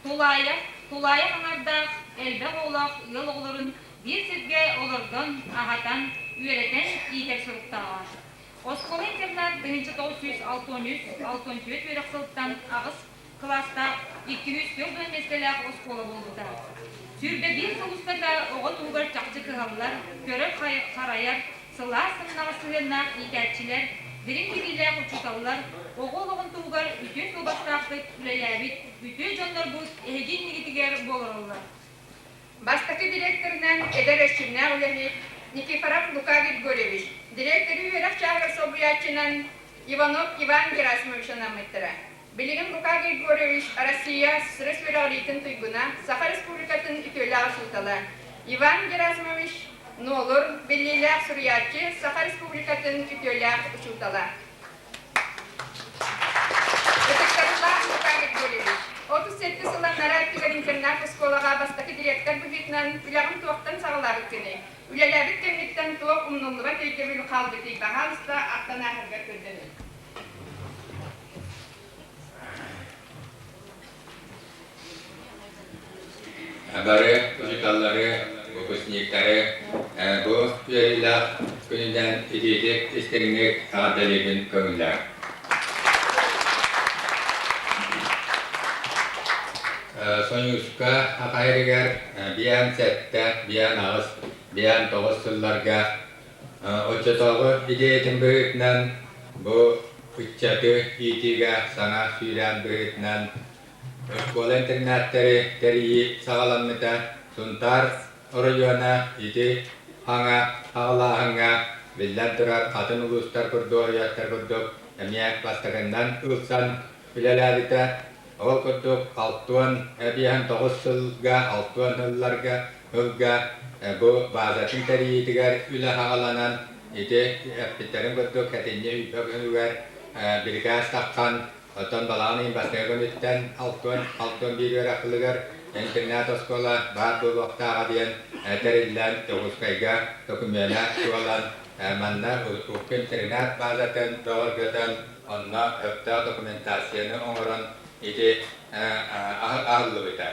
Тулаайах, тулаайах аҥардаах, элбэх оҕолоох ыал оҕолорун биир сиргэ олордон, аһатан, үөрэтэн иитэр соруктааҕа. Оскуола-интернат 1963 64 үөрэх сылыттан аҕыс кылаастаах 240 миэстэлээх оскуола буолбута. 21 сыл устата оҕо туһугар чахчы кыһаллар, көрөр-харайар, сылаас сымнаҕас сыһыаннаах иитээччилэр, дириҥ билиилээх учууталлар оҕо олоҕун туһугар үтүө суобастаахтык үлэлээбит үтүө дьоннорбут эһиги иннигитигэр буолараллар. Бастакы директорынан эдэр эрчимнээх үлэһит Никифоров Лука Григорьевич, дириэктэри үөрэх чааһыгар солбуйааччынан Иванов Иван Герасимович анаммыттара. Билигин Лука Григорьевич Россия СССР үөрэҕириитин туйгуна, Саха Республикатын үтүөлээх учуутала. Иван Герасимович Нуолур, биллиилээх суруйааччы, Саха Республикатын үтүөлээх учуутала. Ытыктабыллаах Лука Григорьевич, 37 сыл анараа өттүгэр интернат-оскуолаҕа бастакы директор быһыытынан үлэҕин туохтан саҕалаабыккыный? Үлэлээбит кэмҥиттэн туох умнуллубат өйдөбүл хаалбытый? Баһаалыста, ахтан ааһаргар көрдөнүм. Бары учууталлары, выпускниктары бу үөрүүлээх күнүнэн итиитик истиҥник эҕэрдэлиибин көҥүллээх. Союзка Хахайрыгар биэн сэттэ, биэн аҕыс, биэн тоҕус сылларга Оччотооҕу идиэйэтин быһыытынан бу ыччаты иитиигэ саҥа сүүрээн быһыытынан оскуола-интернаттэри тэрийии саҕаламмыта. Сунтаар оройуона ити хаҥа аҕалааһыҥҥа биллэн турар атын улуустар курдук оройуоттар курдук эмиэ бастакыннан ылсан үлэлээбитэ. Ол курдук алтыан эбиэһэн тоҕус сылга, алтыан сылларга ылга бу баазатын тэрийиитигэр үлэ саҕаланан, ити эппиттэрин курдук сэтинньи үйбэ күнүгэр бирикээс таххан, оттон балаҕан ыйын бастакы күнүттэн алтыан алтыан биир үөрэх сылыгар интернат-оскуола баар буолуохтааҕа диэн тэриллэн Дьокуускайга докумуона туолан, манна урукку интернат баазатын бөҕөргөтөн, Онно сөптөөх документацияны оҥорон ити аһыллыбыта.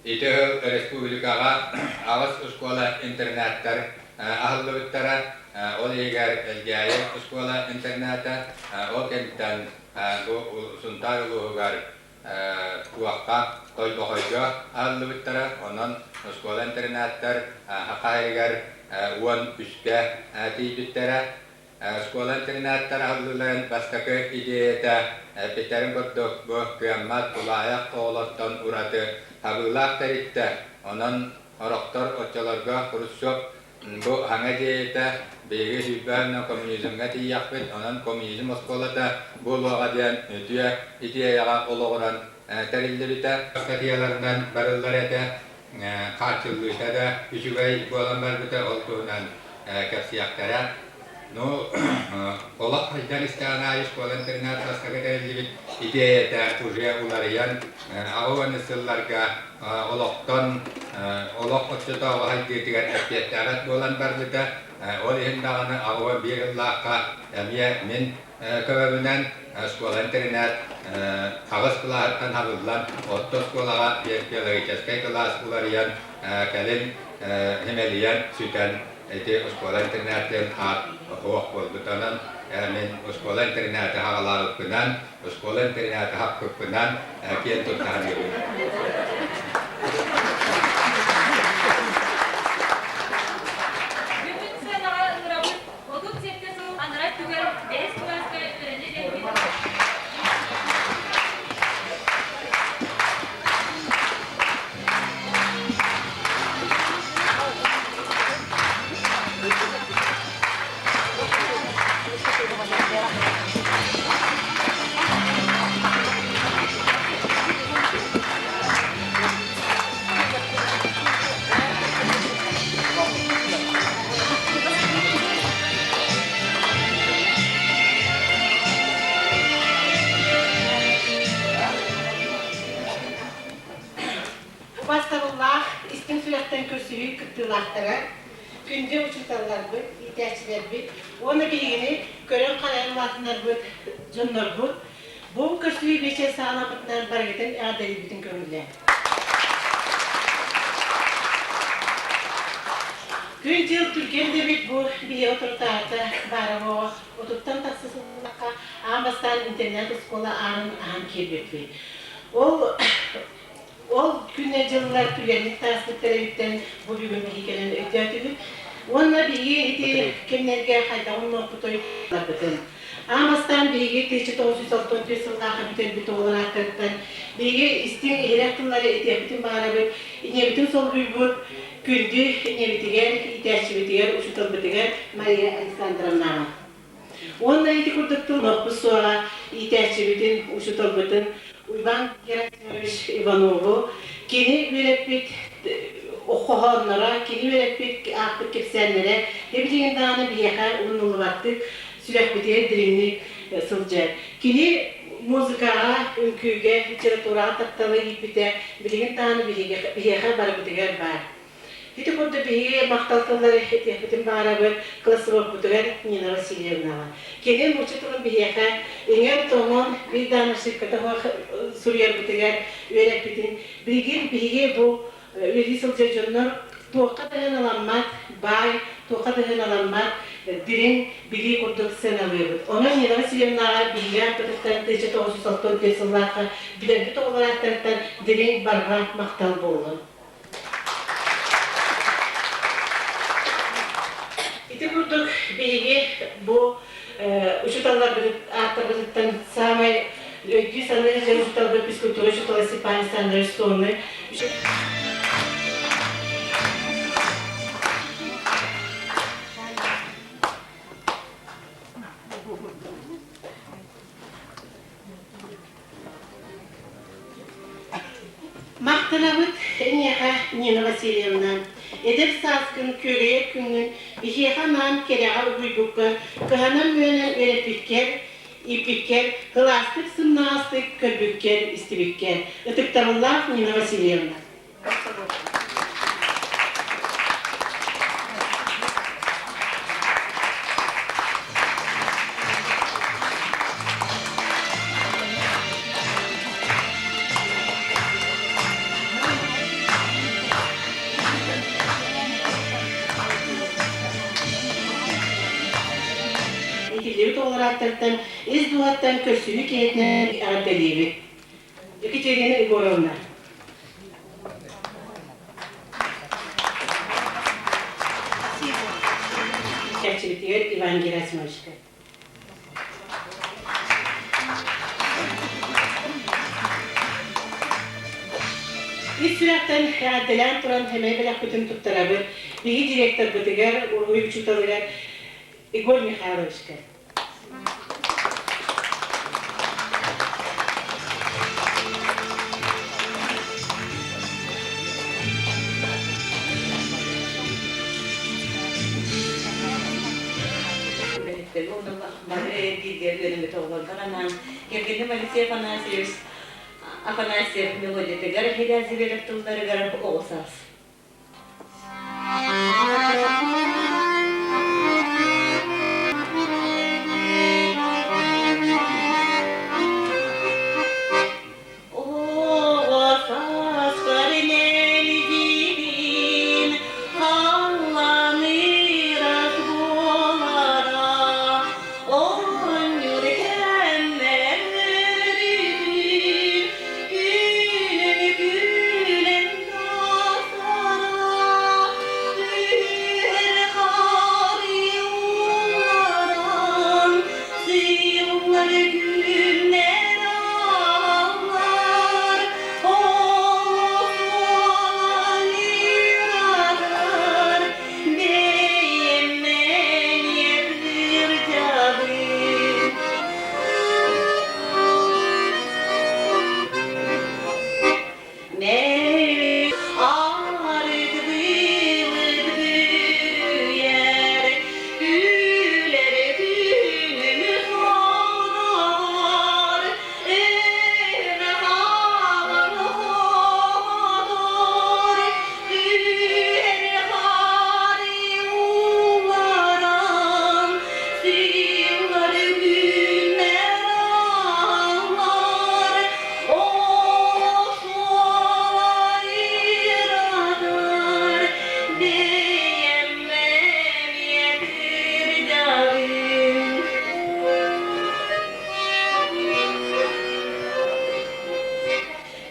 Ити сыл республикаҕа аҕыс оскуола-интернаттар аһыллыбыттара. Ол иһигэр Элгээйи оскуола-интерната, ол кэнниттэн бу Сунтаар улууһугар туохха Тойбохойго аһыллыбыттара. Онон оскуола-интернаттар Хахайыгар уон үскэ тиийбиттэрэ. Оскуола-интернаттар аһыллыыларын бастакы идеята эппиттэрин курдук, бу кыаммат, тулаайах оҕолортон ураты хабыылаах тэрилтэ. Онон орохтор оччолорго Хрущев бу саҥа идеята биһиги сүүрбэһинэн коммунизмҥа тиийиэхпит, онон коммунизм оскуолата буолуоҕа диэн үтүө идеяҕа олоҕуран тэриллибитэ. Ыстатыйаларынан барыллар этэ. Хааччыллыыта да үчүгэй буолан барбыта, ол туһунан кэпсиэхтэрэ. Ну, олох хайдан истэҕин аайы школа-интернат бастакы тэриллибит идиэйэтэ уже уларыйан, аҕа уонна сылларга олохтон олох оччотооҕу хайдыытыгар эппиэттээбэт буолан барбыта. Ол иһин даҕаны аҕа уон биир сыллаахха эмиэ мин көмөбүнэн школа-интернат аҕыс кылааһыттан хабыллан, орто оскуолаҕа биологическай кылаас уларыйан, кэлин симэлийэн, сүтэн ити оскуола-интернат диэн аат суох буолбут. Онон мин оскуола-интернаты хаҕалаабыппынан, оскуола-интернаты хаппыппынан киэн тутта саныыбын. Бүгүн сыанаҕа ыҥырабыт 37 сыл анараа өттүгэр бэһис кылааска үөрэнэ кэлбит Убастабыллаах истиҥ сүрэхтэн көрсүһүү кыттыылаахтара, күндү учууталларбыт, иитээччилэрбит уонна биһигини көрөн-харайан улаатыннарбыт дьоннорбут! Бу көрсүһүү биэчэр саҕаламмытынан барыгытын эҕэрдэлиирбитин көҥүллээҥ. Күн-дьыл түргэн дэбит бу биһиэхэ турутаата баара буоҕа отуттан тахса сыллаахха аан бастаан интернет-оскуола аанын аһан киирбиппит. Ол Ол күнэ-дьыллар түгэнник тааспыттар эбиттэн бу бүгүн биһи кэлэн өйдөөтүбүт. Уонна биһиги ити кэмнэргэ хайдах умнуохпутуй барбытын. Аан бастаан биһиги 1964 сыллаахха бүтэрбит оҕолор ааттарыттан биһиги истиҥ иһирэх тыллары этиэхпитин баҕарабыт, ийэбитин солбуйбут күндү ийэбитигэр, иитээччибитигэр, учууталбытыгар Мария Александровнаҕа. Уонна ити курдук тыл суоҕа иитээччибитин, учууталбытын Уйбаан Герасимович Иванову кини үөрэппит хоһоонноро, кини үөрэппит аахпыт кэпсээннэрэ билигин даҕаны биһиэхэ умнуллубаттык сүрэхпитигэр дириҥник сылдьар. Кини музыкаҕа, үҥкүүгэ, литератураҕа тапталы ииппитэ билигин даҕаны биһиэхэ барыбытыгар баар. Ити курдук биһиги махтал тыллары этиэхпитин баҕарабыт классоводпутугар Нина Васильевнаҕа. Кини нуучча тылын биһиэхэ иҥэн-тоҥон биир даҕаны ошибката суох суруйарбытыгар үөрэппитин билигин биһиги бу үлэлии сылдьар дьоннор туохха да ыаналаммат баай, туохха да ыаналаммат дириҥ билии курдук сыаналыыбыт. Онон Нина Васильевнаҕа биһиги ааппытыттан 1964 сыллаахха билэрбит оҕолор ааттарыттан дириҥ барҕа махтал буоллун. Ити курдук биһиги бу учууталларбыт ааттарбытыттан саамай өйдүү-саныы дьон учууталбыт физкультура учуутала Степан Александрович Сонный Махтанабыт эйиэхэ, Нина Васильевна, эдэр сааскын күөгэйэр күҥҥүн биһиэхэ анаан кэрэҕэ угуйбукка, кыһанан-мүөнэн үөрэппиккэр, ииппиккэр, кылаастык сымнаҕастык көрбүккэр, истибиккэр. Ытыктабыллаах Нина Васильевна! Итиллибит оҕолор ааттарыттан ис дууһаттан көрсүһүү киһитинэн эҕэрдэлиибит. Екатерина Егоровна. Чэрчибитигэр Иван Герасимовичка. Ис сүрэхтэн эҕэрдэлээн туран сэмэй бэлэхпитин туттарабыт биһиги директорбытыгар, уруһуй учууталыгар Егор Михайловичка. Бары бииргэ үөрэммит оҕолорго анаан кэргэним Алексей Афанасьевич Афанасьев мелодиятыгар Хиляз Зверев тылларыгар оҕо саас. Оҕо сааспар мэлдьибин халланыырас буолара, оонньуур кэммэр өрүтүн күнүм күлэн тахсара.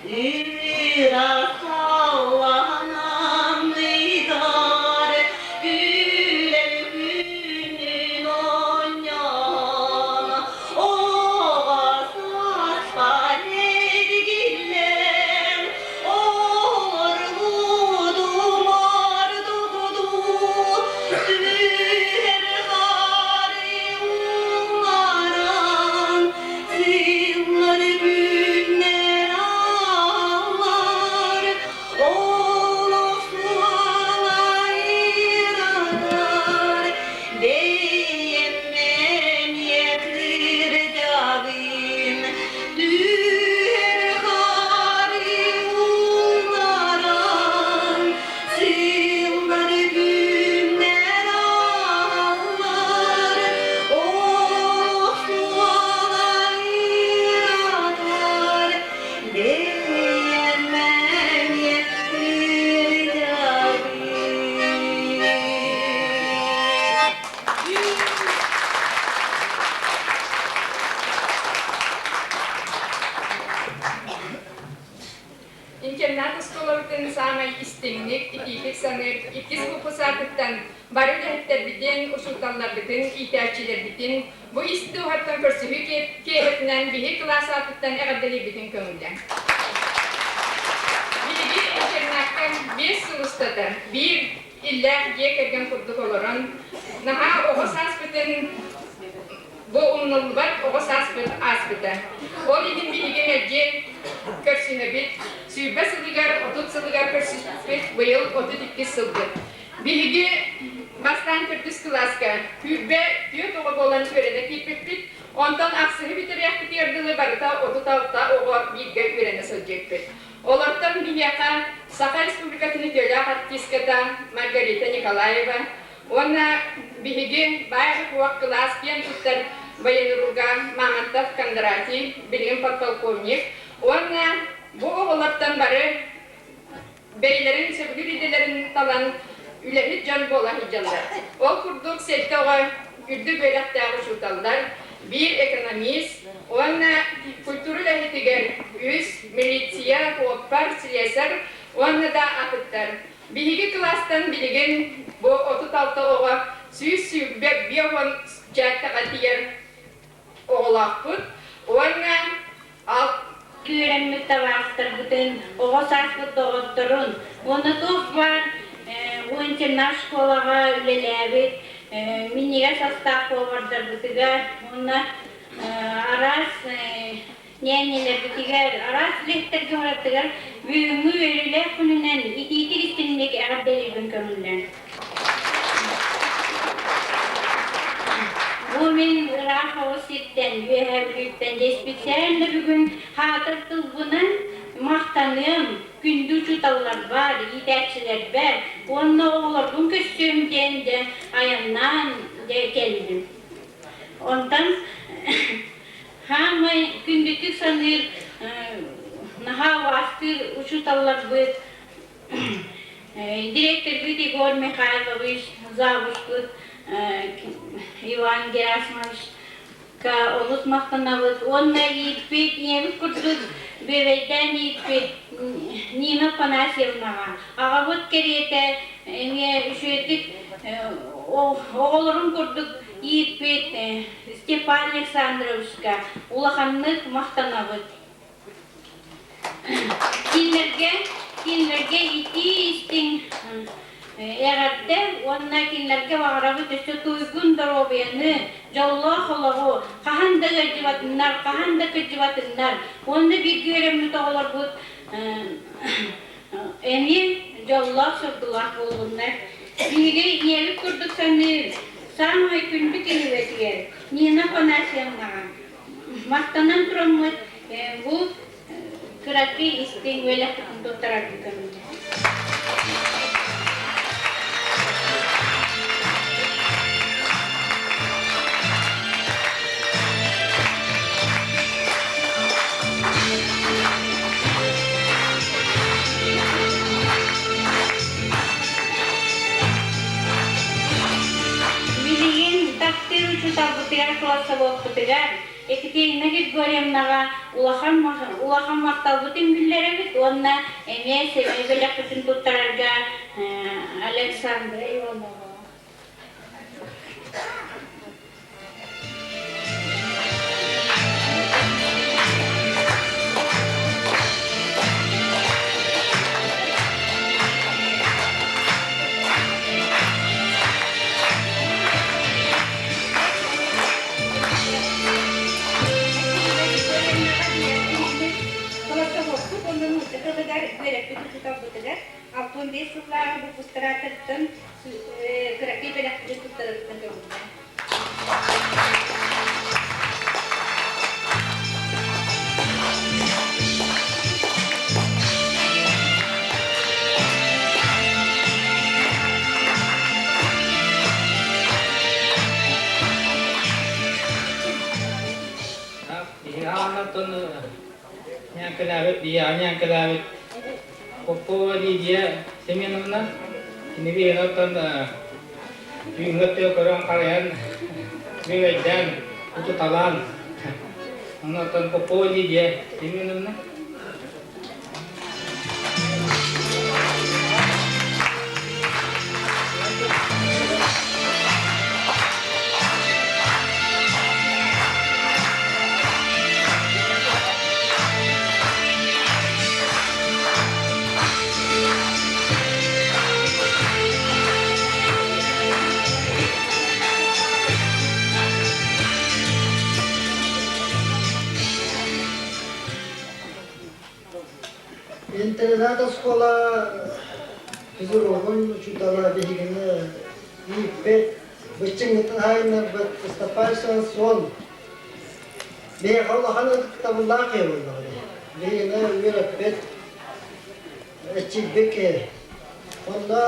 Ыра салланан ыйдар күлэр күнүн оонньоон оҕо сааспар эргиллэн олорбутум ордугу түһэр хары умнаран сыллар күннэр ааллар олох суолайыратар бэйэм эмиэ кырдьабын түһэр хары умнаран сыллар күннэр ааллар олох суолайыратар бэйэм эмиэ кырдьабын. Интернат оскуолабытын саамай истиҥник, итиитик саныыр иккис выпуск бары үлэһиттэрбитин, учууталларбытын, иитээччилэрбитин бу ис дууһаттан көрсүһүү киэһэтинэн биһи кылаас аатыттан эҕэрдэлиирбитин көҥүллээн. Биһиги интернакка 5 сыл устата биир иллээх дьиэ кэргэн курдук олорон, наһаа оҕо сааспытын бу умнуллубат оҕо сааспыт ааспыта. Ол иһин биһиги мэлдьи көрсүһэбит. 20 сылыгар, 30 сылыгар көрсүспүт, быйыл 32 сылбыт. Биһиги бастаан төрдүс кылааска күүрбэ түөрт оҕо буолан үөрэнэ киирбиппит. Онтон ахсыһы бүтэриэхпитигэр дылы барыта 36 оҕо бииргэ үөрэнэ сылдьыбыппыт. Олортон биһиэхэ Саха Республикатын үтүөлээх артистката Маргарита Николаева уонна биһиги баай-уох кылаас киэн туттар военруга Мамонтов Кондратий, билигин подполковник, уонна бу оҕолортон бары бэйэлэрин сөбүлүүр идэлэрин талан үлэһит дьон буола сылдьаллар. Ол курдук сэттэ оҕо үрдүк үөрэхтээх учууталлар, биир экономист уонна культура үлэһитигэр үс, милиция, суоппар, слесарь уонна да атыттар. Биһиги кылаастан билигин бу 36 оҕо 125 чээктэҕэ тиийэр оҕолоохпут уонна Үөрэммит табаарыстарбытын, оҕо сааспыт доҕотторун уонна туох баар бу интернат школаҕа үлэлээбит минньигэс астаах повардарбытыгар уонна араас ньээньэлэрбитигэр, араас үлэһиттэргэ барытыгар бүгүҥҥү үөрүүлээх күнүнэн итиитик истиҥник эҕэрдэлиибин көҥүллээн. Бу мин ыраах оҕус сиртэн, Үөһээ Бүлүүттэн специально бүгүн хаатыр тылбынан махтаныам, күндү учууталларбар, иитээччилэрбэр уонна оҕолорбун көрсүөм диэн дьэ айаннаан дьэ кэллим. Онтон хаамай күндүтүк саныыр, наһаа убаастыыр учууталларбыт Директорбыт Егор Михайлович, завучпут Иван Герасимович олус махтанабыт уонна ииппит ийэбит курдук бүөбэйдээн ииппит Нина Афанасьевнаҕа аҕабыт кэриэтэ эмиэ үчүгэйдик оҕолорун курдук ииппит Степан Александровичка улаханнык махтанабыт. Кинилэргэ, кинилэргэ итии-истиҥ эҕэрдэ уонна кинилэргэ баҕарабыт өссө туйгун доруобуйаны, дьоллоох олоҕу, хаһан да ыалдьыбатыннар, хаһан да кырдьыбатыннар уонна бииргэ үөрэммит оҕолорбут эмиэ дьоллоох-соргулаах буоллуннар. Биһиги ийэбит курдук саныыр саамай күндү киһибитигэр Нина Афанасьевнаҕа Махтанан тураммыт бу кыракый истиҥ үөлэхпитин туттарарбыт көҥүллэр. Билигин таптыыр учууталбытыгар, классоводпутугар. Екатерина Григорьевнаҕа улахан улахан махталбытын биллэрэбит уонна эмиэ сэмэй бэлэхпитин туттарарга Александра Иванова. Голосоводпут уонна нуучча тылыгар үөрэппит учууталбытыгар 65 сыллааҕы выпустараатыттан кыракый бэлэхпитин туттарарбытын көҥүллээн. Биһиги ньээҥкэлээбит, биһиэхэ ньээҥкэлээбит Попова Лидия Семеновна, кини биһиэхэ оттон түүҥҥү өттүгэр көрөн-харайан, бүөбэйдээн, утуталаан, онон Попова Лидия Семеновна. Интернат оскуола физругун учуутала биһигини ииппит, быччыҥҥытын хаайыннарбыт Ыстапаайсан суон биһиэхэ улахан ытыктабыллаах киһи буоллаҕа дии. Биһигини үөрэппит, эччийбит киһи. Онно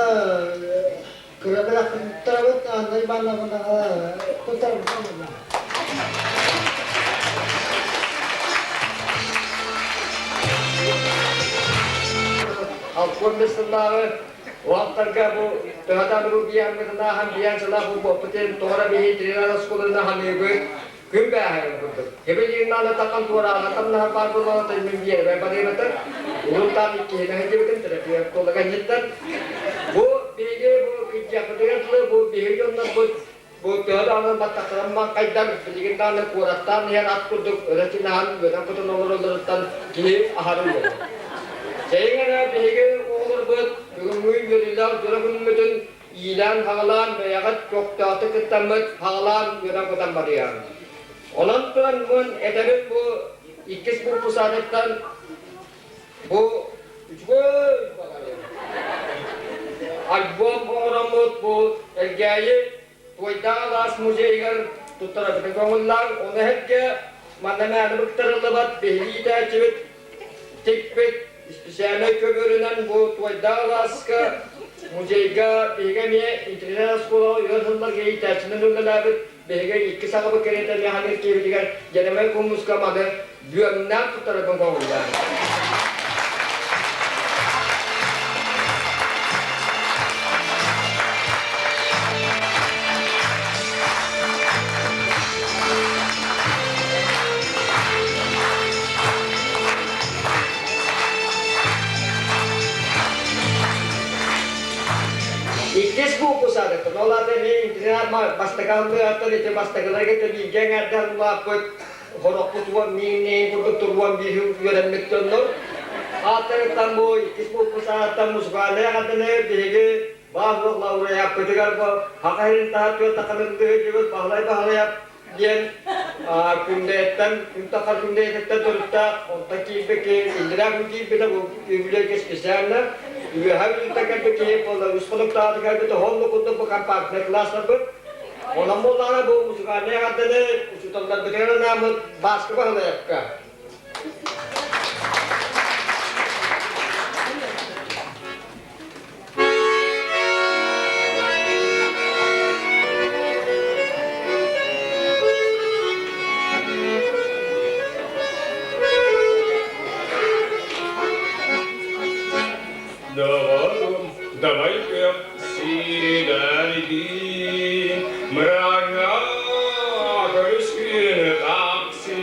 кыра бэлэхпин туттарабыт, Анна Ивановнаҕа туттарабыт. Алкуон сыллааҕы уһаттарга бу төһөтө бу биһиэммитин биһиэн сылаах буолбуппутун тоҕо биһи тренер оскуоланы ханыыбыт күн бээһэйин курдук. Эбилииннааны такан туораанатан наһар баар буоллаҕына мин биэрбэ барыыбытын улуттаан иккиһинэ сылдьыбытым терапевт куолаганньыттан. Бу биһиги бу кырдьыахпытыгар дылы бу биһиги дьоннорбут бу төһө даҕаны баттахтарын маҥхайдар билигин даҕаны куораттаан иһэр ат курдук өрө тинаһан үөтэн кутун олороллоруттан киһи аһары үөрэр. Чэйиҥ эрэ биһиги оҕолорбут бүгүҥҥү үөрүүлээх дьоро күммүтүн иилээн-хаҕалаан бэйэҕит көхтөөхтүк кыттаммыт хаҕалаан үөрэн-көтөн барыаҕыҥ. Онон туран мун этэбин бу иккис булпусаатыттан бу үчүгэй баҕайы альбом оҥороммут бу Элгээйи Туойдаах алаас музейыгар туттарабытын көҥүллээн, ону эһэргэ манна мээнэ быктарыллыбат биһиги иитээччибит тикпит исписээлэй көбүөрүнэн бу Туойдаах алааска музейга биһиги эмиэ интернет оскуолаҕа үөр сылларга иитээччинэн үлэлээбит биһиги икки сахабыт кэриэтэ эмиэ ханыыр киһибитигэр Дьэрэмэй Кумуска маны бүөмнээн туттарарбын көҥүллээн. Иккис куукусаадыттан, ол аата эмиэ интернат бастакы аллыаттан ити бастакыларга бииргэ эҥээрдээн улааппыт хорохпут уон миин курдук туруон биир үөрэммит дьоннор. Ааттарыттан бу иккис куукусаадыттан мусукааннай аҕарданы биһиги баах лауреаппытыгар бу Хаха иһин таһа түөрт таханырдыы дьыбыт Баһылай Баһылайап диэн күндэйэттэн күн тахар күндэйэтиттэн төрүттээх онтон киирбит киһи иллэрээ күн киирбитэ бу үбүлүөйгэ специально үөһэ бүлүүттэн кэлбит киһи буолла үс хонуктаах кэлбит оһоллу курдук бу компактнай класстарбыт онон буоллаҕына бу музыкальнай эҕэрдэни учууталларбытыгар анааммыт Бааска Баһылайапка Доҕорум, давай күөх сирэйдиин, мыраҥҥа көрүскүнү тахсыы.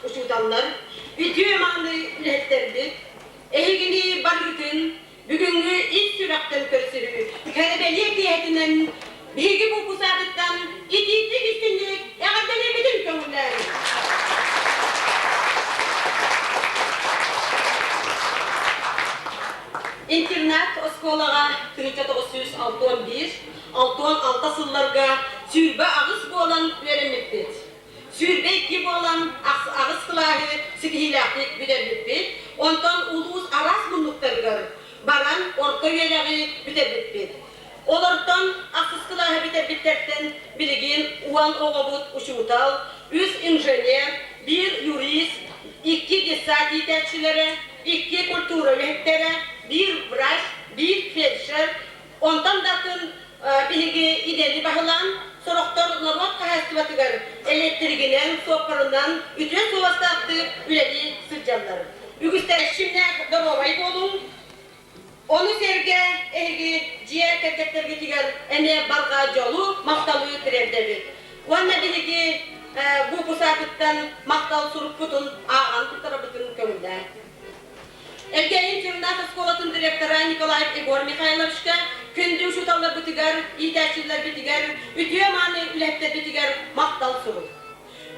учууталлар, үтүө мааны үлэһиттэрбит, эһигини барыгытын бүгүҥҥү ис сүрэхтэн көрсүһүү кэрэ-бэлиэ киэһэтинэн биһиги бу итиитик истинник эҕэрдэлиибитин көҥүллээҥ! Интернат оскуолаҕа 1961 66 сылларга 28 буолан үөрэммиппит. 22 буолан аҕыс кылааһы ситиһиилээхтик бүтэрбиппит. Онтон улуус араас муннуктарыгар баран орто үөрэҕи бүтэрбиппит. Олортон ахсыс кылааһы бүтэрбиттэртэн билигин уон оҕобут учуутал, үс инженер, биир юрист, икки детсад иитээччилэрэ, икки культура үлэһиттэрэ, биир врач, биир фельдшер, онтон да атын биһиги идэни баһылаан, сорохтор норуот хаһаайыстыбатыгар электригинэн, суоппарынан үтүө суобастаахтык үлэлии сылдьаллар. Үгүстэр эрчимнээх доруобай буолуҥ, Ону сэргэ эһиги дьиэ кэргэттэргитигэр эмиэ барҕа дьолу, махталы тириэрдэбит. Уонна биһиги выпуск махтал сурукпутун ааҕан туттарабытын көҥүллээн. Элгээйи интернат оскуолатын директора Николаев Егор Михайловичка, күндү учууталларбытыгар, иитээччилэрбитигэр, үтүө-мааны үлэһиттэрбитигэр махтал сурук.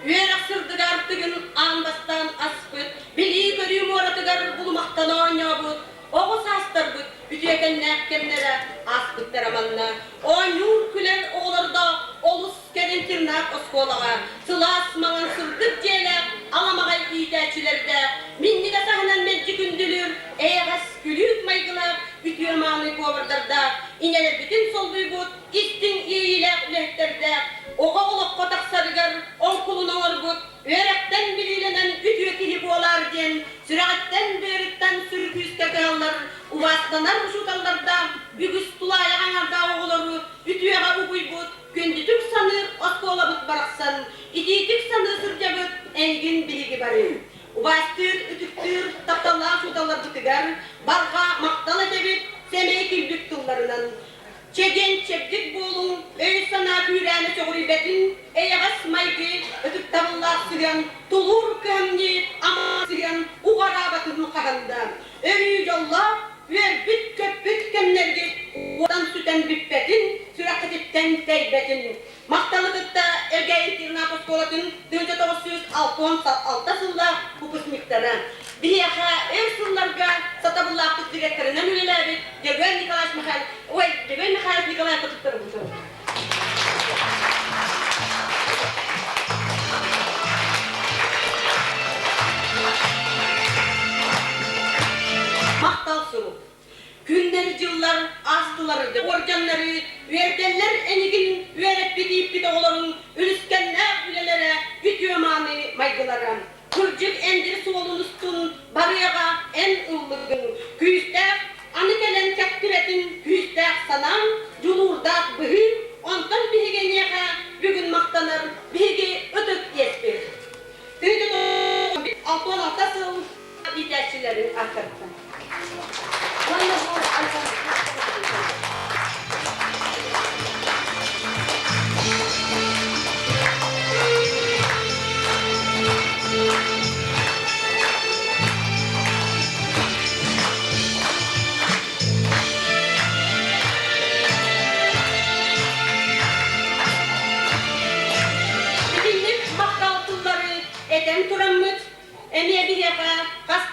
Үөрэх сырдыгар тыгын аан бастаан аспыт, билии-көрүү муоратыгар булумахтана оонньообут оҕо саастарбыт үтүөкэннээх кэмнэрэ ааспыттара манна. Оонньуур күлэр оҕолордоох олус кэрэ интернат оскуолаҕа сылаас маҥан сырдык дьиэлээх аламаҕай иитээччилэрдээх, минньигэс аһынан мэлдьи күндүлүүр, эйэҕэс күлүүк майгылаах үтүө-мааны повардардаах, ийэлэрбитин солбуйбут истиҥ иэйиилээх үлэһиттэрдээх, оҕо олоххо тахсарыгар оҥкулун оҥорбут, үөрэхтэн билиилэнэн үтүө киһи буолаар диэн сүрэҕиттэн-быарыттан сүр күүскэ кыһаллар, убаастанар учууталлардаах үгүс тулаайах аҥардаах оҕолору үтүөҕэ угуйбут, күндүтүк саныыр оскуолабыт барахсан, итиитик саныы сылдьабыт эйигин биһиги бары. Убаастыыр, үтүктүүр тапталлаах учууталларбытыгар барҕа махтал этэбит, сэмэй күлбүт тылларынан. Чэгиэн-чэбдик буолуҥ, өй-санаа күүрээнэ сөҕүрүйбэтин, эйэҕэс майгы, ытыктабыллаах сыһыан, тулуур кыһамньы, ама сыһыан уҕараабатын хаһан да. Өрүү дьоллоох, үөрбүт-көппүт кэмнэргит уотан сүтэн бүппэтин, сүрэххититтэн тэйбэтин. Махталы кытта Элгээйи интернат оскуолатын 1966 сыллаах выпускниктара. Биһиэхэ өр сылларга сатабыллаахтык директорынан үлэлээбит Дьөгүөр Николаевич Михайлов, ой, Дьөгүөр Михайлович Николаев туттарбытым. Махтал сурук. Күннэр-дьыллар аастылар, уордьаннары үөрдэллэр энигин үөрэппит-ииппит оҕолорун үлүскэннээх үлэлэрэ, үтүө-мааны майгылара. Кырдьык эндир суолун устун барыаҕа эн ыллыгыҥ, күүстээх, аны кэлэн кэптибэтин күүстээх санааҥ, дьулуурдаах быһыыҥ, онтон биһиги эйиэхэ бүгүн махтанар биһиги ытык иэспит. 66 сыл иитээччилэрин ааттарыттан. Уонна бу Итинник махтал тыллары этэн тураммыт, Эмиэ биһиэхэ хас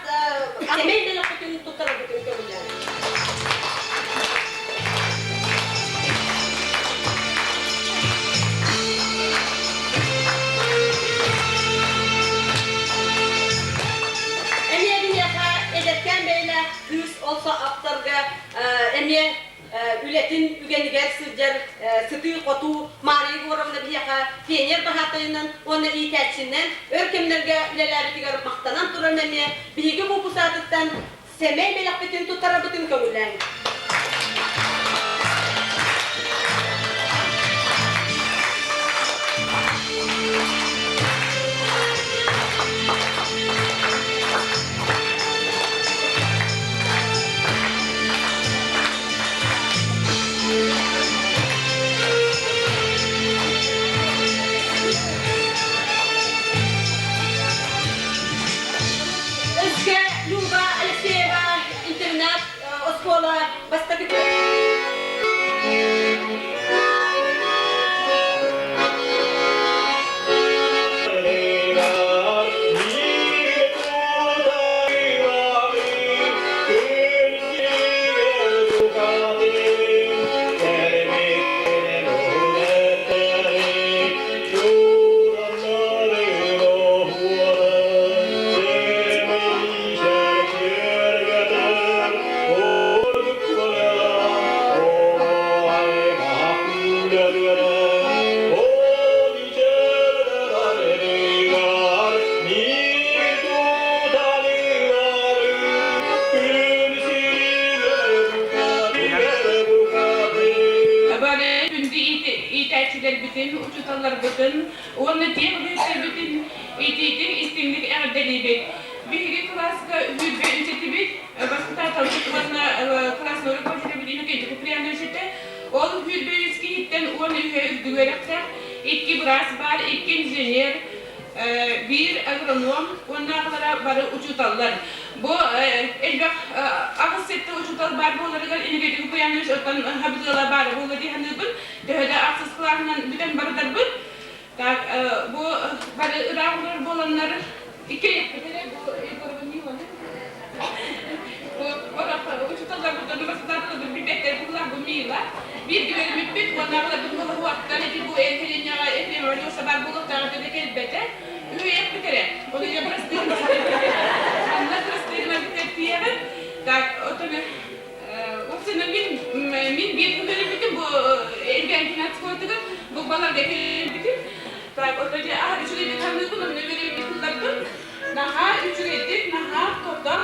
сэмэй бөлөхпүтүн туттарарбытын көҥүллээн. Эмиэ биһиэхэ эдэркээн бэйэлээх кыыс олсо аптарга эмиэ үлэтин үгэнигэр сылдьар сытыы-хотуу Мария Егоровна биһиэхэ пионер баһаатайынан уонна иитээччинэн өр кэмнэргэ үлэлээбитигэр махтанан туран эмиэ биһиги выпуск сэмэй бэлэхпитин туттарарбытын көҥүллээҥ. оскуола бастакы Бары күндү иитээччилэрбитин, учууталларбытын уонна тиэх үлэһиттэрбитин итиитин истиҥник эҕэрдэлиибит. Биһиги кылааска сүүрбэ үс этибит, воспитателбит уонна классный руководителбит Иннокентий Куприянович этэ. Ол 23 киһиттэн 13-ө үрдүк үөрэхтээх, икки быраас баар, икки инженер, биир агроном уоннааҕылара бары учууталлар. Бу элбэх аҕыс-сэттэ учуутал баар буоларыгар Иннокентий Куприянович оттон хабытыала баара буолуо дии саныыбын. Төһө да ахсыс кылааһынан бүтэн бардарбыт. Так, бу бары ыраах олорор буоланнар икки эрэ бу Егорова Ниланы бу учууталларбыт воспитателларбыт билбэттэр бу бу Мила бииргэ үөрэммиппит уонна аҕаларбыт буолуохтан ити бу Ефремяҕа Ефрем Родиоса баар буолуохтааҕа да кэлбэтэ үһүйэппит эрэ ону я бырастыырым анна бырастыырым тиэҕин так отон Уксана мин мин биир үөрэммитим бу Элбээн школатыгар бу баларга кэлбитим. Так, ото дьэ аһар үчүгэйдик ханыыбын, онно үөрэммит тылларбын. Наһаа үчүгэйдик, наһаа тото.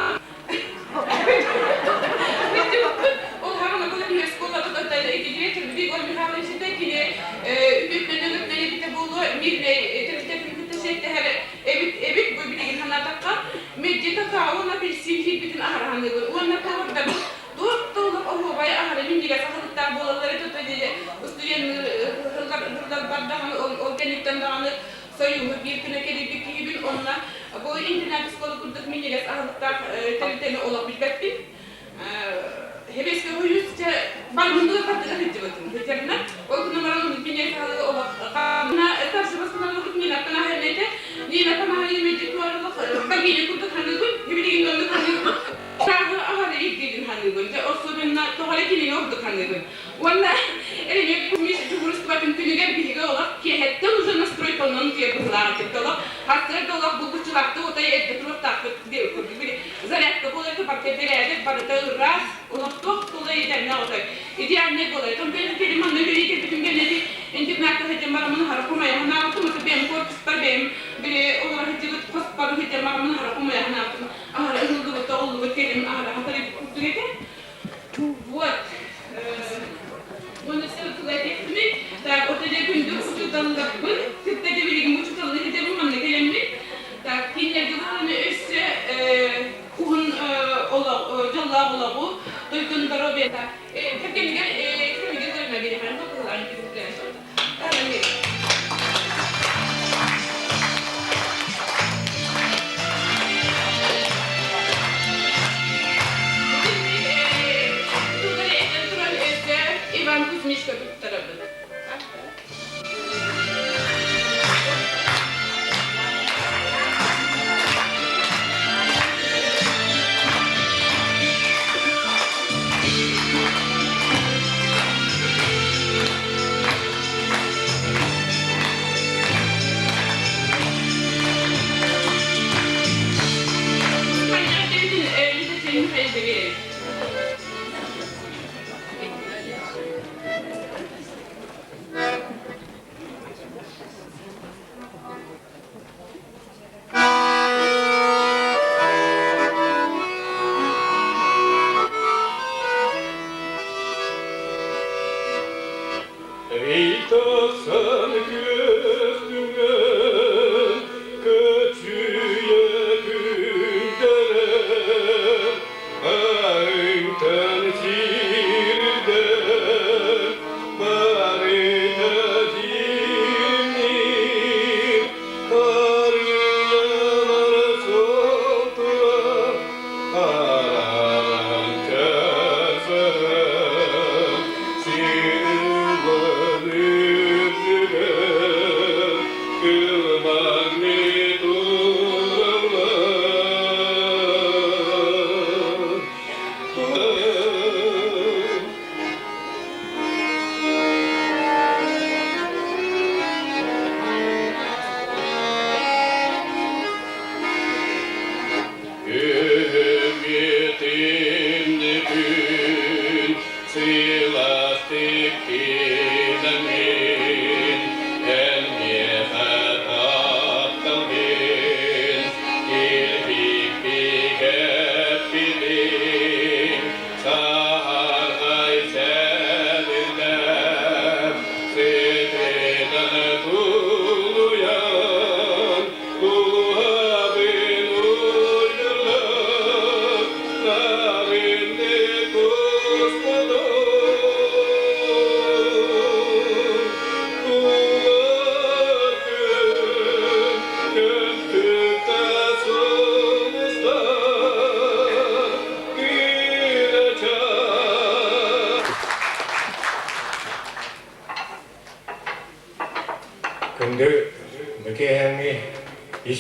Ол хаҕана бұл школабыт отто ити директор Егор Михайлович кини үтүөттэн өҥөттөн эбитэ буолуо мирнэй тэрилтэтин кытта сиэттэһэр эбит эбит бу билигин санаатахха Медди какао апельсин киирбитин аһараһаныыбын уонна повардарбыт туох да олох оһуобай аһара минньигэс аһылыктаах буолаллара тута диэри устудьуоннуур сылларбар даҕаны ол кэнниттэн даҕаны сойууһу биир күнэ кэлийбит киһибин онно бу интернат оскуола курдук минньигэс аһылыктаах тэрилтэни олох билбэппин Хэбэскэ хойус чэ бармындыга бардыга сылдьыбытым. Сылдьарына ол гына баран пиньер саҕалыгы олох хаана тарсыбасканалыгыт Нина Панахайнайте Нина Панахайнайте туарылык богиня курдук ханыыбын билигин оннук ханыыбын сааһы аһары ирдиирин ханыыбын дьэ особенно тоҕо эрэ кинини ордук ханыыбын уонна эрэмиэк кумис дьуһуурустубатын күнүгэр биһиги олох киэһэттэн уже настройканан утуйар быһыылаах этибит олох сарсыарда олох булгуччулаахтык утай эрдэ туруохтаахпыт диэбит курдук зарядка буолар барыта бэрээдэк барыта ыраас олохтоох тула идеальнай отой идеальнай буолар том бэйэм кэлим манна үлэлии кэлбитим кэннэ интернакка сылдьан бараммын хара хомайа санаабытым ото бэйэм корпуспар бэйэм били олоро сылдьыбыт хоспор сылдьан бараммын хара хомайа санаабытым аһара ыһыллыбыт тоҕуллубут кэлим аһара хатарыйбыт курдук этэ вот уонна сыл этиэхпиний так ото дьэ күндү учууталларбын кытта дьэ билигин учууталлыы сылдьабын манна кэлэммин так кинилэргэ буоланы өссө уһун олох дьоллоох олоҕу дойдун доруобуйата кэргэнигэр кэргэнигэр көрүмэ биэрэхэрин бу Иван Кузьмичка туттарабын.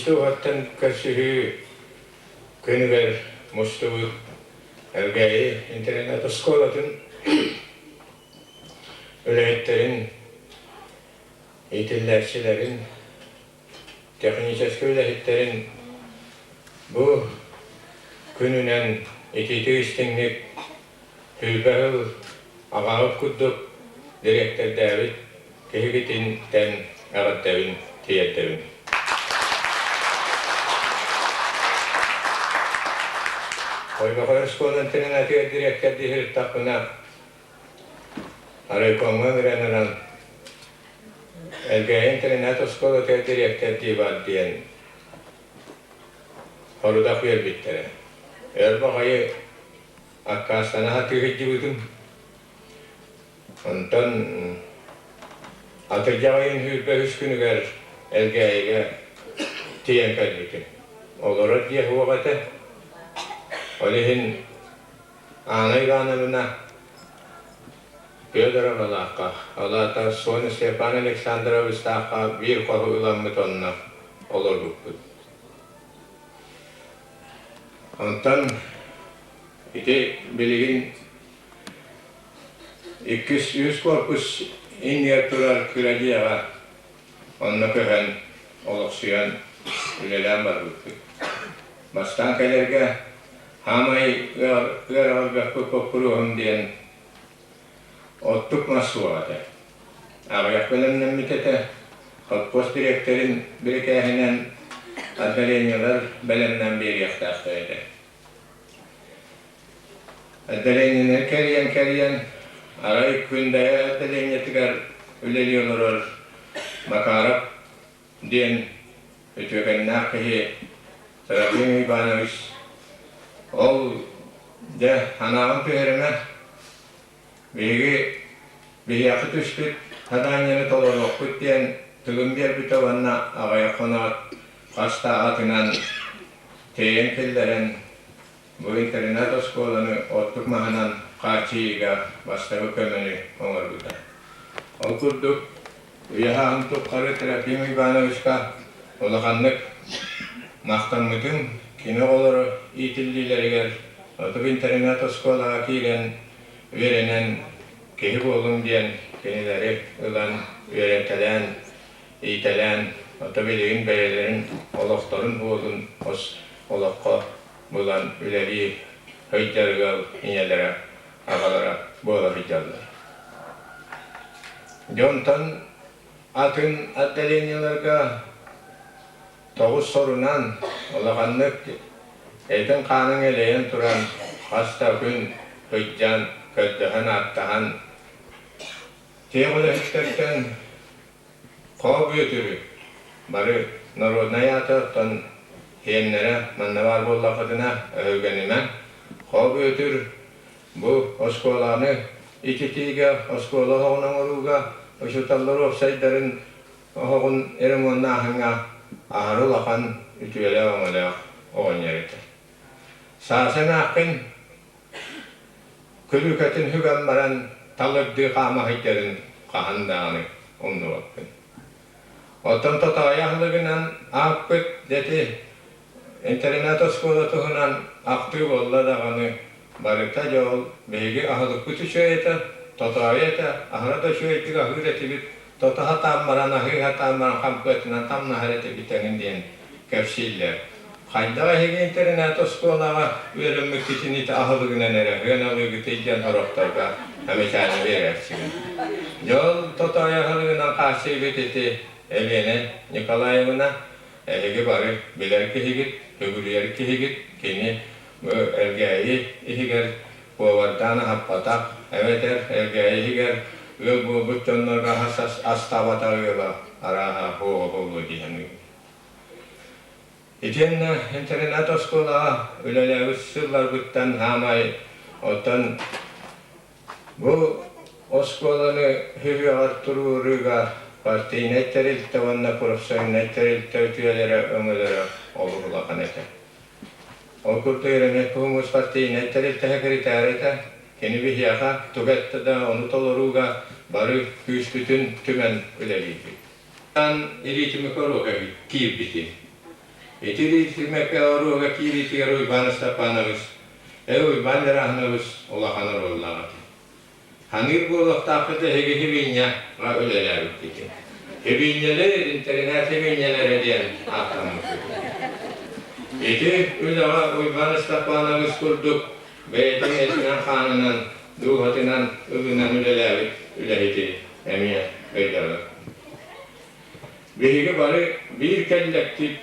Ис дууһаттан көрсүһүү күнүгэр мустубут Элгээйи интэринээт-оскуолатын үлэһиттэрин, иитиллээччилэрин, техническэй үлэһиттэрин бу күнүнэн итиитик истиҥник Түлбэ сыл аҕаҕыт курдук дириэктэрдээбит киһигитинтэн эҕэрдэбин тиэрдэбин. Ойбохой оскуола интэринээтигэр дириэктэрдии сырыттахпына, райкомҥа ыҥыран ылан Элгээйи интэринээт оскуолатыгар дириэктэрдии бар диэн сорудах биэрбиттэрэ. Өр баҕайы аккаастана сатыы сылдьыбытым. Онтон атырдьах ыйын 23 күнүгэр Элгээйигэ тиийэн кэлбитим. Олорор дьиэ суох этэ. Ол иһин Анна Ивановна Федоровалаахха, ол аата Соня Степан Александровичтаахха биир хоһу ыламмыт онно олорбуппут. Онтон ити билигин иккис үс корпус иннигэр турар кыра дьиэҕэ онно көһөн олохсуйан үлэлээн барбыппыт. Бастаан кэлэргэ хаамай ыараҕырбаппыт боппуруоһум диэн оттук мас суох этэ. Аҕыйах бэлэмнэммит этэ. Холкуос дириэктэрин бирикээһинэн отделениелар бэлэмнээн биэриэхтээхтэр этэ. Отделениены кэрийэн-кэрийэн, арай Күндэйэ отделениетыгар үлэлии олорор Макаров диэн үтүөкэннээх киһи Серафим Иванович ол дьэ санааҕын түһэримэ, биһиги биһиэхэ түспүт садаанньаны толоруохпут диэн тылын биэрбитэ уонна аҕыйах хоноот хас да атынан тиэйэн киллэрэн бу интернат-оскуоланы оттук маһынан хааччыйыыга бастакы көмөнү оҥорбута. Ол курдук, үйэ сааһын тухары Трофим Ивановичка улаханнык махтаммытым, кини оҕолоро иитиллиилэригэр отук интернат-оскуолаҕа киирэн үөрэнэн киһи буолуҥ диэн кинилэри ылан үөрэтэлээн, иитэлээн, ото билигин бэйэлэрин олохторун суолун олоххо булан үлэлии сылдьар ыал ийэлэрэ, аҕалара буола сылдьаллар. Дьонтон атын отделениеларга тоҕус сорунан улаханнык этин-хааныҥ элэйэн туран хас да күн сылдьан, көрдөһөн-ааттаһан тиэх үлэһиттэртэн Хоо Бүөтүрү бары народнай аата оттон сиэннэрэ манна баар буоллаххытына өһүргэнимэҥ. Хоо Бүөтүр бу оскуоланы ититиигэ, оскуола оһоҕун оҥорууга, учууталлар уопсайдарын оһоҕун ремоннааһыҥҥа аһары улахан үтүөлээх-өҥөлөөх оҕонньор этэ. Сааса эмээххин Күлүүкэтин сүгэн баран талырдыы хаама сылдьарын хаһан даҕаны умнубаппын. Оттон Тотоойу аһылыгынан ааппыт дэти интэринээт-оскуола туһунан ахтыы буолла даҕаны барыта дьэ ол биһиги аһылыкпыт үчүгэй этэ, тотоойу этэ, аһара да үчүгэйдик аһыыр этибит, тото сатаан баран, аһыы сатаан баран хампыатынан тамнаһар этибит эҥин диэн кэпсииллэр. Хайдах эһиги интэринээт-оскуолаҕа үөрэммиккитин ити аһылыгынан эрэ сыаналыыгытый диэн сорохторго замечание биэрээччигин. Дьол тотоойу аһылыгынан хааччыйбыт ити Елена Николаевна, эһиги бары билэр киһигит, төгүрүйэр киһигит, кини бу Элгээйи иһигэр повардаан аһаппатах, эбэтэр Элгээйи иһигэр ыал буолбут дьоннорго ас астаабатах ыала арааһа суоҕа буолуо дии саныыбын. Итиэннэ интернат-оскуолаҕа үлэлээбит сылларбыттан саамай оттон бу оскуоланы сүһүөҕэр туруорууга партийнай тэрилтэ уонна профсоюзнай тэрилтэ үтүөлэрэ өҥөлөрө олус улахан этэ. Ол курдук Еремей Куһумус партийнай тэрилтэ секретарь этэ. Кини биһиэхэ тугу эттэ да ону толорууга бары күүспүтүн түмэн үлэлиирбит. Илиитими коруока киирбитим. Ити ритмикэ оруога киириитигэр Уйбаан Ыстапаанабыс, э Уйбаан Дьарааһынабыс улахан оруоллаах этэ. Ханыыр буолуохтаахпыт эһиги хибиинньэҕэ үлэлээбиккитин. Хибиинньэлэр интэринээт хибиинньэлэрэ диэн ааттаммыккыт. Ити үлэҕэ Уйбаан Ыстапаанабыс курдук бэйэтин этинэн-хаанынан, дууһатынан ылынан үлэлээбит үлэһити эмиэ өйдөөбөт. Биһиги бары биир кэллэктиип,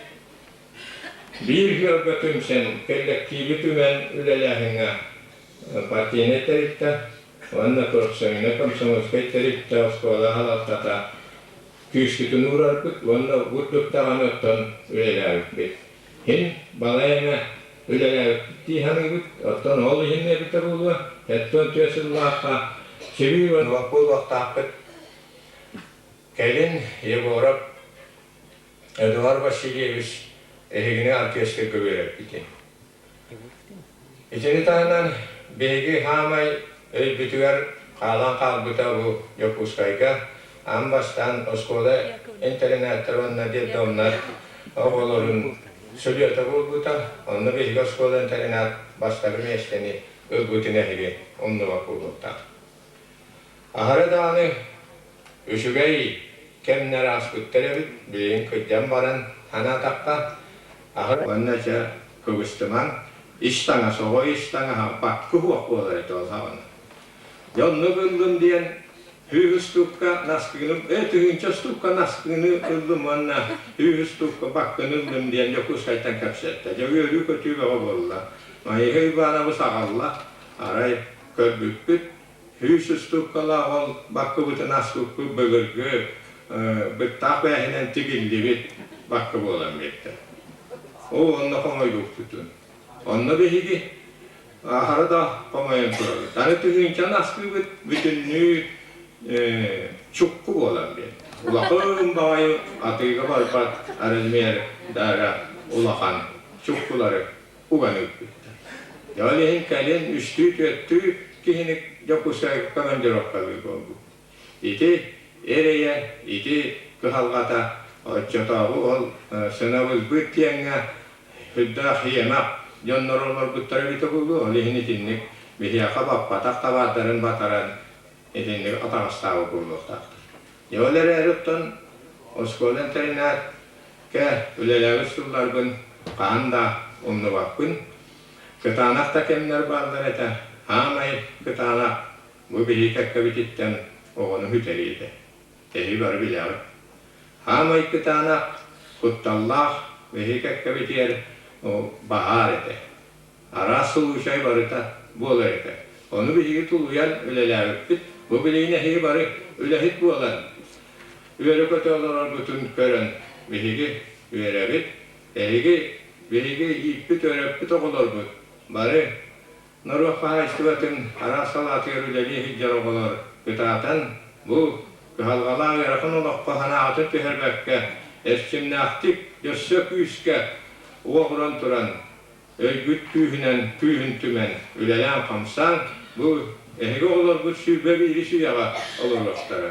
биир ыалга түмсэн, кэллэктииби түмэн үлэлээһиҥҥэ партийнай тэрилтэ уонна профсоюзнай комсомольскай тэрилтэ оскуола салалтата күүскүтүн уурарбыт уонна бурдук даҕаны оттон үлэлээбиппит. Иһин балай эмэ үлэлээбиппит дии саныыбыт. Оттон ол иһин эбитэ буолуо, 74 сыллаахха Сибиир буолуохтаахпыт. Кэлин Егоров Эдуард Васильевич эһигини оркестрга үөрэппитин. Итини таһынан биһиги хаамай өйбүтүгэр хаалан хаалбыта бу Дьокуускайга аан бастаан оскуола интэринээттэр уонна детдомнар оҕолорун сүлүөтэ буолбута. Онно биһиги оскуола интэринээт бастакы миэстэни ылбытын эһиги умнубат буолуохтаах. Аһара даҕаны үчүгэй кэмнэр ааспыттар эбит, билигин кырдьан баран санаатахха, аһара уонна чэ кыбыстымаҥ, ис таҥас, оҕо ис таҥаһа баккы суох буолар этэ ол саҕана. Дьэ оннук ыллым диэн сүүс устуукка наскыыны, э тыһыынча устуукка наскыыны ыллым уонна сүүс устуукка баккыны ыллым диэн Дьокуускайтан кэпсэттэ. Дьэ үөрүү-көтүү бөҕө буолла. Маиха Ивановы саҕалла, арай көрбүппүт Сүүс устууккалаах ол баккыбытын аспыппыт былыргы быттаах бээһинэн тигиллибит баккы буолан биэрдэ. Оо, онно хомойбуппутун. Онно биһиги аһара да хомойон турабыт. Аны тыһыынчаны аспыыбыт бүтүннүү чукку буолан биэрдэ. Улахан баҕайы атыыга барбат размер дара улахан чуккулары уган ыыппыттар. Дьэ ол иһин кэлин үстүү-түөртүү киһини Дьокуускайга командировкалыыр буолбут. Ити эрэйэ, ити кыһалҕата оччотооҕу ол сынабылбыт диэҥҥэ сүрдээх иэмэх дьоннор олорбуттара эбитэ буолуо. Ол иһин итинник биһиэхэ баппатах табаардарын батаран итинник атаҕастаабыт буолуохтаахтар. Дьэ ол эрээри оттон оскуола-интэринээт Кэ, үлэлээбит сылларбын хаһан да умнубаппын. Кытаанах да кэмнэр бааллар этэ. Аамай кытаанах бу биһиги кэккэбититтэн оҕону сүтэрии этэ. Эһи бары билэҕит. Аамай кытаанах, кутталлаах биһиги кэккэбитигэр баһаар этэ. Араас случай барыта буолар этэ. Ону биһиги тулуйан үлэлээбиппит. Бу билигин эһиги бары үлэһит буолан, үөрэ-көтө олороргутун көрөн биһиги үөрэбит. Эһиги биһиги ииппит-үөрэппит оҕолорбут бары норуот хаһаайыстыбатын араас салаатыгар үлэлии сылдьар оҕолор кытаатан бу кыһалҕалаах ыарахан олоххо санааҕытын түһэрбэккэ, эрчимнээхтик, өссө күүскэ уоҕуран туран Өйгүт күүһүнэн күүһүн түмэн, үлэлээн-хамсаан, бу эһиги оҕолоргут 21 үйэҕэ олоруохтара.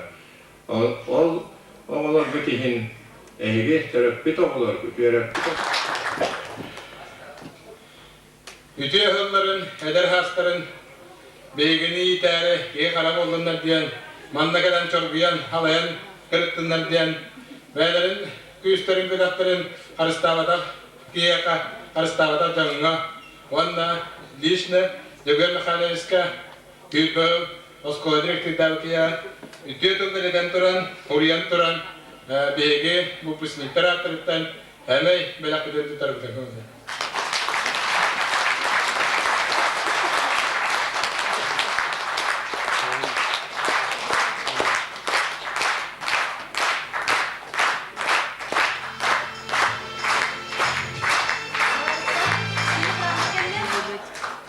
Ол оҕолоргут иһин эһиги төрөппүт оҕолоргут, үөрэппит Үтүө ыһылларын, эдэр саастарын биһигини иитээри киһи-хара буоллуннар диэн, манна кэлэн чоргуйан, халайан кырыттыннар диэн, бэйэлэрин күүстэрин-күдэхтэрин харыстаабатах киһиэхэ харыстаабатах дьоҥҥо уонна лично Дьөгүөр Михайловичка Түүрбөһүл оскуола директордаабытыйа үтүө тыллар этэн туран, уруйан туран биһиги выпускниктар ааттарыттан эмэй бэлэхпитин тутарбытын көҥүлэ.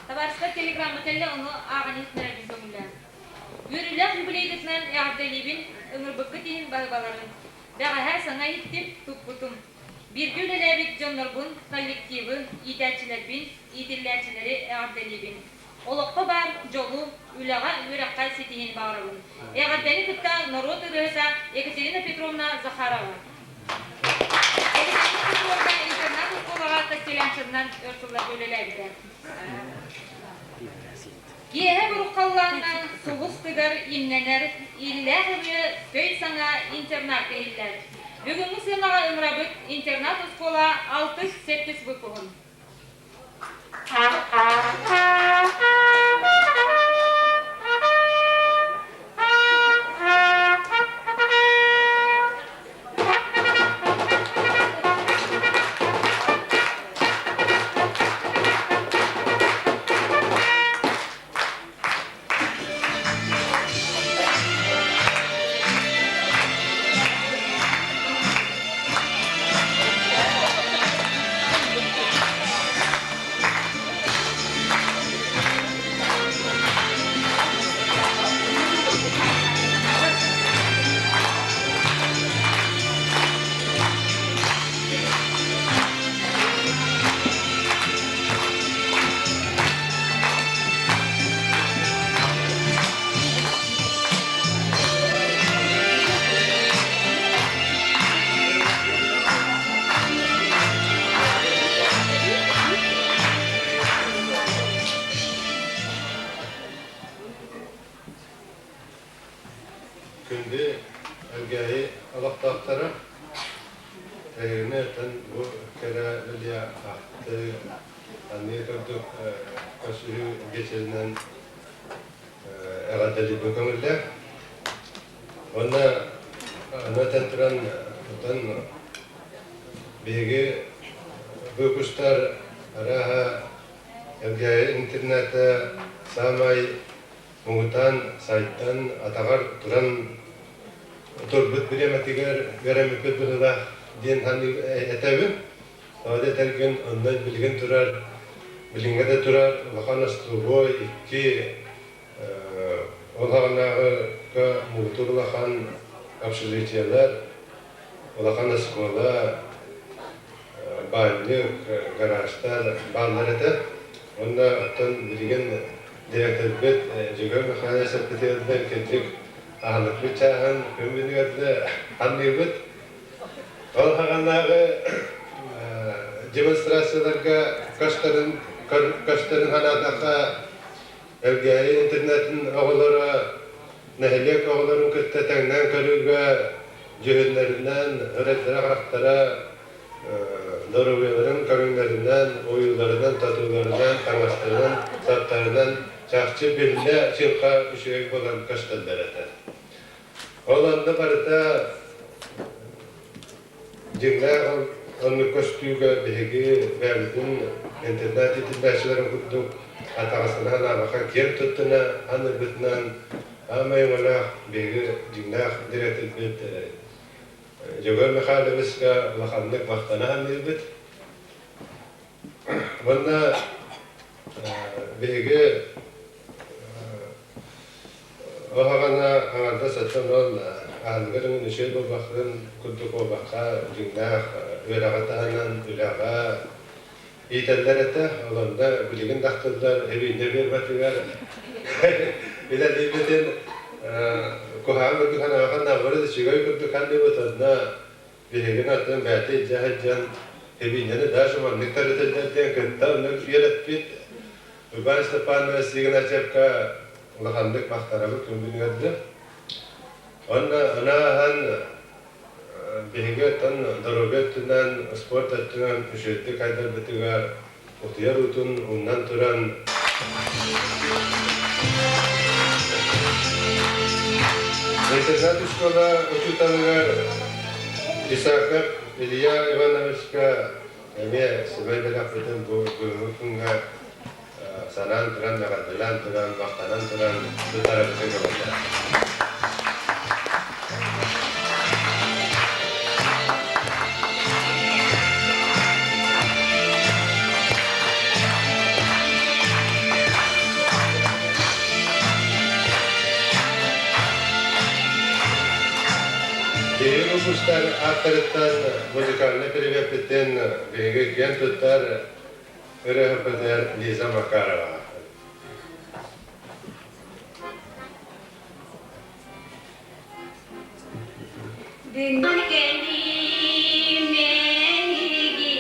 Табаарыстар телеграмма кэллэ, ону ааҕан иһитиннэрэрбин көҥүллээн. Үөрүүлээх юбилейгытынан эҕэрдэлиибин, ыҥырбыккыт иһин баһыыбаларын. Бэҕэһээ саҥа иһиттим, туппутум. Бииргэ үлэлээбит дьоннорбун, коллективы, иитээччилэрбин, иитиллээччилэри эҕэрдэлиибин. Олоххо баар дьолу, үлэҕэ, үөрэххэ ситиһиини баҕарабын. Эҕэрдэни кытта норуот ырыаһыта Екатерина Петровна Захарова. Екатерина Петровна интернат-оскуола кастеляншынан өр сылларга үлэлээбитэ. Киэһэ буруххаллаанна сулус тыгар имнэнэр, иллээх ырыа көй саҥа интернакка иһиллэр. Бүгүҥҥү сыанаҕа ыҥырабыт интернат оскуола алтыс сэттис выпуһун. Күндү Элгээйи олохтоохторо, эһигини оттон бу кэрэ бэлиэ ахтыы аныы курдук көрсүһүү биэчэринэн эҕэрдэлиирбин көҥүллээх. Уонна аны этэн туран, оттон биһиги выпустар арааһа Элгээйи интернета саамай муҥутаан сайдан атаҕар туран турбут бириэмэтигэр үөрэммиппит быһыылаах диэн этэбин. Тоҕо диэтэргин онно билигин турар, билиҥҥэ да турар улахан остолобуой икки ол аҕынааҕыга муҥутуур улахан общежитиелар, улахан оскуола, баанньык, гаражтар бааллар этэ. Уонна оттон билигин дириэктэрбит Дьөгүөр Михайлович эппитигэр кырдьык аһылыкпыт чааһын күн бүгүнүгэр да анныыбыт. Ол хаҕанааҕы демонстрацияларга көстөрүн көстөрүн санаатахха Элгээйи интернатын оҕолоро нэһилиэк оҕолорун кытта тэҥнээн көрүүгэ дьүһүннэринэн, үрэттэрэ-харахтара доруобуйаларын көрүҥнэринэн, уйууларынан, татууларынан, таҥастарынан, саптарынан чахчы биллэ чыҥха үчүгэй буолан көстөллөр этэ. Ол онно барыта Дьиҥнээх оннук көстүүгэ биһиги бэйэбитин интернет иитиллээччилэрин курдук атаҕастанан аабаха киэн туттуна аныырбытынан аамай өҥөлөөх биһиги дьиҥнээх дириэктэрбит Дьөгүөр Михайловичка улаханнык махтана саныыбыт. Уонна биһиги Оһоҕоно аҥардас оттон ол аһылыгар өҥүн үчүгэй буолбаххын курдук буолбакка дьиҥнээх үөрэҕи таһынан үлэҕэ иитэллэр этэ. Ол онно билигин да ахтыллар эбиинньэ биэрбэтигэр үлэлиирбитин куһаҕан курдук санаабакка наоборот үчүгэй курдук саныыбыт. Онно биһигини атын бэйэтэ илдьэ сылдьан эбиинньэни даже маннык төрөтөллөр диэн кытта оннук үөрэппит Уйбаан Степанович Игнатьевка улаханнык махтанабыт күн бүгүнүгэр Уонна ынааһан биһиги оттон доруобуйа өттүнэн, спорт өттүнэн үчүгэйдик айдарбытыгар утуйар уутун умнан туран Интернат-оскуола учууталыгар Исаков Илья Ивановичка эмиэ сэмэй бэлэхпитин бу бүгүҥҥү күҥҥэ санаан туран, эҕэрдэлээн туран, махтанан туран тутарабытын көҥүллээх. Биһиги выпустар ааттарыттан музыкальнай привеппитин биһиги киэн туттар ырыаһыппытыгар Лиза Макарова. Бүгүн кэлиим эһиги.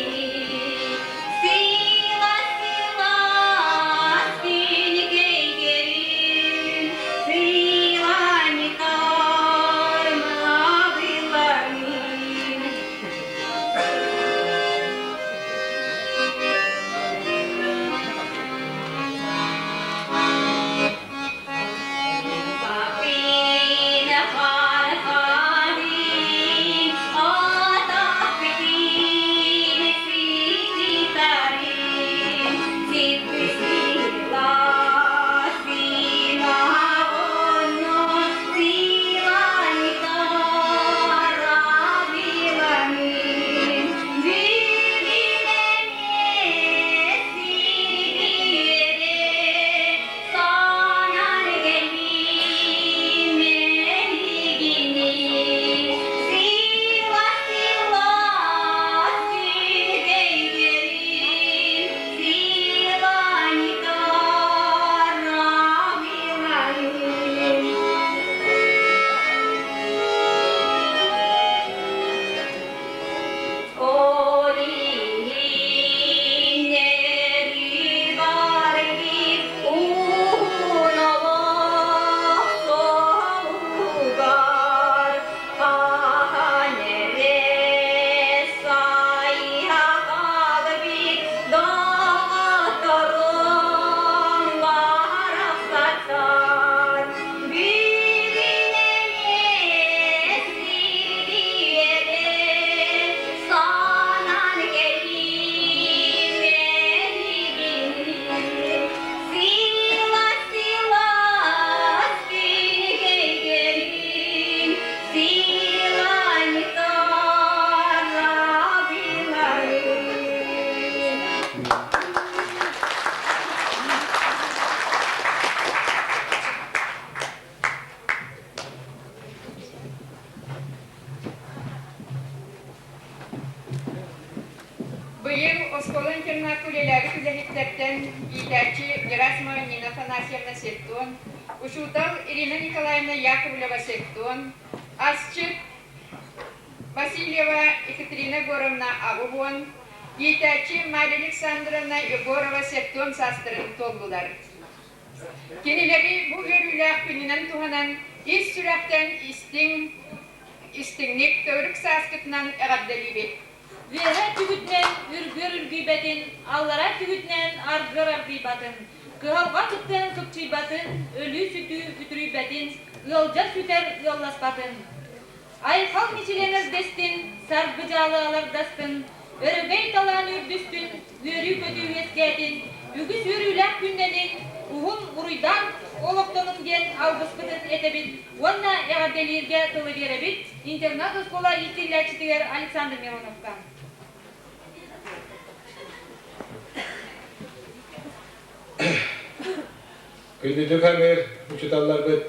үлэлээбит үлэһиттэртэн иитээччи Герасимова Нина Афанасьевна Сеттон, учуутал Ирина Николаевна Яковлева Сеттон, асчыт Васильева Екатерина Егоровна Аҕуһуон, иитээччи Марья Александровна Егорова Сеттон саастарын туоллулар. Кинилэри бу үөрүүлээх күнүнэн туһанан ис сүрэхтэн истиҥ, истиҥник төгүрүк сааскытынан эҕэрдэлиибит. Үөһэ түгүтүнэн үргүөр үргүйбэтин, аллара түгүтүнэн аргыар аргыйбатын, кыһалҕа кыттыан кыпчыйбатын, өлүү-сүтүү үтүрүйбэтин, ыалдьар-сүтэр ыалласпатын. Айхал мичилиэн эрдэстин, саргы-дьаалы алардастын, өрөгөй талаан үрдүстүн, үөрүү-көтүү үөскээтин, үгүс үөрүүлээх күннэнин, уһун уруйдаан олохтонуҥ диэн алгыспытын этэбит уонна эҕэрдэлииргэ тылы биэрэбит интернат-оскуола иитиллээччитигэр Александр Мироновка. Күндүтүк саныыр учууталларбыт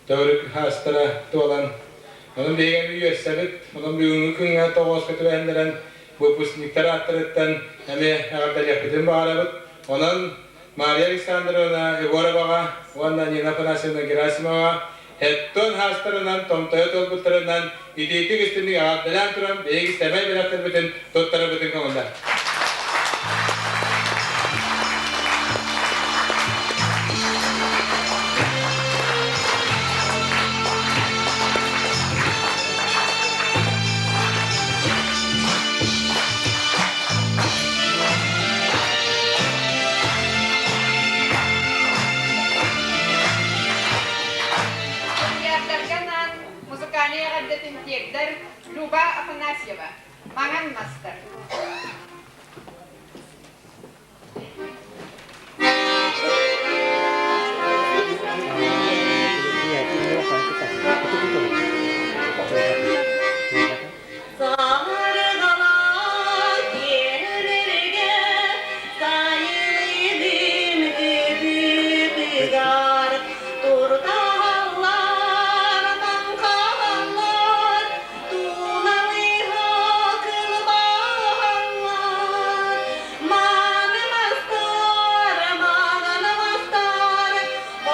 төгүрүк хаастара туолан, онон биһиги үөрсэбит, онон бүгүҥҥү күҥҥэ тоҕооска түбэһиннэрэн выпускниктар ааттарыттан эмиэ эҕэрдэлиэхпитин баҕарабыт. Онон Мария Александровна Егороваҕа уонна Нина Афанасьевна Герасимоваҕа Хеттон хаастарынан томтойо туолбуттарынан итиитик истиҥник эҕэрдэлээн туран биһиги сэмэй бэлэхтэрбитин туттарарбытын көҥүллэр. Суруйааччыларга анаан музыкальнай эҕэрдэтин тиэрдэр Люба Афанасьева, Маҥан мастар. Саргала киэргэ сайылыым кыбытыгар туртаһаллар, таҥхаллар, туналыһа кылбаһаллар. Мааны мастар, маҥан мастар,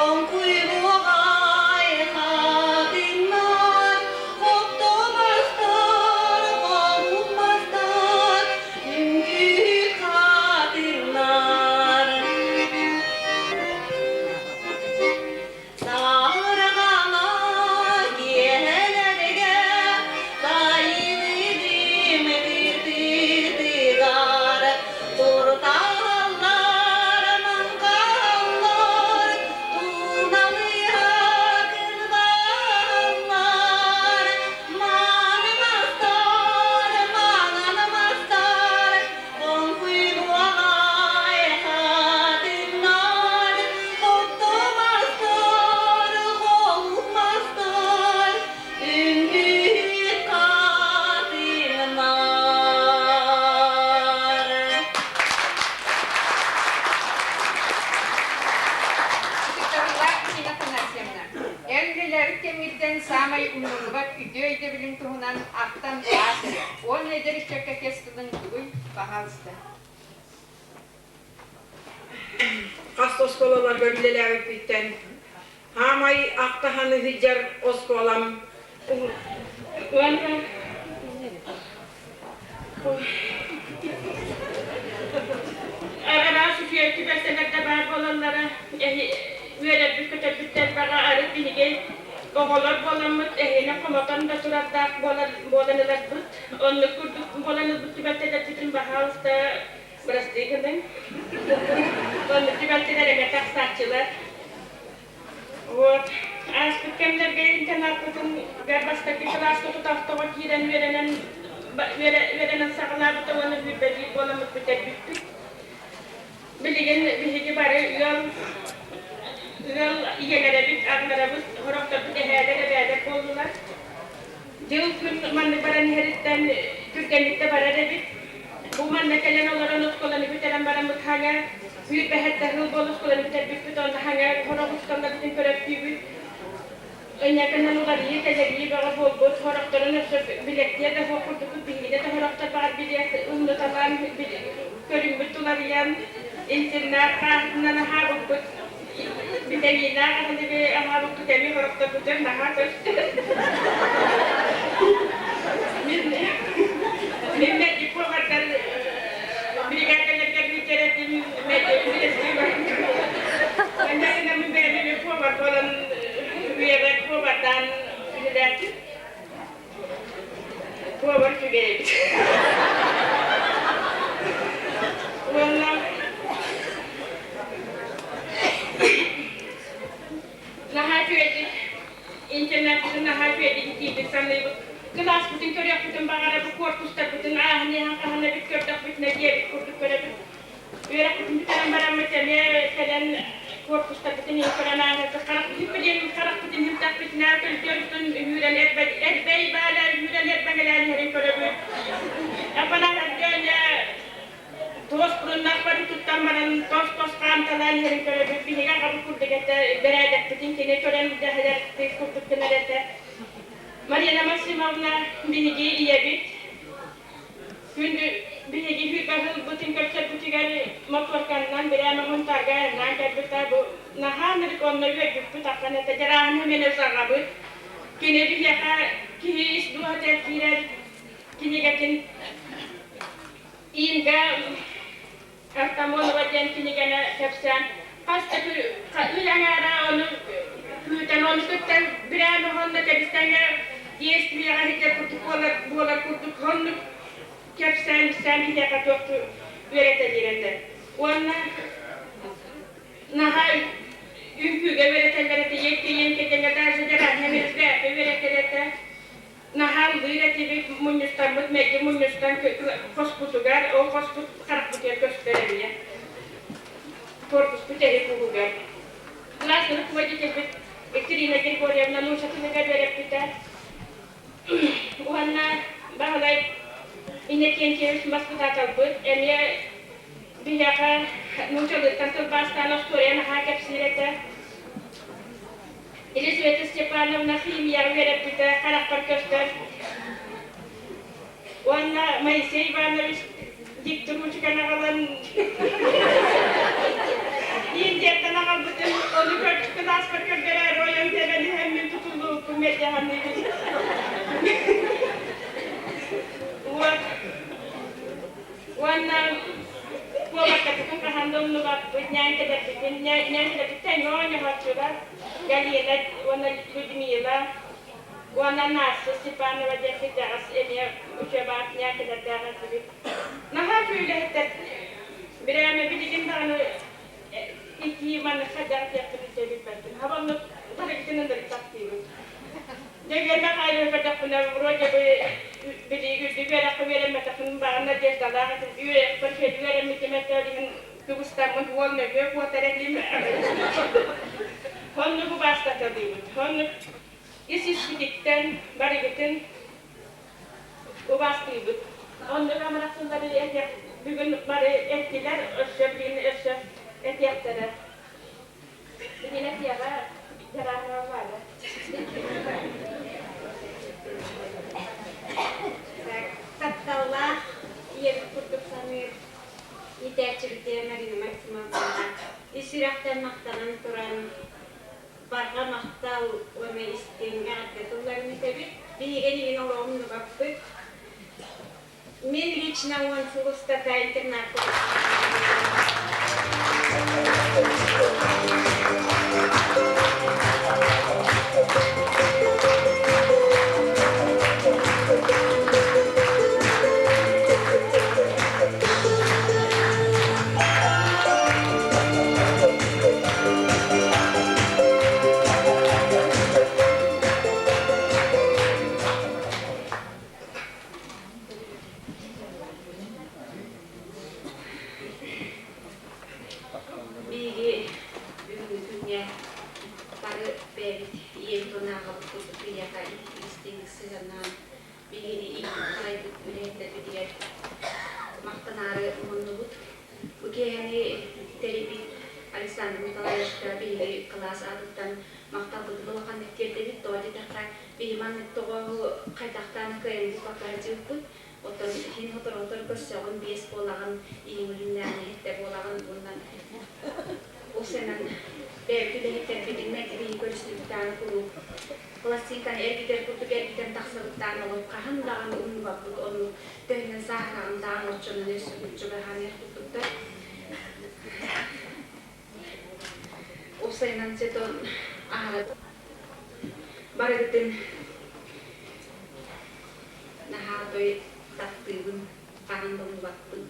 Оҥкуй буоҕай хатыҥнар, хопто мастар, хомут мастар, үҥкүү хатыҥнар. Сарҕала киэһэлэргэ сайылыым тыртытыгар туртаһаллар, маҥхаллар, туналыһа кылбаһаллар. Мааны мастар, маҥан мастар, Оҥкуй буолай хатыҥнар, Хопто мастар, холук мастар, Үҥкүүһүт хатыҥнар. Ытыктабыллаах Нина Афанасьевна, эн үлэлээбит кэмҥиттэн саамай умнуллубат үтүө өйдөбүлүҥ туһунан ахтан аас эрэ. Уонна эдэр ыччакка кэс тылыҥ тугуй? Пожалуйста. Хас оскуолаларга үлэлээбиппиттэн Хаамай ахтаһан ыһыдьар оскуолам уонна араас үтүө түбэлтэлэр да баар буолаллара үөрэрбит көтөрбүт баҕа арыт биһиги оҕолор буоламмыт эһиэнэ хомотон да турардаах буолан ыларбыт оннук курдук буолан ылбыт түбэлтэлэрбитин баһаалыста бырастыы гыныҥ оннук түбэлтэлэр эмэ тахсааччылар Вот. Ааспыт кэмнэргэ интернаппытын бастакы кылааска тутахтоҕо киирэн үөрэнэн үөрэнэн саҕалаабыта уонна сүүрбэлиир буоламмыт бүтэрбиппит. Билигин биһиги бары ыал ыал ийэлэрэбит, аҕаларабыт, сорохторбут эһээлэр, эбээлэр буоллулар. Дьыл-күн маннык баран иһэриттэн түргэнник да барар эбит. Бу манна кэлэн олорон оскуоланы бүтэрэн бараммыт хаҥа сүүрбэһэттэ сыл буола оскуоланы бүтэрбиппит онно хаҥа сорох учууталларбытын көрөттүүбүт. Ынньакынан уларыйыы кэлэрии бөҕө буолбут, сорохторун өссө билэттиэ да суох курдукпут, биһигини да сорохтор баҕар билиэх умнуталаан. Көрүҥмүт уларыйан, интернат хааһытынан аһаабыппыт, битэмииннээх аһылыгы аһаабыппыт эмиэ сорохторбутугар наһаа көстөр. Мин мин мэлдьи повардар бригадаларыгар сылдьар этим, мэлдьи Онно гынан бэйэм эмиэ повар буолан үйэбэр повардаан үлэлээтим. Повар үчүгэй эбит. Уонна наһаа үчүгэйдик интернаппытын наһаа үчүгэйдик итиитик саныыбыт. Кылааспытын көрүөхпүтүн баҕарабыт, куорпустарбытын ааһан иһэн хаһан эбит көрдөхпүтүнэ диэбит курдук көрөбүт. Үөрэхпитин бүтэрэн бараммыт эмиэ кэлэн куорпустарбытын иһин көрөн ааһыахпыт. Харахпытын билиэн харахпытын иһимтэхпитинэ көлдьөрбүтүн үүрэн эрбэй баала үүрэн эрбэҥэлээн иһэрин көрөбүт. Аппанаатарга туос буруннаах бары туттан баран тос-тос хаамталаан иһэрин көрөбүт. Биһиги аҕабыт курдук этэ, бэрээдэкпитин кини көрөн дэһэлэр курдук гынар этэ. Марина Максимовна биһиги ийэбит Күндү биһиги баһылбытын көрсөрбүтүгэр мотуорканнан бирээмэ мунтаарга айаннаан кэлбитэ бу наһаа ынырык онно үөрбүппүт аххан этэ дьарааһыны мин саҕабыт кини биһиэхэ киһи ис дууһатыгар киирэр кинигэтин Инга Артамонова диэн кинигэни кэпсээн хас да ый аҥаара ону күүтэн ону кытта бирээмэ уонна кэбистэҥҥэ действиеҕэ иһитэр курдук буолар буолар курдук оннук кэпсээн ипсээн биһиэхэ туох үөрэтэлиир этэ уонна наһаа үҥкүүгэ үөрэтэллэр этэ еккейен кэтэҥэ даже дьарааһына бэйэтэ үөрэтэр этэ Наһаа ыллыыр этибит, мунньустаммыт, мэлдьи мунньустан хоспутугар, ол хоспут харахпытыгар көстөр эмиэ. Корпуспут эрик уһугар. Классный руководительбит Екатерина Григорьевна нуучча тылыгар үөрэппитэ. Уонна Баһылай Иннокентьевич баспытааталбыт эмиэ биһиэхэ нууччалыыттан тылбаастаан остуоруйа наһаа кэпсиир этэ. Елизавета Степановна химияҕа үөрэппитэ харахпар көстөр. Уонна Моисей Иванович диктор ручканы аҕалан Индияттан аҕалбытын ону кылааспар көрдөрөөрү ойон тэбэн иһэммин тутуллубуппун мэлдьи саныыбын. Вот. Уонна куобаккатытын хаһан да умнубаппыт, ньээҥкэлэрбитин, ньээҥкэлэрбиттэн оонньоһооччулар Галина уонна Людмила уонна Настя Степанова диэн кырдьаҕас эмиэ учебаат ньээҥкэлэрдээх этибит. Наһаа үлэһиттэр бирээмэ билигин даҕаны итии маннык хайдах диэхпин билбэппин. Хабаннык барыгытын ынырык таптыыбын. Дьэ Михайловы көрдөхпүнэ, вроде бы били үрдүк үөрэххэ үөрэммэтэхпин баҕар надеждалаах этим. Үөрэхпэр үчүгэйдик үөрэммитим этэ, ол иһин кыбыстаммын уол нөҥүө куотар этим. Оннук убаастаталыыбыт. Оннук ис-испититтэн барыгытын убаастыыбыт. Оннук амарах тыллары этиэх бүгүн бары эттилэр, өссө билигин өссө этиэхтэрэ. Билигин этиэҕэ дьарааһыҥа баара. Тапталлаах ийэбит курдук саныыр иитээччибитэ Марина Максимовна ис сүрэхтэн махтанан туран барҕа махтал уонна истиҥ эҕэрдэ тылларын этэбит. Биһиги эйигин олоҕум нубаппыт. Мен лично уон сыл устата интернакка Биһиги бүгүҥҥү күҥҥэ бары бэйэбит ийэбит уонна аҕабыт курдук биһиэхэ истиҥник сыһыаннаан биһигини ииппит-харайбыт үлэһиттэрбитигэр махтанаары муннубут. Бу киэһэни тэрийбит Александр Николаевичка биһиги кылаас аатыттан махталбытын улаханнык тиэрдэбит. Тоҕо диэтэххэ, биһи маннык тоҕооһу хайдахтаан кыайан булбакка сылдьыбыппыт. Оттон иһин сотору-сотору көрсөҕүн, биэс буолаҕын, иһиҥ үлүннээҕин иһиттэ буолаҕын уонна ол сэнэн бэйэбит үлэһиттэрбитин мэлдьи көрүстүбүттээн куруук пластинканы эргитэр курдук эргитэн тахсыбыттаан олох хаһан даҕаны умнубаппыт оннук төһөнөн сааһыраҕын даҕаны оччонон өссө куччугаһаан иһэр курдуктар. Уопсайынан сетон аһара барыгытын наһаа той таптыыбын, хаһан да умнубаппын.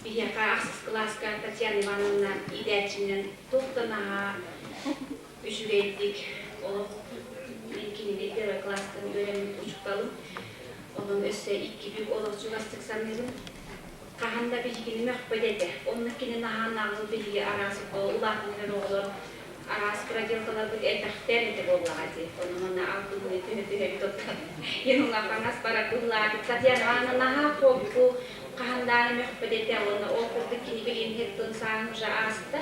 Биһиэхэ ахсыс кылааска Татьяна Ивановна иитээччинэн туох да наһаа үчүгэйдик олох мин кинини первый класстан үөрэммит учууталым. Онон өссө икки бүк олох чугастык саныыбын. Хаһан да биһигини мөхпөт этэ. Онно кини наһаа наҕыл биһиги араас улаатан эрэр оҕолор араас проделкаларбыт элбэхтэр этэ буоллаҕа дии. Ону манна алтынныы түһэ-түһэ оттон енуҥа бара быһылаабыт Татьяна Ивановна наһаа холку хаһан даҕаны мөхпөт этэ уонна ол курдук кини билигин хеттун сааһын уже ааста.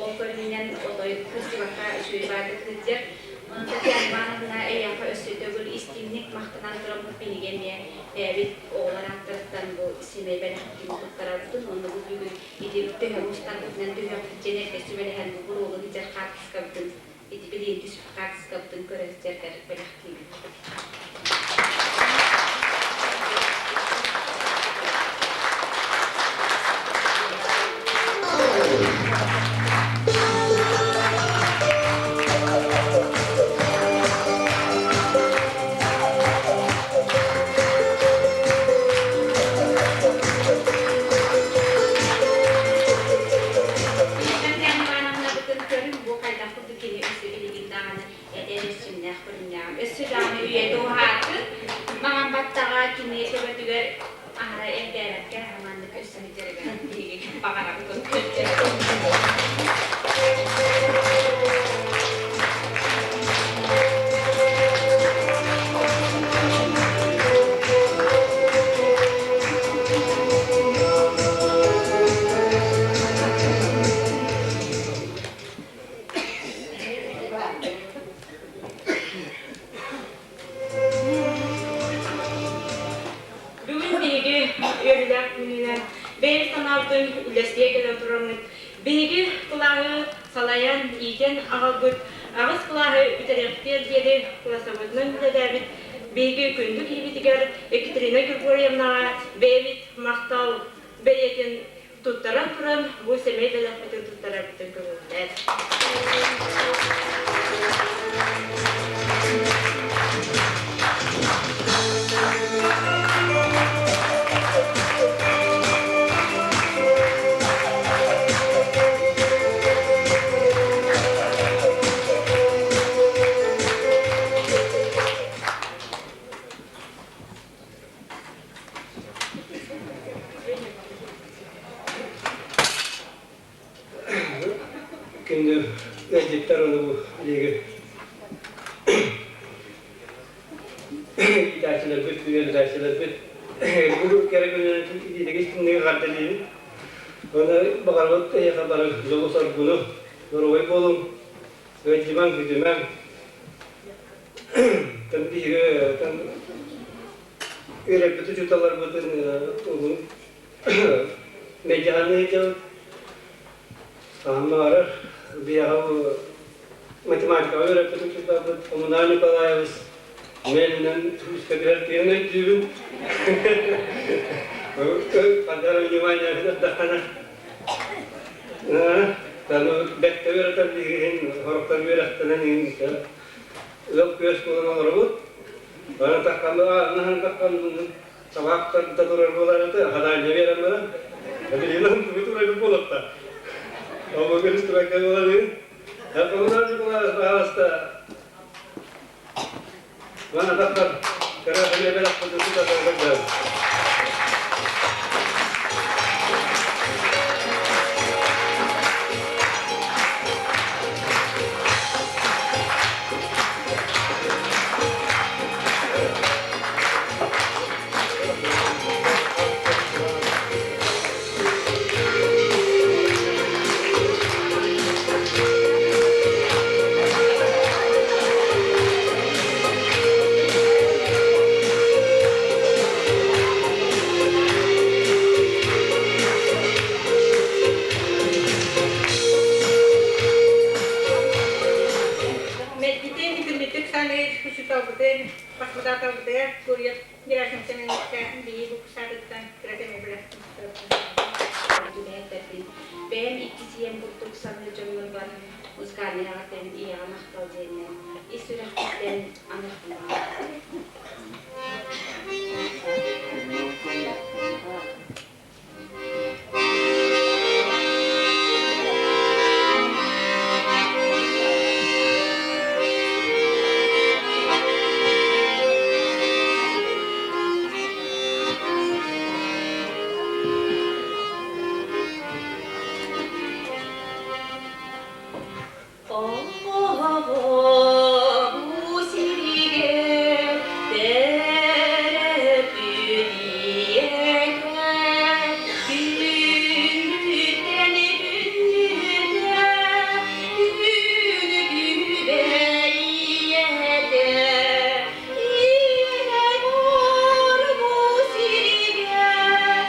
Ол көрүҥүнэн отой кырдьыбакка үчүгэй баардык сылдьар. Онон Татьяна Ивановна эйиэхэ өссө төгүл истиҥник махтанан тураммыт биһиги эмиэ бэйэбит оҕолор ааттарыттан бу сэмэй бэлэхпитин туттарабытын уонна бу бүгүн ити төһө мустарбытынан түһүөхпүт диэн эрдэ сүбэлэһэн бу буруолу сылдьар хаартыскабытын ити билигин түспүт хаартыскабытын көрө сылдьаргар бэлэхтиибит. Татьяна Ивановнабытын көрүҥ бу хайдах курдук кини өссө билигин даҕаны эдэр эрчимнээх көрүҥнээҕин өссө даҕаны үйэтэ уһаатын маҥан баттаҕа кини төбөтүгэр аһара элбээбэккэ маннык өссө сылдьарыгар биһиги баҕарабыт Бүгүн биһиги үөрүүлээх күнүнэн бэйэм санаабытын үллэстиэ кэлэн тураммыт, биһиги кылааһы салайан, иитэн аҕалбыт аҕыс кылааһы бүтэриэхтиэр диэри кылаасабытынан үлэлээбит биһиги күндү киһибитигэр Екатерина Григорьевнаҕа бэйэбит махтал бэлиэтин туттаран туран бу сэмэй бэлэхпитин туттарарбытын көҥүллээр. Күндү ыалдьыттар ону бу биһиги иитээччилэрбит, үөрэтээччилэрбит бу кэрэ күнүнэн итиитик истиҥник эҕэрдэлиибит. Уонна баҕарабыт эһиэхэ бары дьолу-соргуну, доруобай буолуҥ, ыалдьымаҥ, бүтүмэҥ. Тан биһиги тан үөрэппит учууталларбытын Мэдьэҕэни ыытабыт. Хаһан баҕарар биһиэхэ бу математикаҕа үөрэппит учууталбыт Омуна Николаевич мэлинэн күүскэ түһэр тыын өйдүүбүн. Хандар внимание эрдэххинэ Тану бэркэ үөрэтэр биһигин сороктор үөрэхтэнэн ыал күөс буолан олоробут. Бары тахханна таххан Табаахтар да турар буолар этэ, хадаанньа биэрэн баран, билигин тугу турар буолуохта. Ол бүгүн туракка буоларын. Коммунал Николаевич, пожалуйста, Вана тахтар, кыра хлебелах кытыты Бэйэм иккис ийэм курдук саныыр дьоннорбор музыкальнай эҕэрдэбин ийэҕэ махтал диэнинэн ис сүрэхпиттэн аныахпын баҕарабын. Оҕо сиригэр төрөппүт ийэтэ күндүттэн күндүтэ күн-күбэй ийэтэ ийэ бу сиригэр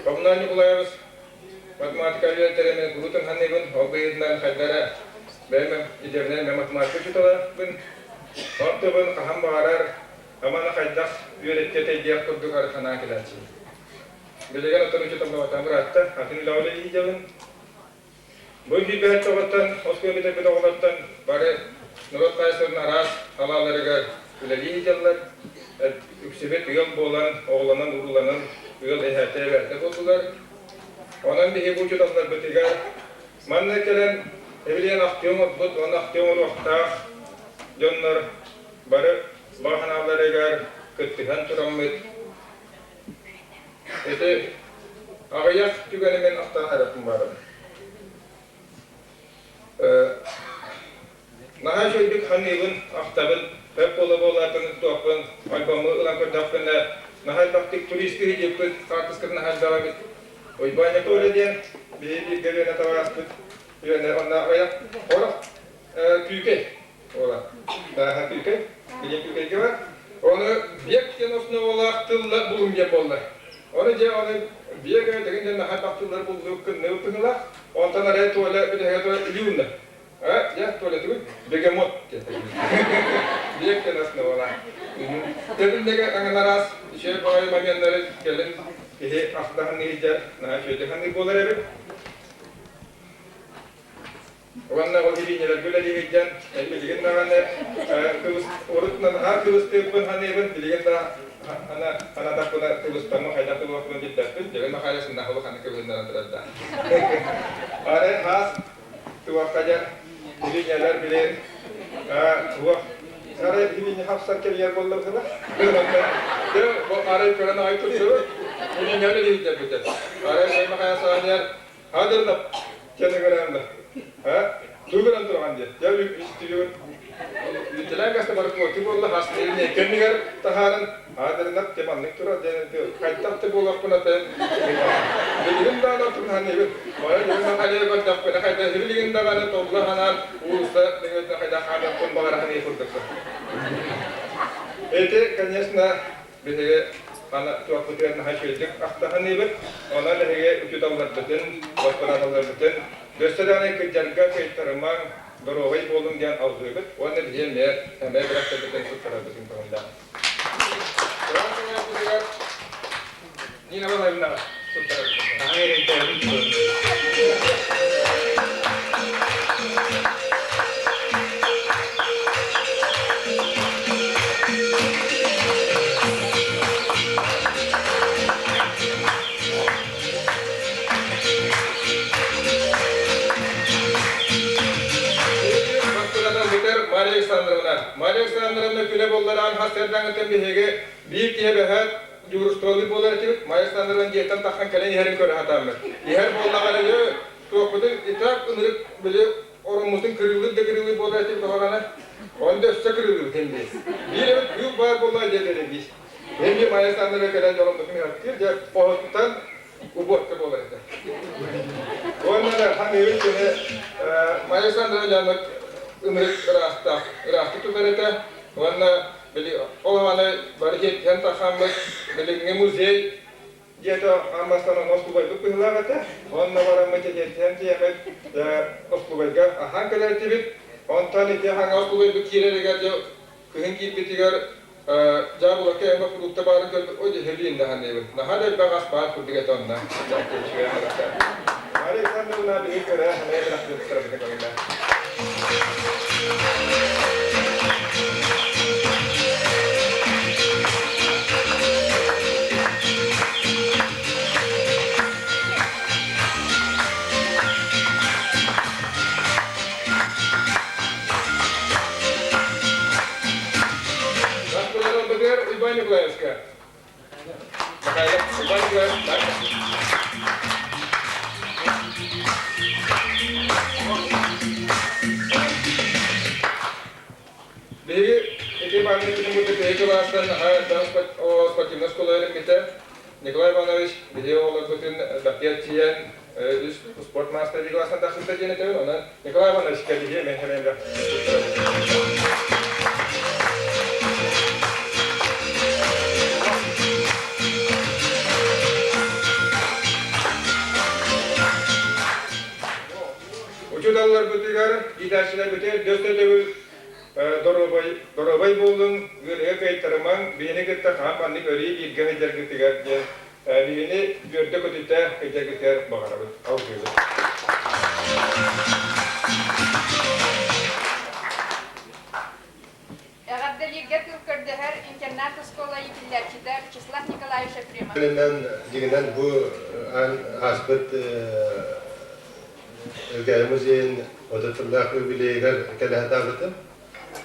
Роман Николаевич математика үөрэтэрин курутун ханныыбын, ол быһыытынан хайдара бэйэм идэбинэн математика учууталабын. Онтубун хаһан баҕарар Амана хайдах үөрэттиэтэй диэх курдук арыханаа кэлээччи. Билигин оттон учууталлабатаҕым ыраатта, атын үлэҕэ үлэлии Бу киирбэһэт тоҕоттон, оскуола бүтэрбит оҕолортон бары норуот хаһаайыстыбатын араас салааларыгар үлэлии сылдьаллар. Үксүбүт ыал буолан, оҕолонон, урууланан ыал эһээтэ эбээтэ буоллулар. Онон биһиги бу учууталларбытыгар манна кэлэн эбилиэн ахтыы оҥорбут уонна ахтыы оҥоруохтаах дьоннор бары баҕа санааларыгар кыттыһан тураммыт ити аҕыйах түгэни мин ахтан эрэрбин баарым. Наһаа үчүгэйдик ханыыбын, ахтабын, хөп буола-буолаатын туохпун, альбому ылан көрдөхпүнэ, наһаа элбэхтик туристыы сылдьыппыт, хаартыскатын наһаа элбэх эбит. Уйбаанньа Толя диэн биһиги бииргэ үөрэнэ табаарыспыт үөрэнэ онно аҕыйах орох күүкэй Ола. Дааха күүкэй, билин күүкэйгэ бар. Оны биэк диэн основалаах тылла булун диэн буолла. Оны дьэ оны биэк дэгин диэн наһаа элбэх тыллар буллук кынныбыт быһыылаах. Онтон арай Толя бүтэһигэ Толя илиунна. А, дьэ Толя тугуй? Бегемот диэн. Биэк диэн основалаах. Тэбиллэгэ аҥанараас үчүгэй баҕайы моменнары кэлин киһи ахтаһан иһдьэр, наһаа үчүгэйдик ханнык буолар эбит. Уонна ол илиинньэлэргэ үлэлиигин билигин даҕаны урут наһаа кыбыстыырбын саныыбын, билигин да санаатахпына кыбыстаммын хайдах кыбыахпын билбэппин. Дьөгүн Михайлович сыннахылы ханна кыбыһыннаран турар да. Ары хаас туохха дьэ илиинньэлэр билин туох арай илиинньэ хапсар кэбийэр буоллабытына дьэ бу арай көрөн аҕай турдубут илиинньэлэр илиинньэлбитин арай Михаил Сааньяр Хадырнап кенегерэнда. А? Тугуран турган дии. Я үстүгүн үтелен каста барып ти болла хастырын кемигер тахарын хадырнап те маннык тура ден кайттак те болақпына тен билигин даана турхан эбит. Бая дегин хале көрдөхпүнэ хайда билигин даҕаны толла ханан уулусса дегин хайда хаамыахпын баҕарахын курдук. Эти, конечно, Биһиги аны туохпутугар наһаа үчүгэйдик ахтаһыныыбыт. Онон эһиги учууталларбытын, боспораталларбытын өссө даҕаны кырдьарга кыайтарымаҥ, доруобай буолуҥ диэн алгыыбыт уонна биһиги эмиэ эмиэ бырахтарбытын туттарарбытын көҥүллээх. Нина Валерьевнаҕа туттарарбытын. Наһаа эрэйдээбит Бастакытан Мария Александровна. Мария Александровна күнэ буоллараан хас сэрдэҥиттэн биһиги биир киһи бэһэт дьуурустуолуу буолар этибит. Мария Александровна дьиэттэн тахсан кэлэн иһэрин көрө сатааммыт. Иһэр буоллаҕына дьэ туохпутун и так ынырык били ороммутун кырыылыыр да кырыылыыр буолар этибит оһоҕоно. Онно өссө кырыылыыр син биир. Биир эбит кыыл баар буоллаҕа дьиэ биир. Эмиэ Майя Александровна кэлэн ороммутун ыһаттыыр дьэ оһоттан уборка буолар этэ. Уонна ханыыбын кини Майя Александровна дьааннык ынырык ыраастаах ыраастык тутар этэ. Уонна били ол аны бары дьиэттэн тахаммыт билиҥҥи музей. Диэтэ аан бастаан остулубайбыт быһыылаах этэ. Онно бараммыт этиэттиһэн тиийэммит остулубайга аһаан кэлэр этибит. Онтон ити хаҥа остулубайбыт киирэригэр дьэ кыһын киирбитигэр дьаабылака эмэ фрукта баарын көрбүт ой дьэһэлиин даһаныыбын. Наһаа да элбэх ас баар курдук этэ онно. Үчүгэй аһылыкта. Бары итэн да мына биһи көрө ханайа бырахтыктарабыта көҥүлэ. Быгар Иван Николаевска. Михайлов Иван Николаевич. Биһиги ити памятникпытын кытта биһиги кылаастан наһаа элбэх спортивнай школа үөрэммитэ. Николай Иванович биһиги оҕолорбутун бэккэ эрчийэн үс спорт маастар кылаастан тахсыбыта диэн этэбин. Онон Николай Ивановичка биһиги эмиэ элбэх Учууталларбытыгар, иитээччилэрбитигэр дөс төлөбүл доруобай, доруобай буолуҥ, ыарыыга кыайтарымаҥ, биһини кытта хаһан маннык өрүү бииргэ сылдьаргытыгар диэн биһини үөрдэ-көтүтэ сылдьаргытыгар баҕарабыт, алгыыбыт. Эҕэрдэлииргэ тыл көрдөһөр интернат-оскуола иитиллээччитэ Вячеслав Николаевич Ефремов. Дьиҥинэн бу ааспыт Элгээйи музейын 30 сыллаах юбилейыгар кэлэ сатаабытым.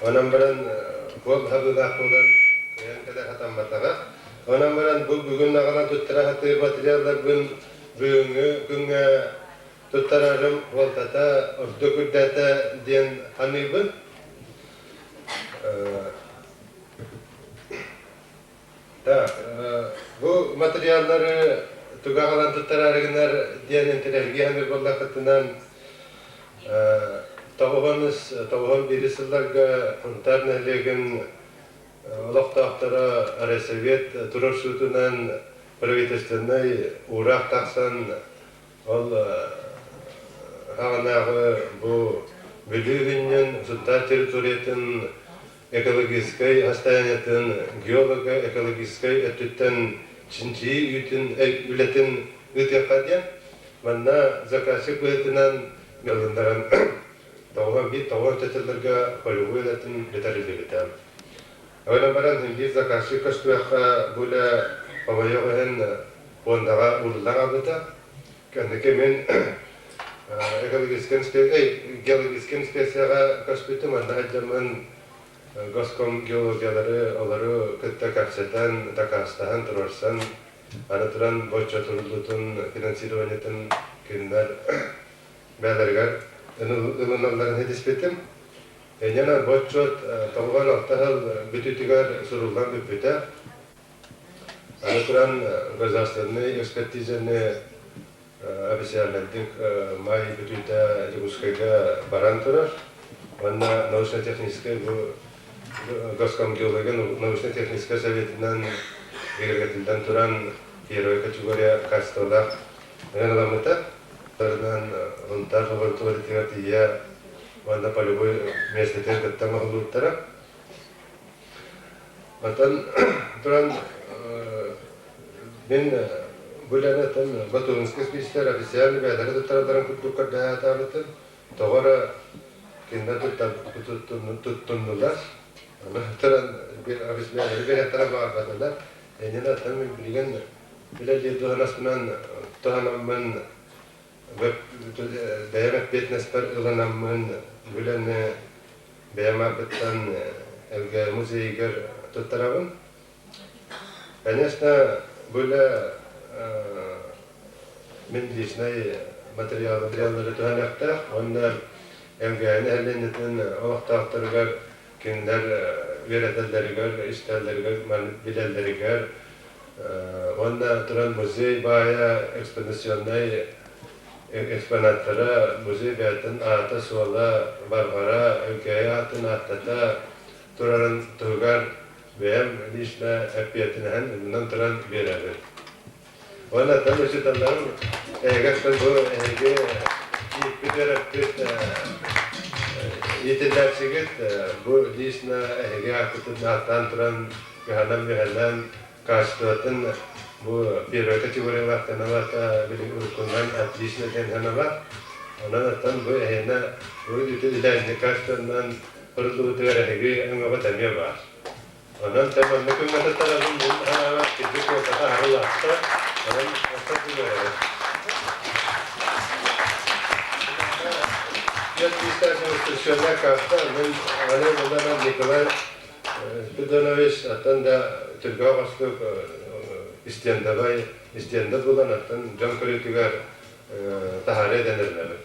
Онон баран куол хабыылаах буолан кыайан кэлэ сатамматаҕа. Онон баран бу бүгүн аҕалан туттара сатыыр материалларбын бүгүҥҥү күҥҥэ туттарарым уолтата ордук үрдээтэ диэн саныыбын. Так, бу материаллары туга аҕалан туттараары гынар диэн интэриэһиргии саныыр буоллаххытынан тоҕуһун тоҕуһун биир сылларга Сунтаар нэһилиэгин олохтоохторо райсовет туруорсуутунан правительственнай уураах тахсан Ол аҕынааҕы бу Бүлүү күнньүн Сунтаар территориятын экологическай состояниетын геолого-экологическай өттүттэн чинчийии үүтүн үлэтин ыытыахха диэн манна заказчик быһыытынан ылыннаран тоҕуһан биир тоҕуон чачылларга полевой үлэтин бүтэриллибитэ. Онон баран биир заказчик көстүөххэ бу үлэ хомойуох иһин пуондаҕа ууруллан хаалбыта. Кэнники мин экологическай геологическай инспекцияҕа көспүтүм, онно сылдьаммын госком геологиялары олору кытта кэпсэтэн, дакаастаһан, туруорсан, аны туран боччо туруллуутун финансированиетын кинилэр бэйэлэригэр ылыналларын ситиспитим. Инньэ боччуот 96 сыл бүтүүтүгэр суруллан бүппүтэ. Аны туран государственнай экспертизаны официальнайдык май бүтүүтэ Дьокуускайга баран турар. Уонна научно-техническэй бу Госкомгеология научно-техническэй советынан бигэргэтиллэн туран первая категория качестволаах ыламмыта. Тарынан Һунтаар лабораториятыгар тиийэ уонна полевой миэстэтигэр кытта оҥоһуллубуттара. Оттон туран мин бу үлэни оттон Батуринскай списктэр официальный бэйэлэрэ туттаралларын курдук көрдөһө Тоҕо эрэ кинилэр туттуннулар. Аны туран бэйэлэрэ биэрэттэрэ баҕарбатылар. Иннинэ оттон мин билигин үлэлиир дуоһунаспынан туһанаммын бэйэм эппиэтинэспэр ылынаммын үлэни бэйэм ааппыттан ЛГ музейыгар туттарабын. Конечно, бу үлэ мин личнай материаллары туһаныахтаах уонна МГН нэһилиэнньэтин олохтоохторугар кинилэр үөрэтэллэригэр, истэллэригэр, билэллэригэр Уонна туран музей баайа экспедиционнай экспонаттара музей бэйэтин аата-суола Варвара Өлкөөйү аатын ааттата турарын туһугар бэйэм лично эппиэтинэһин ылынан туран биэрэбин. Уонна оттон учууталларым эһиги бу эһиги ииппит үөрэппит иитиллээччигит бу лично эһиги ааккытын ааттаан туран кыһанан-мүһэнэн качествотын бу первая категориялаахтан ылата билигин уруккунан отлично диэн ылар. Онон оттон бу эһиэнэ бу үлэни качествонан Кырыллыбытыгар эһиги өҥөҕүт эмиэ баар. Онон тэ манна күҥҥэ тарабын мин хараҕа кирдик куотаха арылаахта, онон орто күнүөрэбин. Дьон биистаах инструкционная карта, мин аны буланан Николай Спиридонович аттан да түргө оҕостук истиэндабай истиэндэ булан аттан дьон көрүүтүгэр таһаарыа дэнэринэбин.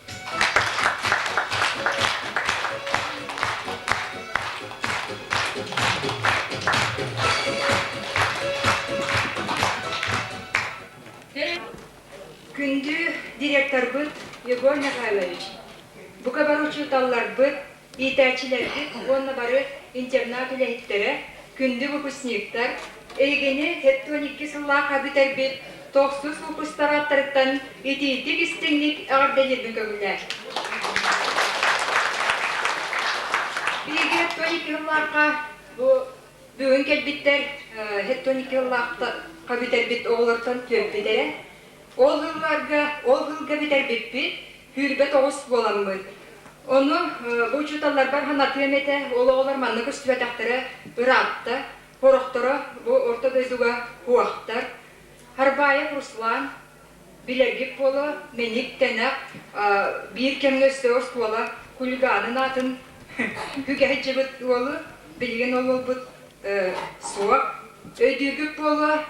Күндү директорбыт Егор Михайлович, бука бары учууталларбыт, иитээччилэрбит уонна бары интернат үлэһиттэрэ, күндү выпускниктар, эһигини 72 сыллаахха бүтэрбит тохсус выпустар ааттарыттан итиитик истиҥник эҕэрдэлиирбин көҥүллээх. Биһиги 72 сыллаахха бу бүгүн кэлбиттэр 72 сыллаахха бүтэрбит оҕолортон түөрпүт эрэ. Ол сылларга, ол сылга бүтэрбиппит, 29 буоламмыт. Ону бу учууталларбар санатыам этэ, ол оҕолор манна көстүбэтэхтэрэ ыраатта, сорохторо бу орто дойдуга куохтар. Харбаев Руслан, билэргит буолуо, мэник тэнэх, биир кэмҥэ өссө оскуола хулиганын аатын үгэһиччибит уолу, билигин ол уолбут суох. Өйдүүргүт буолуо,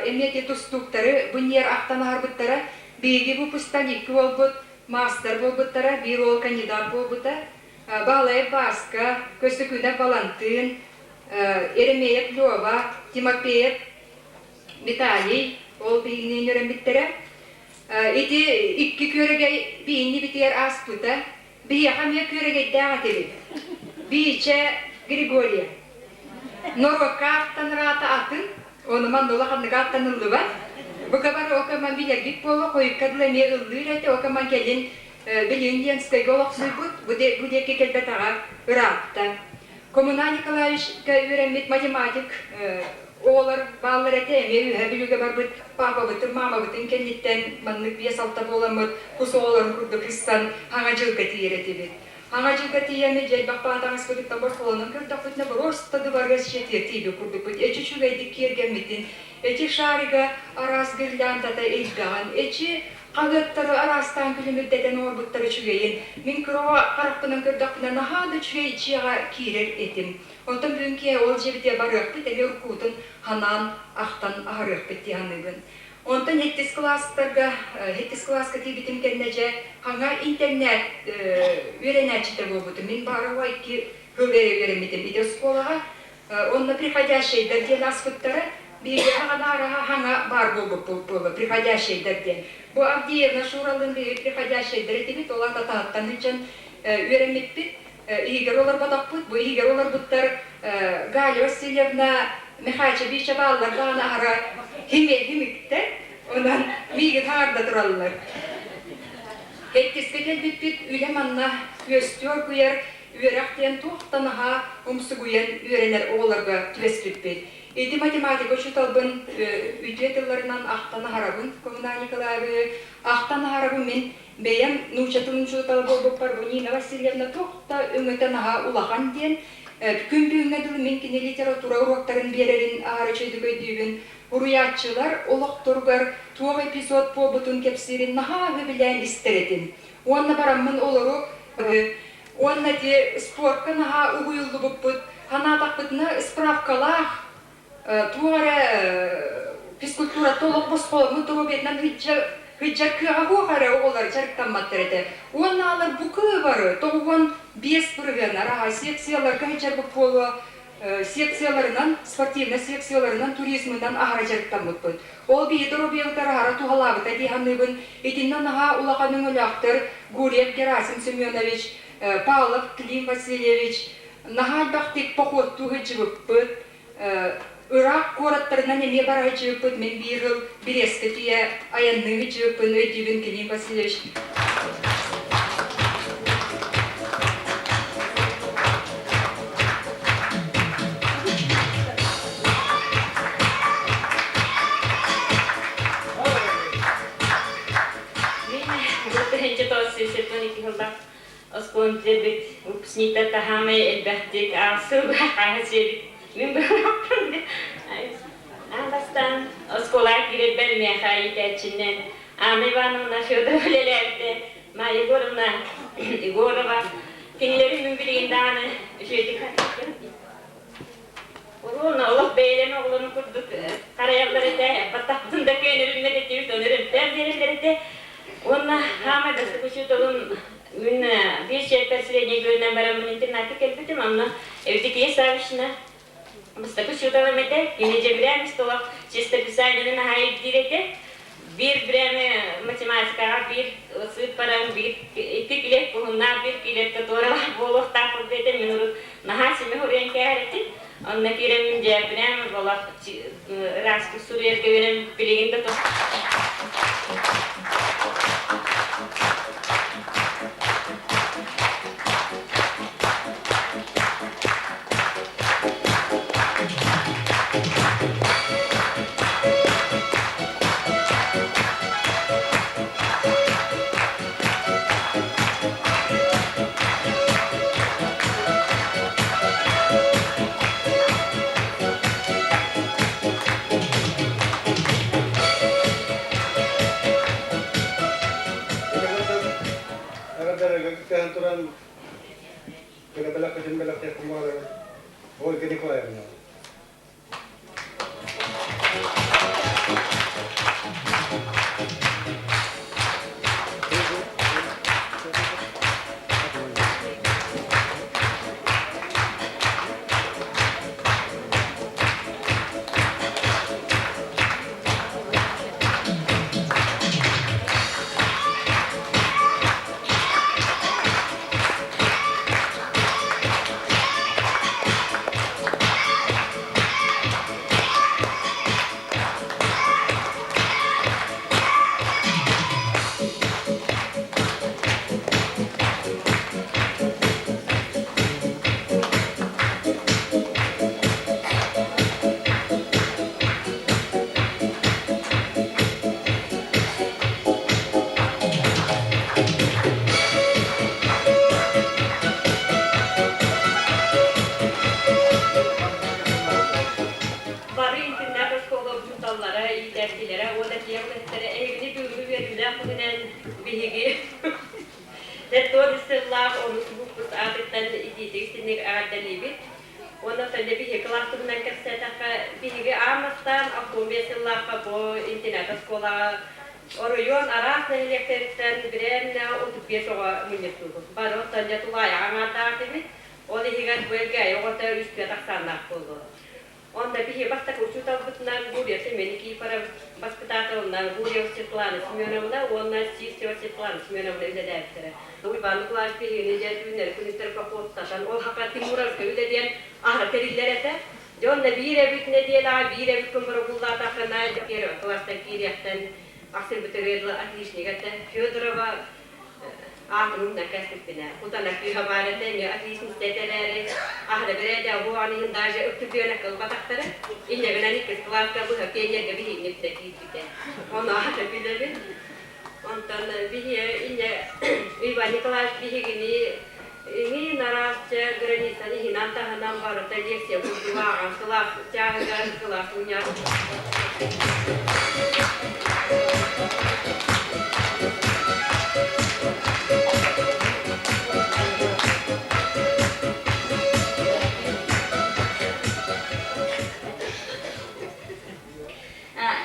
эмиэ ити тустууктары бу ньиэр ахтан аһарбыттара. Биһиги выпустан икки уолбут маастар буолбуттара, биир уол кандидат буолбута. Баалаев Бааска, Көстөкүүнэп Балантыын, Еремеев Лёва, Тимофеев Виталий ол биһигини үөрэммиттэрэ. Ити икки күөрэгэй биһинни битигэр ааспыта. Биһиэхэ эмиэ күөрэгэйдээх этибит. Биичэ Григорьев. Норуокка ааттаныраата атын, ону манна улаханнык ааттаныллыбат. Бука бары окаман билэргит буолуо, хойукка дылы эмиэ ыллыыр этэ, окаман кэлин билигин Ленскэйгэ олохсуйбут, бу диэки кэлбэтэҕэ ыраатта. Коммуна Николаевичка үөрэммит математик оҕолор бааллар этэ, эмиэ Үөһээ Бүлүүгэ барбыт паапабытын, маамабытын кэнниттэн маннык биэс-алта буоламмыт кус оҕолорун курдук сыстан Хаҥа дьылга тиийэр этибит. Хаҥа дьылга тиийэммит дьайбах баатаҥаспытыттан босхолонон көрдөхпүтүнэ просто дыбарыас дьиэтигэр тиийбит курдукпут. Эчи үчүгэйдик киэргэммитин, эчи шарига араас гирляндата элбэҕин, эчи хаһыаттары араастаан күлүмүрдэтэн оҥорбуттар үчүгэйин. Мин кыра харахпынан көрдөхпүнэ наһаа да үчүгэй дьиэҕэ киирэр этим. Онтон бүгүн киэһэ ол дьиэбитигэр барыахпыт, эмиэ уруккубутун ханаан ахтан аһарыахпыт дии саныыбын. Онтон иккис кылаастарга, иккис кылааска тиийбитим кэннэ дьэ хаҥа интернет үөрэнээччитэ буолбутум. Мин баара икки сыл эрэ үөрэммитим ити оскуолаҕа. Онно приходящайдар диэн аспыттара. Биһиги аҕана араһа хаҥа баар буолбуппут буолла, приходящайдар диэн. Бу Авдеевна Шуралын биһиги приходящайдар этибит, ол аата таһыттан сылдьан үөрэммиппит. Иһигэр олорботохпут. Бу иһигэр олорбуттар Галя Васильевна Михачевича бааллар даҕаны аһара химиктэр. Онон миигин хаҥарда тураллар. Иккискэ кэлбиппит үлэ манна күөстүү оргуйар үөрэх диэн туохтан наһаа умсугуйан үөрэнэр оҕолорго түбэспиппит. Ити математика учууталбын үтүө тылларынан ахтан аһарабын Коммуна Николаевы, ахтан аһарабын мин Бэйэм нуучча тылын учуутала буолбуппар бу Нина Васильевна туох да өҥөтө наһаа улахан диэн, күн бүгүҥҥэ дылы мин кини литература уруоктарын биэрэрин аһара үчүгэйдик өйдүүбүн. Уруйааччылар олохторугар туох эпизод буолбутун кэпсиирин наһаа сөбүлээн истэр этим. Уонна бараммын олору уонна ити спорка наһаа угуйуллубуппут, санаатахпытына справкалаах туох эрэ физкультурата олох босхоломмут доруобуйатынан сылдьар кыаҕа суох эрэ оҕолор дьарыктамматтар этэ. Уонна алар бу кыыбары 95 бырыһыаннар аһа секцияларга сылдьарбыт буолуо секцияларынан, спортивнай секцияларынан, туризмынан аһара дьарыктаммыппыт. Ол биһи доруобуйабытыгар аһара туһалаабыта дии саныыбын. Итиннэ наһаа улахан өҥөлөөхтөр Гурьев Герасим Семенович, Павлов Клим Васильевич наһаа элбэхтик походтуу сылдьыбыппыт. Ыраах куораттарынан эмиэ бара сылдьыбыппыт. Мин биир сыл Бресткэ тиийэ айанныы сылдьыбыппын өйдүүбүн Клим Васильевич. Мин бу тыһыынча 972 сыллаах оскуолам бүтэрбит выпускниктар таһаамай элбэхтик аахсыы хааһы сиэбит мин быһалаахпын аан бастаан оскуолаҕа киирэрбэр миэхэ иитээччинэн Анна Ивановна Федорова үлэлээбитэ, Майя Егоровна Егорова кинилэри мин билигин даҕаны үчүгэйдик саныыбын. Уруна олох бэйэлэрин оҕолорун курдук харайаллар этэ, баттахпытын да көнөрүммэт этибит, ону өрөмтөөн биэрэллэр этэ. Уонна хаамай бастакы учууталым мин биир чиэппэр средней көрүнэн бараммын интернатка кэлбитим, онно Евдокия Саввична бастакы учууталым этэ. Кини дьэбирээн столов чистописаниены наһаа ирдиир этэ. Биир бирэми математикаҕа биир сыыппаран биир икки килиэп куһуннаах биир килиэпкэ туоралаах буолуохтаах курдук этэ. Мин урут наһаа симэ суруйан кээһэр этим. Онно киирэммин дьэ прямо болох ыраастык суруйарга үөрэн билигин да Эҕэрдэлэргэ туран бэлэх бэлэхтиэхпин баҕарабын. Ольга Николаевна. Бары интернат оскуола учууталлара, иитээччилэрэ уонна дьиэ үлэһиттэрэ эһигини бүгүҥҥү үөрүүлээх күнүнэн биһиги Төрт сыллаах онус выпуск аатыттан итиитик истиҥник эҕэрдэлиибит. Уонна Таня биһиги кылааспытынан кэпсээтэххэ, биһиги аан бастаан 65 сыллаахха бу интернат оскуолаҕа оройуон араас нэһилиэктэриттэн бирээмнэ 35 оҕо мунньустуубут. Бары оттон дьэ тулаайаҕа аҥаардаах этибит. Ол иһигэр бу Элгээйи оҕото үс түөрт ахсааннаах буолуо. Онно биһи бастакы учууталбытынан Гурьев Семен Никифоров баспытаатылынан Гурьев Светлана Семеновна уонна Сивцева Светлана Семеновна үлэлээбиттэрэ. Уйбаан Николаевич биһигини дьэ түүннэри күнүстэри походтатан, ол хака Тимуровка үлэлиэн аһара тэриллэр этэ. Дьэ онно биир эбит нэдиэлэҕэ, биир эбит күн борогуллаатаххына, первый класстан киириэхтэн ахсырбытыгар отличник этэ. Федорова аатын умнан кэспиппинэ, кутана кыыһа баар этэ, эмиэ отличница этэ эрээри, аһара бэрээдэ оһуоҕан иһин даже ыктытыана кылбатахтара. Инньэ гынан иккис кылааска быһа пионерга биһигини бүтэ киирбитэ. Ону аһара билэбин. Онтон биһи инньэ Иван Николаевич биһигини иҥин араасча границаны иһинэн таһынан барыта лекция курдук ааҕан кылаас чааһыгар кылаас мунньар.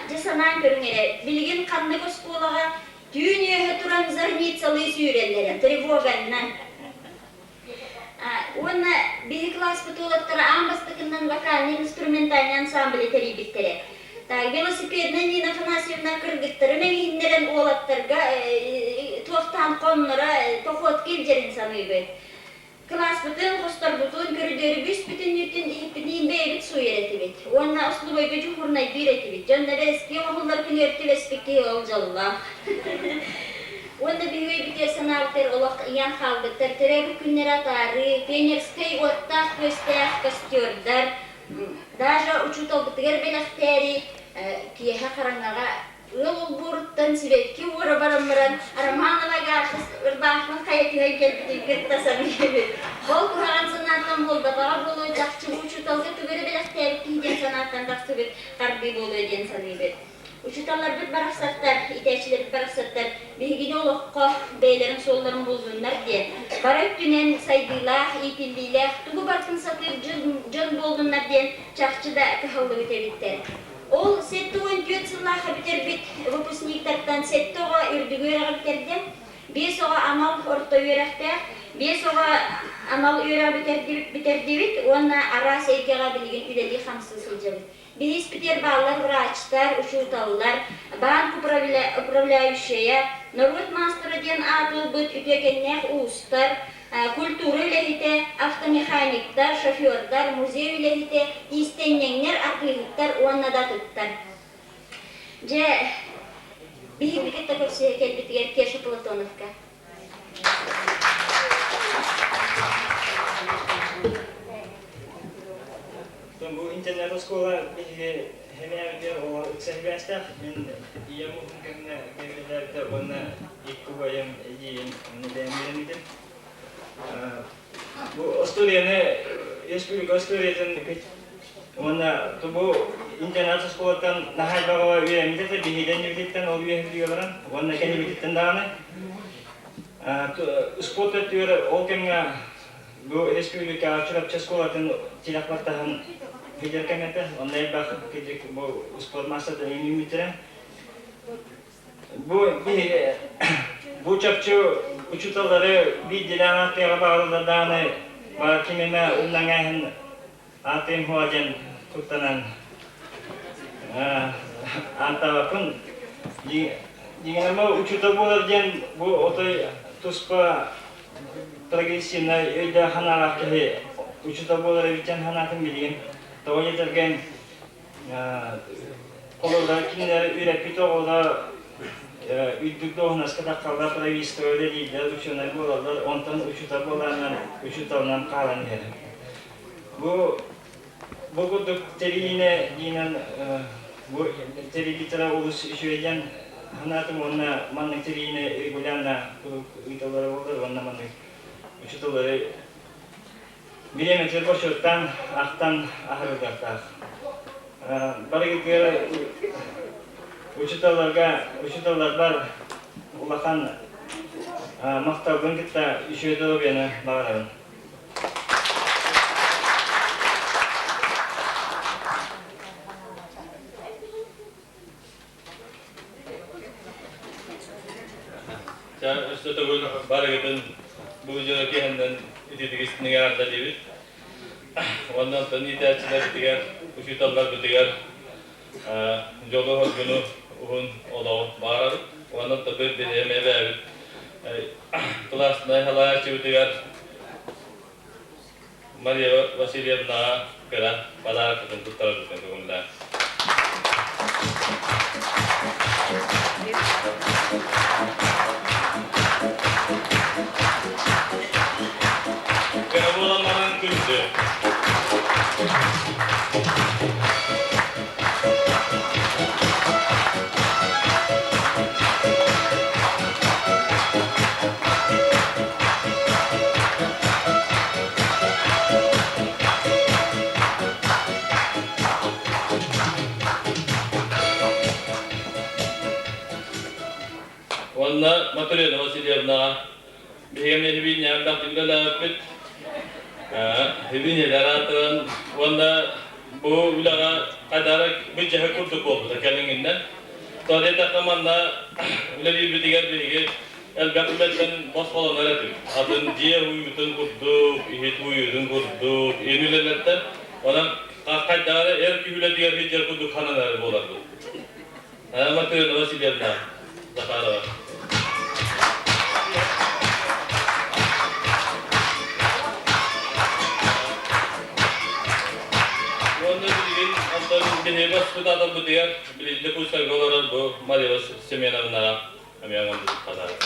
Дьэ санаан көрүҥ эрэ, билигин ханнык оскуолаҕа түүн үөһэ туран зарницалыы сүүрэллэрэ, тревоганнан. Уонна биһи кылааспыт уолаттара аан бастакыннан вокальнай-инструментальнай ансамблы тэрийбиттэрэ. Так, велосипедынан Нина Афанасьевна кыргыттары мэҥиһиннэрэн уолаттарга туохтаан хонноро, походка илдьэрин саныыбын. Кылааспытын, хосторбутун, көрүдүөрү бүс-бүтүннүүтүн иһиппитиниин бэйэбит сууйар этибит. Уонна остолобуойга дьуһуурунайдыыр этибит. Дьон бэрэски оҥоһуллар күнүгэр түбэспит киһи ол дьоллоох. Уонна биһиги өйбүтүгэр санаабытыгар олох ыйан хаалбыттар төрөөбүт күннэри атаарыы, пионерскай уоттаах-күөстээх костердар, даже учууталбытыгар бэлэхтээри киэһэ хараҥаҕа Ыал олбуоруттан сибэкки уора баран баран, Романова Гаша ырбаахпын хайа түһэн кэлбитин кытта саныыбыт. Ол куһаҕан санааттан буолбатаҕа буолуо, чахчы бу учууталга тугу эрэ бэлэхтээбит киһи диэн санааттан тахсыбыт хардыы буолуо диэн саныыбыт. Учууталларбыт барахсаттар, иитээччилэрбит барахсаттар биһигини олоххо бэйэлэрин суолларын буллуннар диэн, бары өттүнэн сайдыылаах, иитиллиилээх, тугу барытын сатыыр дьон буоллуннар диэн чахчы да кыһаллыбыт эбиттэр. Ол 74 сыллаахха бүтэрбит выпускниктартан сэттэ оҕо үрдүк үөрэҕи бүтэрдэ, биэс оҕо анал орто үөрэхтээх, биэс оҕо анал үөрэҕи бүтэрдибит уонна араас эйгэҕэ билигин үлэлии-хамсыы сылдьабыт. Биһиспитигэр бааллар врачтар, учууталлар, банк управляющайа, норуот маастара диэн аат ылбыт үтүөкэннээх уустар, культура үлэһитэ, автомеханиктар, шофердар, музей үлэһитэ, иистэнньэҥнэр, атыыһыттар уонна да атыттар. Дьэ, биһиги кытта көрсүһэ кэлбитигэр Кеша Платоновка. Бу интернет-оскуола биһиги хэмээбитигэр оҕо ыкса сибээстээх. Мин ийэм уһун кэмҥэ кэмэлээбитэ уонна икки убайым, эдьиийим онно бэйэм үөрэммитим. Бу остуоруйаны республика остуоруйатын уонна бу интернат оскуолаттан наһаа элбэх үөрэммит этэ биһиги иннибититтэн ол үөһүлүүгэ баран уонна кэннибититтэн даҕаны спорт өттүгэр ол кэмҥэ Бу республикаҕа Чурапчы оскуолатын тилэх баттаһан лидер кэмэтэ, онно элбэх кырдьык бу спорт маастардар үүммүттэрэ. Бу биһиги бу чопчу учууталлары биирдиилээн ааттыаҕа баҕарыллар даҕаны баар ким эмэ умнаҥааһын аатыым хуа диэн куттанан ааттаабаппын. Дьиҥинэн учуутал буолар диэн бу отой туспа прогрессивнай өйдөөх санаалаах киһи учуутал буолар эбит диэн санаатым билигин. Тоҕо диэтэргэн холобура кинилэр үөрэппит оҕолор үрдүк дуоһунаска таххаллар, правительство үлэлииллэр, учуонай буолаллар, онтон учуутал буолааннар учууталынан хаалан иһэр. Бу бу курдук тэрийиинэ диинэн бу тэрийбиттэрэ олус үчүгэй диэн санаатым уонна маннык тэрийиини регулярно куруук ыыталлара буоллар уонна маннык учууталлары бириэмэтигэр бочуоттаан ахтан аһарыллыахтаах. Барыгытыгар учууталларга учууталларбар улахан махталбын кытта үчүгэй доруобуйаны баҕарабын. Чэ, өссө төгүл барыгытын бу дьоро киһиннэн ититигистинигэ ардалыыбыт. Уонна онтон иитээччилэрбитигэр, учууталларбытыгар дьолу-соргуну уһун олоҕу баҕарабыт. Уонна онтон биһиэм эбээбит кылааснай салайааччыбытыгар Мария Васильевнаҕа кыра подаркатын туттарарбытын көҥүллээх. Кыра буолан баран күндү. Уонна Матрена Васильевнаҕа биһиги эмиэ хибиинньэҕэ элбэхтик үлэлээбиппит. Хибиинньэлэр аатыран уонна бу үлэҕэ хайдах былдьаһык курдук буолбута кэлиҥҥиннэн. Тоҕо диэтэххэ манна үлэлиирбитигэр биһиги элбэх үлэттэн босхолонор этим. Атын дьиэ уйуутун курдук, иһит уйуутун курдук, ин үлэлэртэн. Онон хайдах эрэ эр киһи үлэтигэр сылдьар курдук сананар буоларбыт. Матрена Васильевна Захарова. Биһиги баспытааталбытыгар билинни пуускарга олорор бу Мария Семеновнаҕа эмиэ оҥорбут подарок.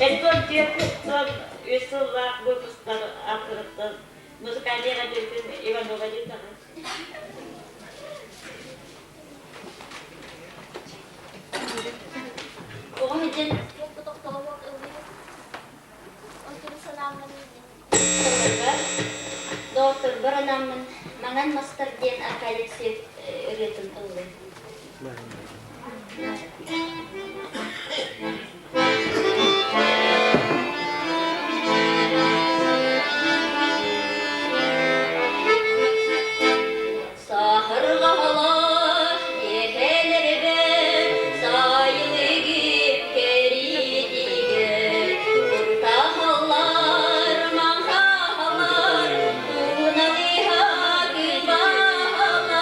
Эдгон Дьиэкуттан үс сыллаах выпусктар ааттарыттан музыкальный отделын Иванова Литова. Оҕо сылдьан туохха тохтолобот ыллыыр. Онтон санааммын доҕотторбор анааммын Маҥан мастар диэн Аркадий Алексеев ырыатын ыллым. Саһарҕаһалаах иэһэлэрбэр сайылыгы кэриитигэр Куртаһаллар, маҥхаһаллар, туналыһа кылбаһаллар.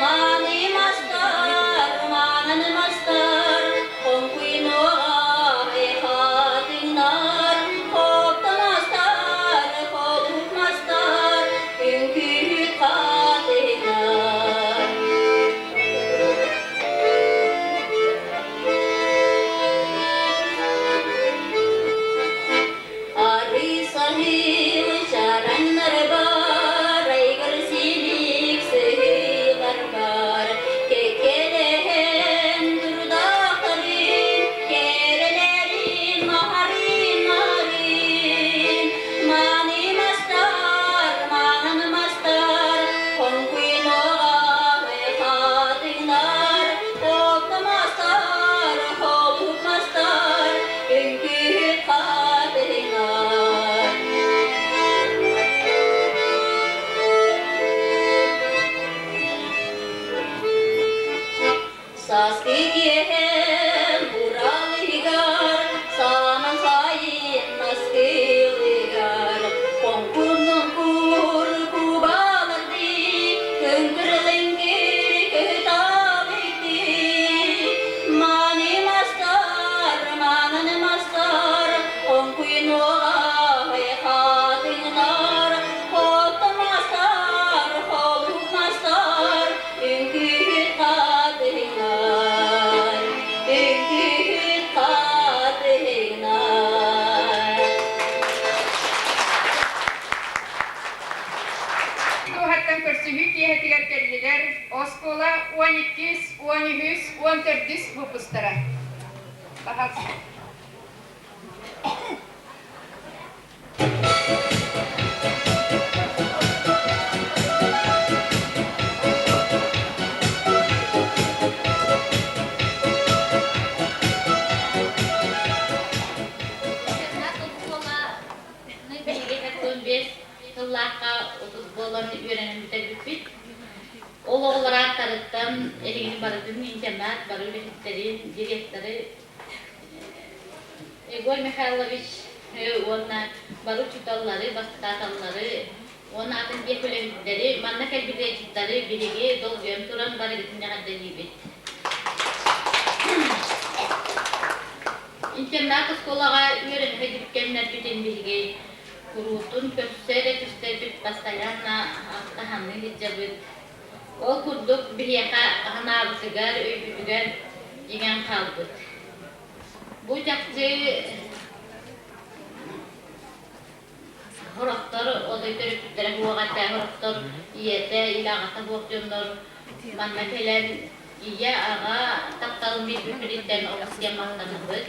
Маны мастар, манан мастар, хоҥкуйнуоҕа хатыҥнар, хоптомостар, холук мастар, үҥкүүһүт хатыҥнар. Арыы-саһыл чараҥнар бар, айгыр силик сыһыылар бар, кэккэлэһэн турдахтарын, кэрэлэрин маһарын марын, маны мастар, манан мастар, хоҥкуйнуоҕа хатыҥнар, оттомастар, холук мастар, үҥкүүһүт хатыҥнар. Сааскы киэһэм уралыгар, саман сайын маскылыгар, хоҥкун-оҥкур кубалардыы, күҥкүр-лэҥкир кыталыктыы, маны мастар, манан мастар, хоҥкуйнуоҕай хатыҥнар, хотто мастар, холук мастар, үҥкүүһүт хатыҥнар, үҥкүүһүт хатыҥнар. Туһаттан көрсүһүү киэһэтигэр кэллилэр оскуола 12-ис, 13-үс, 14-үс выпустара. Пожалуйста. Интернат оскуоланы биһиги 45 сыллаахха 30 буолан үөрэнэн бүтэрбиппит. Ол оҕолор ааттарыттан эһигини барытын интернат бары үлэһиттэрин, директоры Егор Михайлович уонна бары учууталлары, бастатааталлары уонна атын биир үлэһиттэри, манна кэлбит ыалдьыттары биһиги долгуйан туран барыгытын эҕэрдэлиибит. Интернат оскуолаҕа үөрэнэ сылдьыбыт кэмнэрбитин биһиги куруутун көрсө эрэ түстэрбит постоянно ахтаһаныы сылдьабыт. Ол курдук биһиэхэ санаабытыгар, өйбүтүгэр иҥэн хаалбыт. Бу чахчы сорохтор отой төрөппүттэрэ суох этэ, сорохтор ийэтэ или аҕата суох дьоннор манна кэлэн ийэ, аҕа тапталын биэрбиппититтэн олус диэн махтанабыт.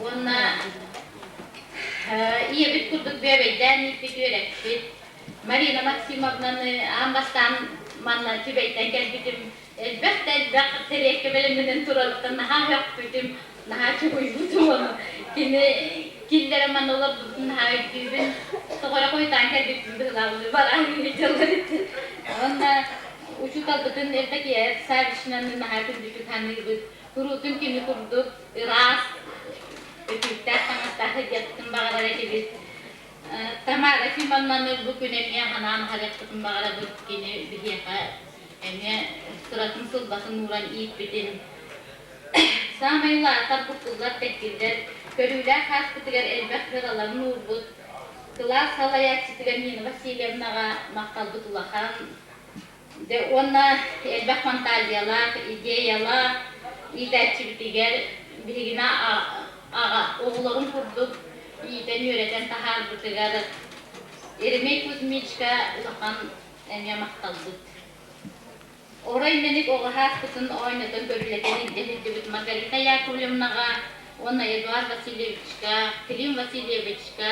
Уонна ийэбит курдук бүөбэйдээн ииппит, үөрэппит Марина Максимовнаны аан бастаан манна Түбэйтэн кэлбитим. Элбэх да элбэх тэриэккэ бэлэмнэнэн турарыттан наһаа сөхпүтүм, наһаа чугуйбутум ону. Кини киллэрэ манна олорбутун наһаа өйдүүбүн. Тоҕо эрэ хойутаан кэлбиппин быһыылаах бараан дьыллар Уонна учууталбытын Евдокия Саввичнаны наһаа күндүтүк саныыбыт. Куруутун кини курдук ыраас, өтүүктээх таҥастаах сылдьыахпытын баҕарар этибит. Тамара Ефимовнаны бу күн эмиэ анаан аһарыахпытын баҕарабыт. Кини биһиэхэ эмиэ сыратын-сылбатын ууран ииппитин. Саамай улаатар буккуллар тэккиллэр, көрүүлээх ааспытыгар элбэх дьараларын уурбут, кылаас салайааччытыгар Нина Васильевнаҕа махталбыт улахан. Дьэ уонна элбэх фантазиялаах, идеялаах иитээччибитигэр биһигини аҕа оҕолорун курдук иитэн-үөрэтэн таһаарбытыгар Еремей Кузьмичка улахан эмиэ махталбыт. Орой мэник оҕо ааспытын оонньотон көрүлэтэн илдьэ сылдьыбыт Маргарита Яковлевнаҕа уонна Эдуард Васильевичка, Клим Васильевичка,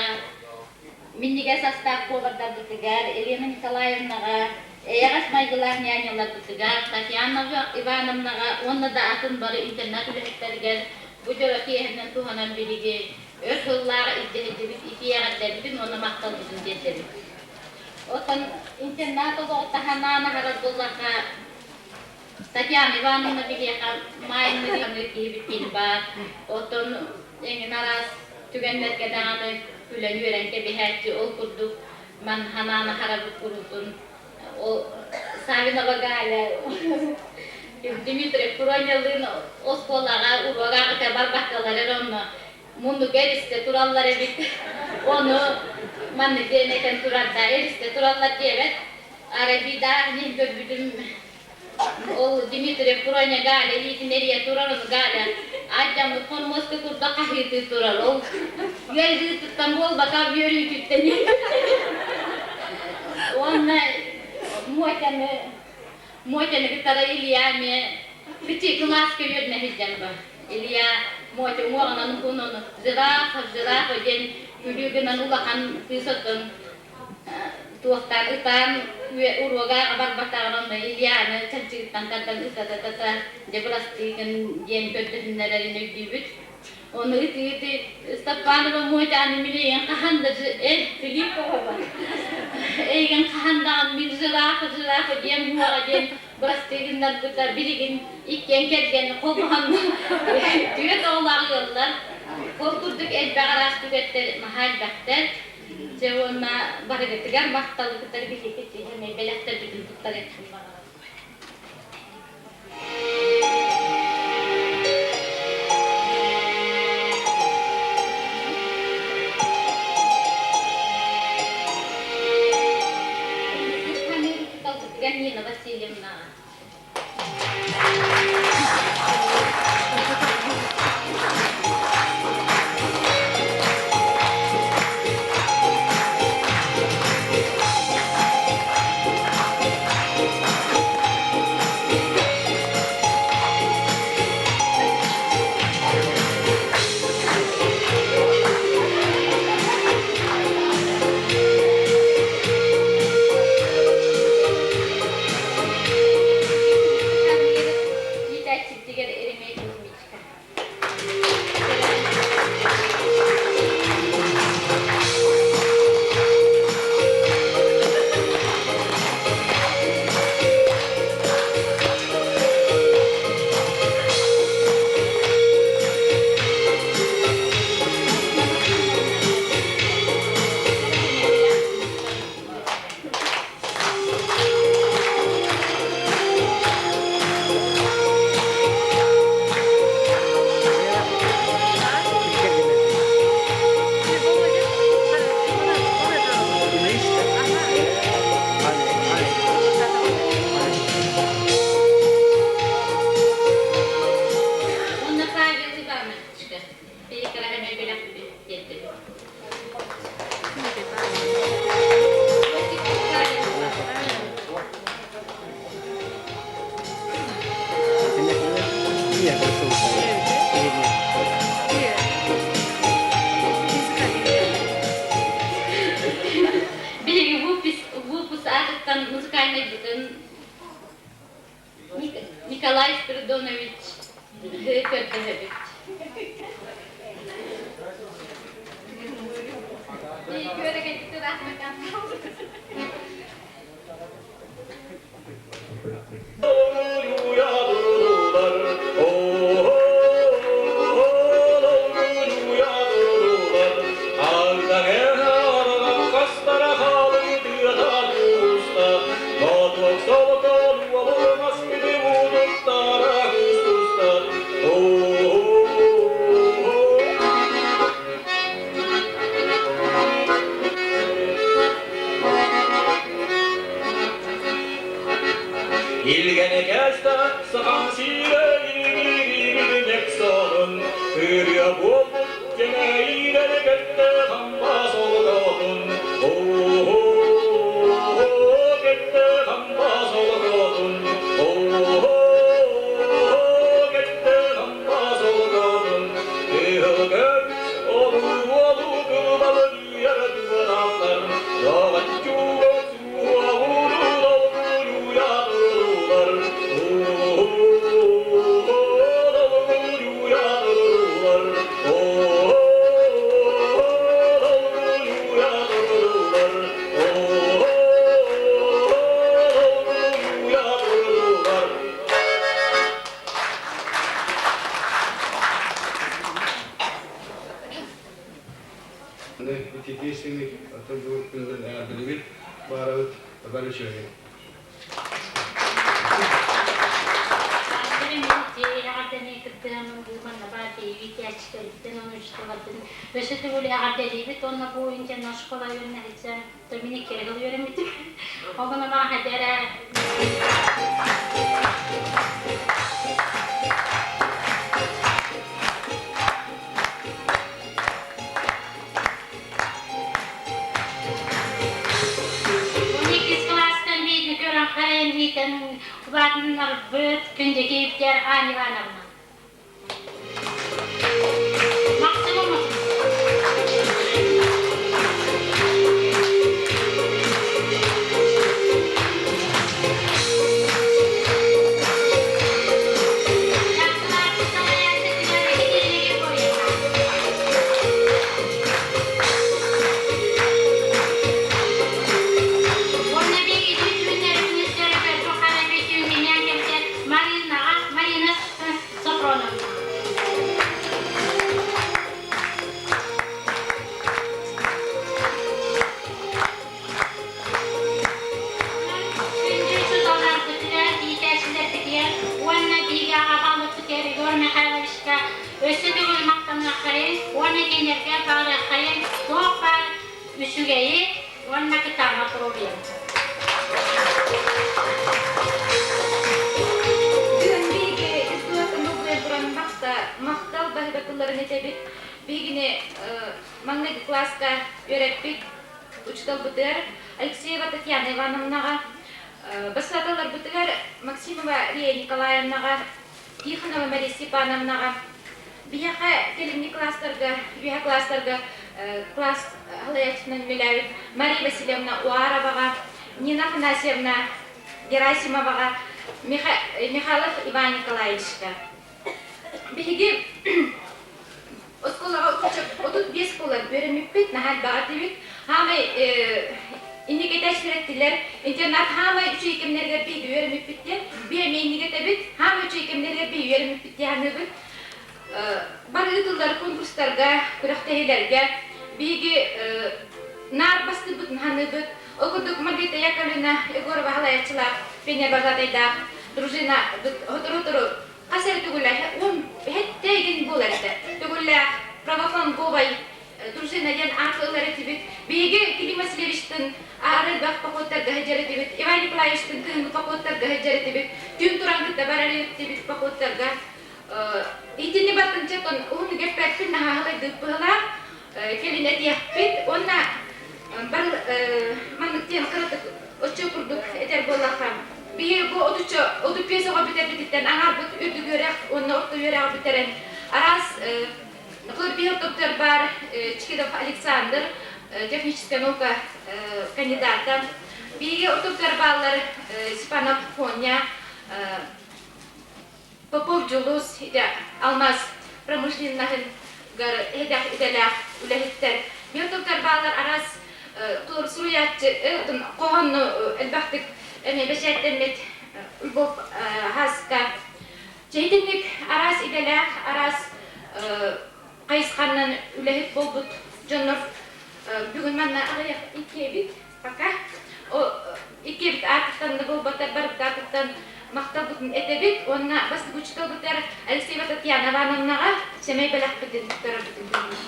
минньигэс астаах повардарбытыгар Елена Николаевнаҕа, эйэҕэс майгылаах няняларбытыгар Татьяна Ивановнаҕа уонна да атын бары интернат үлэһиттэригэр бу дьоро киэһэнэн туһанан биһиги өр сыллаах илдьэ сылдьыбыт итии эҕэрдэбитин уонна махталбытын тиэрдэбит. Оттон интернат олоҕу таһанаан аһарар буоллахха, Татьяна Ивановна биһиэхэ маайынныыр киһибит кини баар. Оттон эҥин араас түгэннэргэ даҕаны күлэн үөрэн кэбиһээччи ол курдук ман ханаан аһарабыт куруутун ол Савинова Галя Дмитрий Куронялыын оскуолаҕа уруок аҕыта барбаккалар эрэ онно муннуга эристэ тураллар эбит. Ону маннык диэн этэн турар да, эристэ тураллар диэбэт. Арай биирдээх иһин көрбүтүм ол Дмитрий Проня Галя илиитин эрийэ турар, ону Галя ардьаммыт хормуоска курдук хаһыытыы турар. Ол үөрүүтүттэн буолбатах, үөрүүтүттэн. Уонна Мотяны Мотяны кытары Илья эмиэ кичи кылааска үөрэнэ сылдьан ба. Илья Мотя уҥуоҕунан уһун ону жирафа, жирафа диэн күлүү гынан улахан кыыс оттон туохтаан ытаан уруога барбатаҕын онно Ильяны чанчыгыттан тардан ыта-та-та дьэ бырастыыгын диэн көрдөһүннэрэрин өйдүүбүт. Ону ытыы-ытыы Степанова Мотяны мин эйигин хаһан да э Филиппова эйигин хаһан даҕаны мин жирафа жирафа диэн буоҕа диэн бырастыы гыннарбыта билигин иккиэн кэргэн холбоһон түөрт оҕолоох ыаллар. Ол курдук элбэх араас түгэттэр наһаа элбэхтэр. Дьэ уонна барыгытыгар махталгытыгар биһиги эмиэ бэлэхтэрбитин туттарыахпын баҕарабын. Нина Васильевнаҕа. Иитээччитигэр Еремей Кузьмичка. Уонна Павел Ивановичка Пекарь бэлэх тиэрдэбит. Биһиги выпуск аатыттан музыкальнайбытын Николай Спиридонович көрдөһөбүт. Oh. Илгэни кэстэ сахан сиирэ илгиригиринек сонун Ырыа буолбут дьэҥэйиилэри кэттэ хампа солотоотун О-о-о кэттэ хампа солотоотун О-о-о кэттэ хампа солотоотун Кыһыл көмүс олуу-олуу кылбалы düğüye Dağıtçı Ититиисиҥник атын бүгүн эҕэрдэлиибит баарабыт бары үчүгэйи. Өссө төгүл эҕэрдэлиибит уонна бу интенна школа үөрэнэһитсэ мин иккиригыл үөрэммитим. Ол гына хадара Иккис кылаастан бииргэ көрөн харайан иитэн улаатыннарбыт Күндүкиевтэр Аня Ивановна. Максимум Уонна биһиги түүннэрбитин көрдүк бүтүүнүнэн кэлбит Маринаҕа Марина Софроновна. Күндү учууталларбытыгар, иитээччилэрбитигэр уонна биһиги аҕабаллыппытыгар Егор Михайловичка өссө төгүл махтаныаххайын уонна кинилэргэ баҕарыаххайын туох баар үчүгэйи уонна кытаанах туруоруйабын. Бүгүн биһиги ис дууһаттан туран махтал баһыйба тылларын этэбит. Биһигини маҥнайгы кылааска үөрэппит учууталбытыгар Алексеева Татьяна Ивановнаҕа, бассааталларбытыгар Максимова Лия Николаевнаҕа, Тихонова Мария Степановнаҕа, биһиэхэ кэлиҥҥи кылаастарга, үөһэ кылаастарга класс салайааччытынан үлэлээбит Мария Васильевна Уароваҕа, Нина Афанасьевна Герасимоваҕа, Михайлов Иван Николаевичка. Биһиги оскуолаҕа 35 буолан үөрэммиппит, наһаа элбэҕи этибит. Хаамай инники этээччилэр интернат хаамай үчүгэй кэмнэригэр биһиги үөрэммиппит диэн, биһи эмиэ инники этэбит, хаамай үчүгэй кэмнэригэр биһиги үөрэммиппит дии саныыбыт. Бары ыытыллар конкурстарга, күрэхтэһиилэргэ биһиги наар бастыырбытын саныыбыт. Ол курдук Маргарита Яковлевна Егорова салайааччылаах пионер баһылатайдаах дружина сотору-сотору хас эрэ төгүллээх уон сэттэ игин буолар этэ. Төгүллээх правофланговай дружина диэн ааты ылар этибит. Биһиги Клим Васильевичтын аары элбэх походтарга сылдьар этибит. Иван Николаевичтын кыһыҥҥы походтарга сылдьар этибит. Түүн туран кытта барар этибит походтарга. Итини баттынча уһун үгэппэппин наһааһылайдыыт быһылаах кэлин этиэхпит уонна бар маннык диэн кыратык оччо курдук этэр буоллахха биһиги бу отучча 35 оҕо бүтэрбититтэн аҥаарбыт үрдүк үөрэх уонна орто үөрэҕи бүтэрэн араас биһиги доктор баар Чикидов Александр техническая наука кандидата биһиги доктор бааллар Степанов Хоня Попов Дьулус идэ алмаас промышленноһын эдэх идэлээх үлэһиттэр. Миотуктар бааллар араас суруйааччы хоһоонну элбэхтик эмиэ бэчээттэммит Львов Хаска. Чэйдинник араас идэлээх, араас хайысханан үлэһит буолбут дьоннор бүгүн манна аҕыйах иккиэбит Пока иккиэбит аатыттан да буолбатар барыбыт аатыттан махталбытын этэбит уонна бастакы учууталбытыгар Алексеева Татьяна Ивановнаҕа сэмэй бэлэхпитин туттарарбытын көрдүүбүт.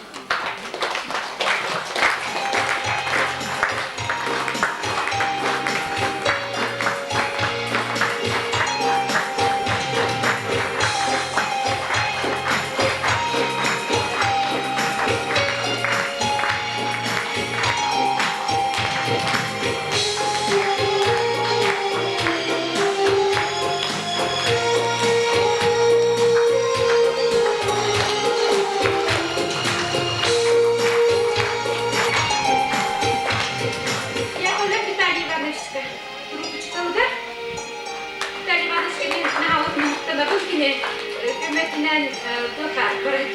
Мен туха баран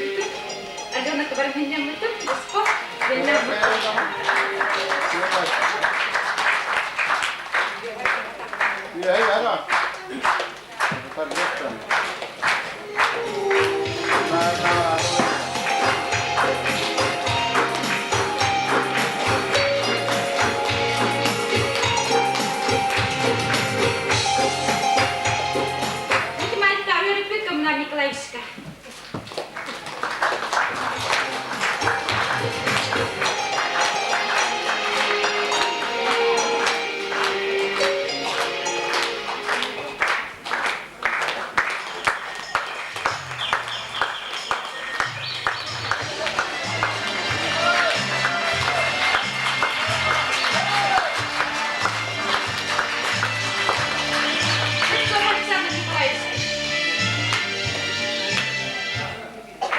Алена баран босхо. Математика үөрөппүт Коммунар Николаевичка.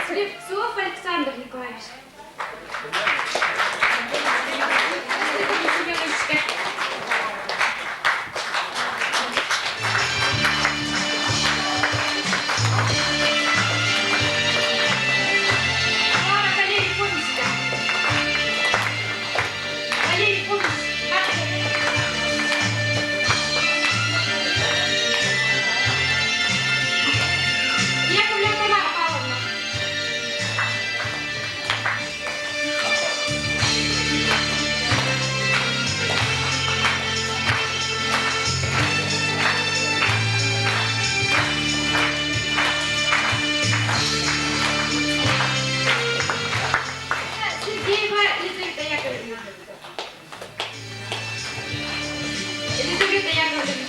Слепцов Александр Николаевич. Слепцов Александр Николаевич. Валерий Фомич. Валерий Фомич. Яковлева Тамара Павловна. Сергеева Елизавета Яковлевна. Елизавета Яковлевна.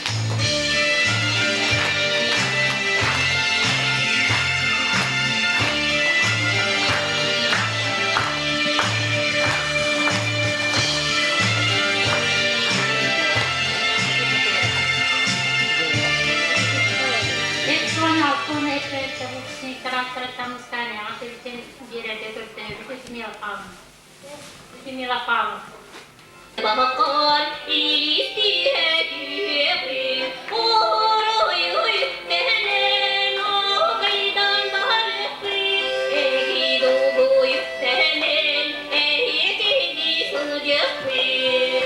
Эт алтын эт выпускниктар мусканяға сөйтен биэрэргэ көрдөбүт Людмила Павловна. Людмила Павловна. Бабакар илистиһэ түһүөхпүн, Уруй-уй, тэһэнэн оҕайдан барыахпын, Эһи-дугуй, тэһэнэн эһиэкини сылдьыахпын.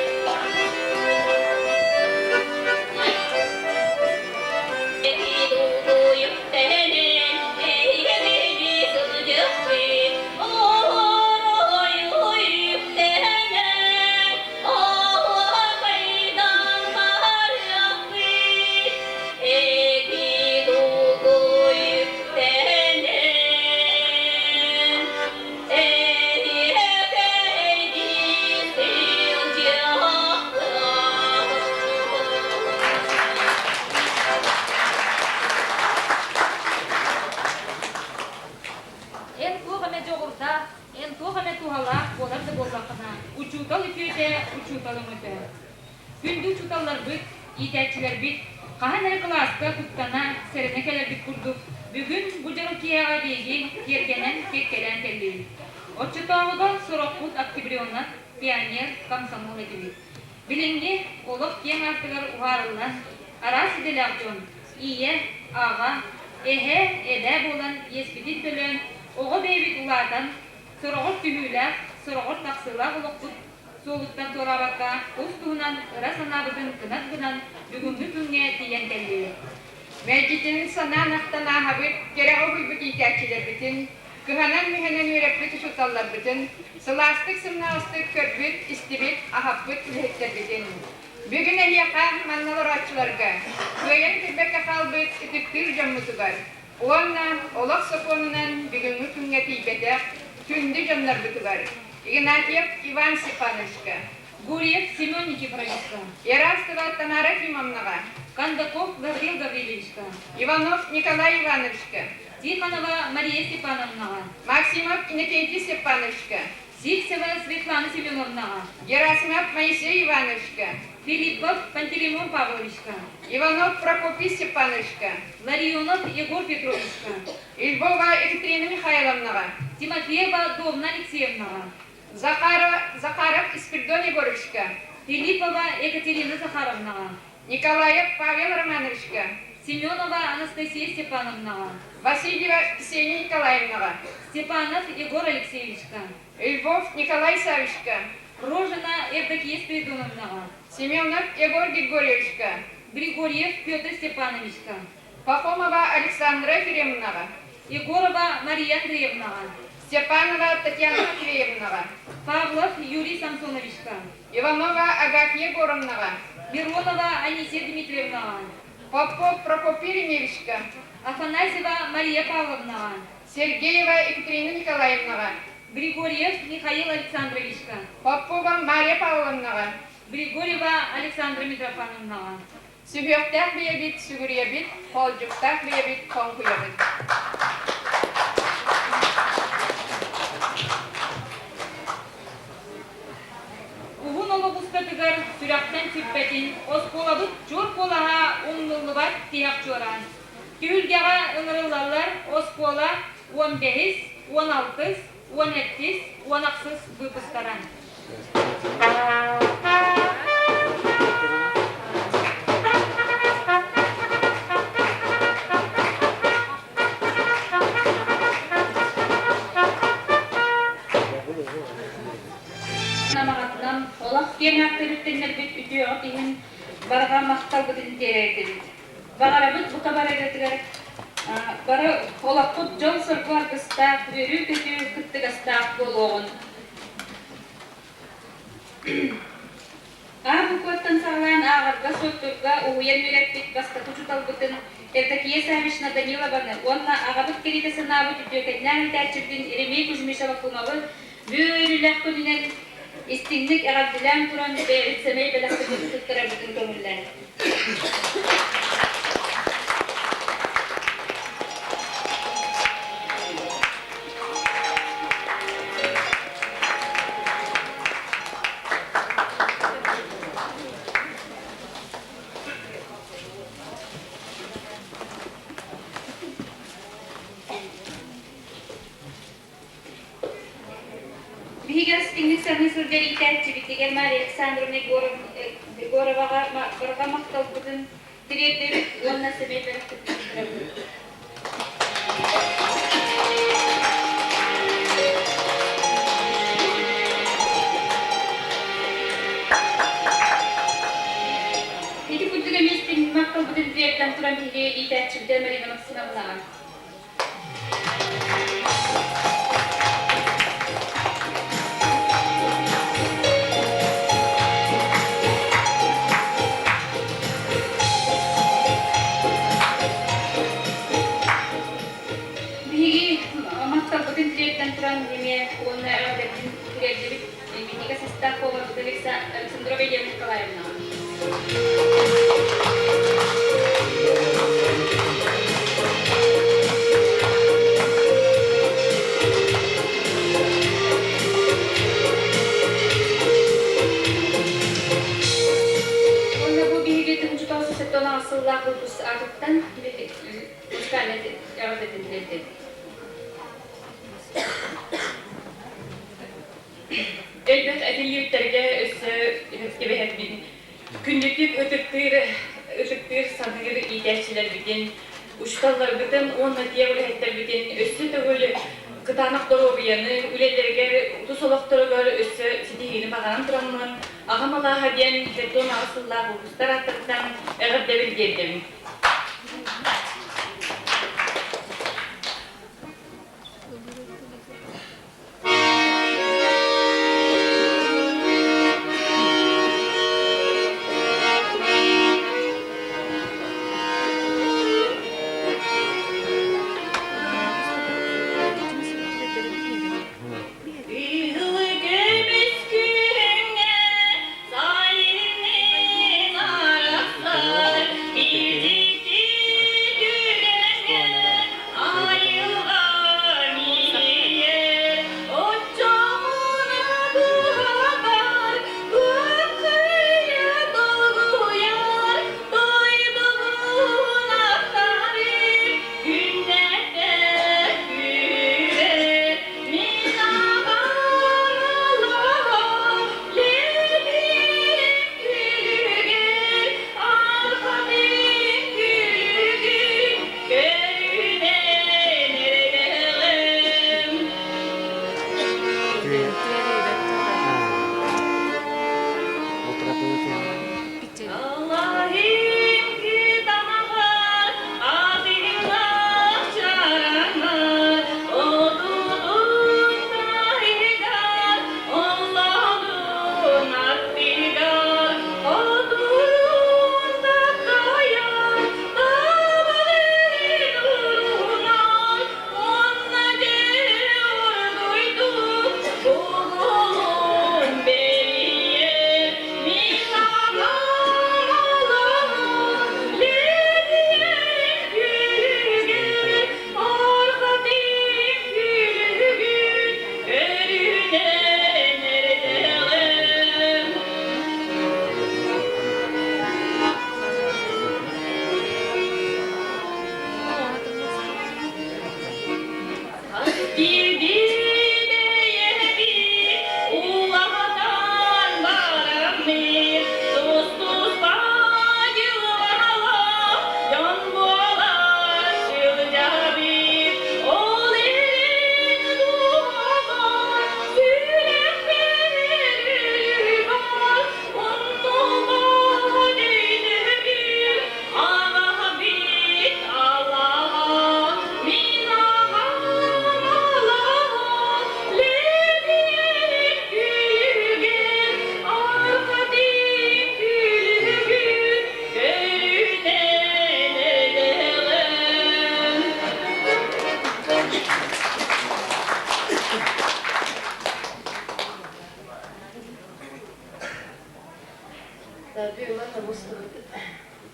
Эһи-дугуй, тэһэнэн эһиэкини сылдьыахпын, Уруй-уй, тэһэнэн оһуохайдан барыахпын, Эһи-дугуй, тэһэнэн эһиэкэйди сылдьыахпын. Эн туох эмэ дьоҕурдаах, эн туох эмэ туһалаах буолар да буоллаххына, учуутал үтүөтэ учуутал өҥөтө. Күндү учууталларбыт, иитээччилэрбит хаһан эрэ кылааска куттана, сэрэнэ кэлэрбит курдук, бүгүн бу дьоро киэһэҕэ биһиги киэргэнэн, кэккэлээн кэллибит. Оччотооҕуга сорохпут октябренок, пионер, комсомол этибит. Билиҥҥи олох киэҥ аартыгар уһаарыллан, араас идэлээх дьон ийэ, аҕа, эһэ, эбээ буолан иэспитин төлөөн, оҕо бэйэбит улаатан, сороҕор түһүүлээх, сороҕор тахсыылаах олохпут суолуттан туораабакка, тус-туһунан ыра санаабытын кынат гынан бүгүҥҥү күҥҥэ тиийэн кэллибит. Мэлдьитин санаан ахтан ааһабыт, кэрэҕэ уһуйбут иитээччилэрбитин, кыһанан-мүһэнэн үөрэппит учууталларбытын, сылаастык-сымнаҕастык көрбүт, истибит, аһаппыт үлэһиттэрбитин. Бүгүн эһиэхэ манна олорооччуларга, кыайан кэлбэккэ хаалбыт ытыктыыр дьоммутугар уонна олох сокуонунан бүгүҥҥү күҥҥэ тиийбэтэх күндү дьоннорбутугар Игнатьев Иван Степановичка, Гурьев Семен Никифоровичка, Ерастова Тамара Ефимовнаҕа, Кондаков Гаврил Гаврильевичка, Иванов Николай Ивановичка, Тихонова Мария Степановнаҕа, Максимов Иннокентий Степановичка, Сивцева Светлана Семеновнаҕа, Герасимов Моисей Ивановичка, Филиппов Пантелеймон Павловичка, Иванов Прокопий Степановичка, Ларионов Егор Петровичка, Львова Екатерина Михайловнаҕа, Тимофеева Домна Алексеевнаҕа, Захарова Захаров Испирдон Егоровичка, Филиппова Екатерина Захаровнаҕа, Николаев Павел Романовичка, Семенова Анастасия Степановнаҕа. Васильева Ксения Николаевнаҕа. Степанов Егор Алексеевичка. Львов Николай Савичка. Рожина Евдокия Спиридоновнаҕа. Семенов Егор Григорьевичка. Григорьев Петр Степановичка. Пахомова Александра Ефремовнаҕа. Егорова Мария Андреевнаҕа. Степанова Татьяна Матвеевнаҕа. Павлов Юрий Самсоновичка. Иванова Агафья Егоровнаҕа. Миронова Анисия Дмитриевнаҕа. Попов Прокопий Ремевичка. Афанасьева Мария Павловнаҕа. Сергеева Екатерина Николаевнаҕа. Григорьев Михаил Александровичка. Попова Мария Павловнаҕа. Григорьева Александра Митрофановнаҕа. Сүһүөхтээх бэйэбит сүгүрүйэбит, хоолдьуктаах бэйэбит хоҥкуйабыт. Уһун олох устатыгар сүрэхтэн сүппэтин оскуолабыт чуор куолаһа умнуллубат тиһэх чуораан. Түһүлгэҕэ ыҥырыллаллар оскуола 15, 16, 18, 18 выпустара. Намаҕатынан олох киэҥ ааттарыттаннарбыт үтүөҕүт иһин барҕа махталбытын тиэрдибит. Баҕарабыт бука барыгытыгар бары олохпут дьол-соргу аргыстаах, үөрүү-көтүү кыттыгастаах буолуоҕун. Аа букваттан саҕалаан ааҕарга, суоттуурга уһуйан үөрэппит бастакы учууталбытын Евдокия Саввична Данилованы уонна аҕабыт кэриэтэ санаабыт үтүөкэннээх иитээччибитин Еремей Кузьмич Аввакумовы бүөрүүлээх күнүнэн истиҥник эҕэрдэлээн туран бэйэбит сэмэй бэлэхпитин туттарарбытын көҥүллээн. Биһиги истиҥник саныы сылдьар иитээччибитигэр Мария Александровна Егороваҕа барҕа махталбытын тириэрдэбит уонна сэмэй бэлэхпитин туттарабыт. Ити курдук эмиэ истиҥ махталбытын тириэрдэн туран биһиги иитээччибитэ Марина Максимовнаҕа. Биһиги махталбытын тириэрдэн туран эмиэ уонна эҕэрдэбитин тириэрдибит минньигэс астаах поварбыт Александрова Елена Николаевнаҕа. Уонна бу биһиги 1976 сыллаах выпуск аатыттан музыкальнай эҕэрдэтин тириэрдэбит. Элбэх этиллииттэргэ өссө кэбиһэрбин күндүтүк ытыктыыр ытыктыыр саныыр иитээччилэрбитин, учууталларбытын уонна тиэх үлэһиттэрбитин өссө төгүл кытаанах доруобуйаны, үлэлэригэр, тус олохторугар өссө ситиһиини баҕаран тураммын, аҕам алааһа диэн 78 сыллаах выпустар ааттарыттан эҕэрдэбин тиэрдэбин. Көмүс күһүҥҥэ сайынын арахсар,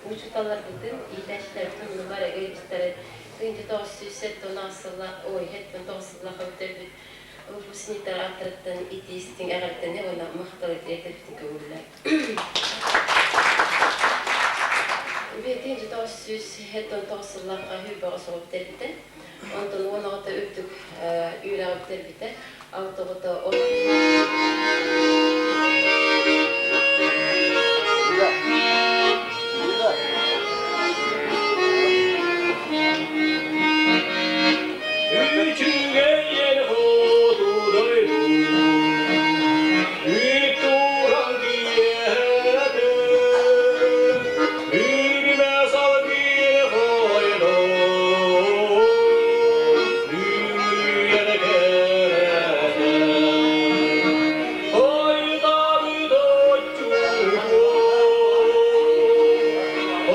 Учууталларбытын, иитээччилэрбитин оннугар эгэ 1979 сыллаах, ой, 79 сыллаах бүтэрбит выпускниктар ааттарыттан итии-истиҥ эҕэрдэни уонна махталы тиэрдэбитин көҥүллэр. 1979 сыллаахха Хүрбэҕэ соҕу бүтэрбитэ. Онтон уон оҕото үрдүк үөрэҕи бүтэрбитэ. Алта оҕото Үчүгэй хоту дойду Үүт-тууран киэһэтэ Үрүмэ салгыы хойдо Үрүйэн кэрэтэ Хойутаабыт оччугуй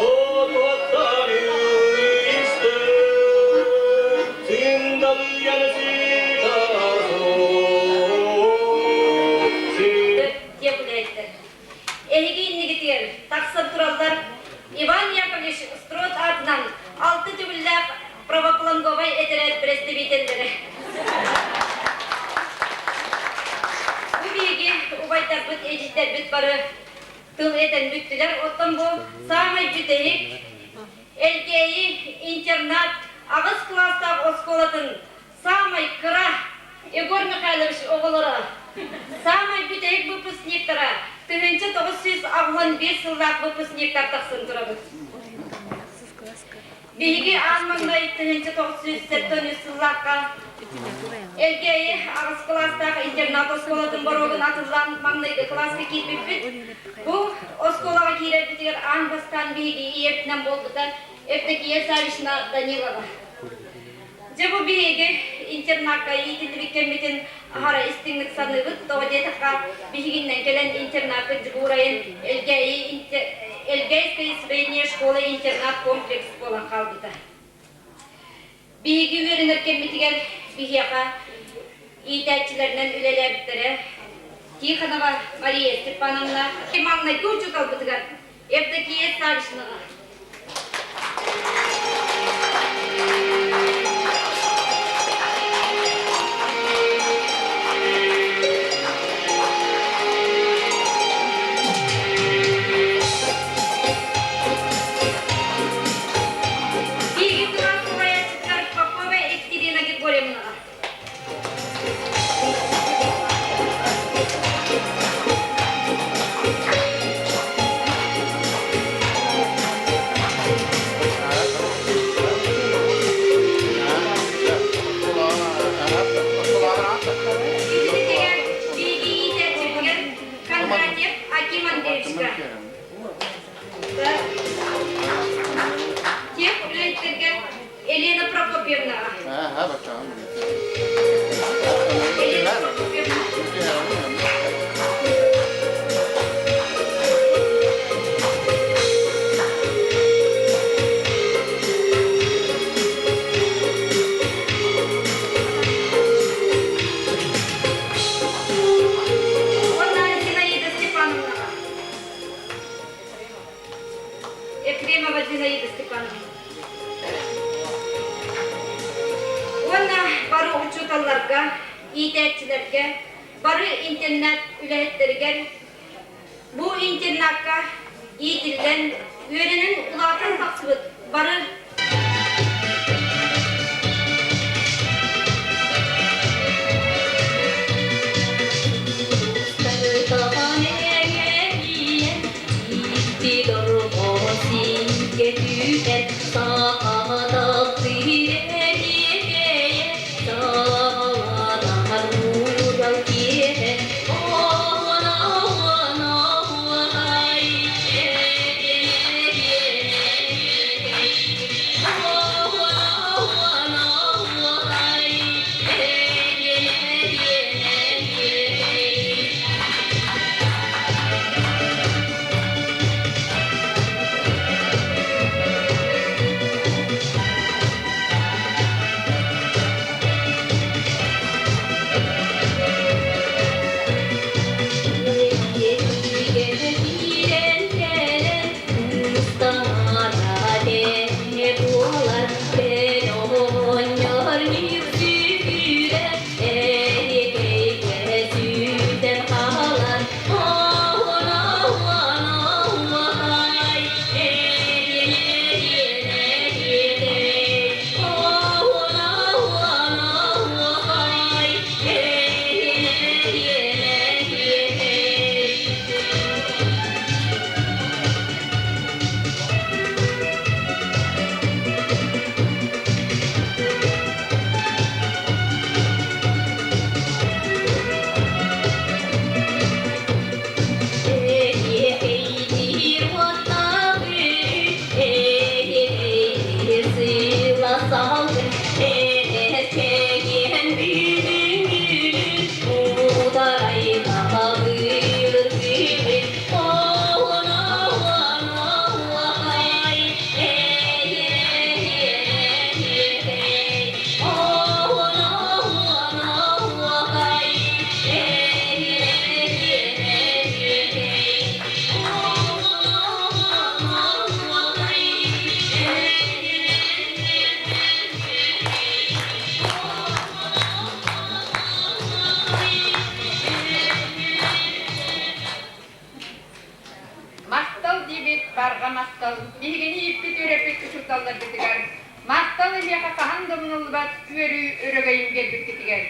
Отуоттан истэ Сындалыйан Диэбилээттэр. Эһиги иннигитигэр тахсан тураллар Иван Яковлевич Строд аатынан алты төгүллээх правофланговай этэрээт бэрэстэбиитэллэрэ. Бу биһиги убайдарбыт, эдьиийдэрбит бары тыл этэн бүттүлэр. Оттон бу саамай бүтэһик Элгээйи интернат аҕыс кылаастаах оскуолатын саамай кыра Егор Михайлович оҕолоро, саамай бүтэһик выпускниктара 1985 сыллаах выпускниктар тахсан турабыт. Биһиги аан маҥнай 1973 сыллаахха Элгээйи аҕыс кылаастаах интернат оскуолатын боруогун атыллаан маҥнайгы кылааска киирбиппит. Бу оскуолаҕа киирэрбитигэр аан бастаан биһиги ийэбитинэн буолбута Евдокия Саввична Данилова. Дьэ бу биһиги интернакка иитиллибит кэммитин аһара истиҥник саныыбыт. Тоҕо диэтэххэ, биһигиннэн кэлэн интернакка дьугуурайын Элгээйи Элгээйская средняя школа интернат комплекс буолан хаалбыта. Биһиги үөрэнэр кэммитигэр биһиэхэ иитээччилэринэн үлэлээбиттэрэ Тихонова Мария Степановна маҥнайгы учууталбытыгар Евдокия Саввичнаҕа. Биһиги туран салайааччытыгар Попова Екатерина Григорьевнаҕа. Итинитигэр биһиги иитээччибитигэр Кондратьев Аким Андреевичка. Тех үлэһиттэргэ Елена Прокопьевнаҕа. Елена Прокопьевна. Уонна Зинаида Степановнаҕа. Ефремова Зинаида Степановна. Уонна бары учууталларга, иитээччилэргэ, бары интернат үлэһиттэригэр бу интернакка иитиллэн, үөрэнэн улаатан тахсыбыт бары учууталларбытыгар махтал эһиэхэ хаһан да умнуллубат үөрүү өрөгөйүн биэрбиккитигэр.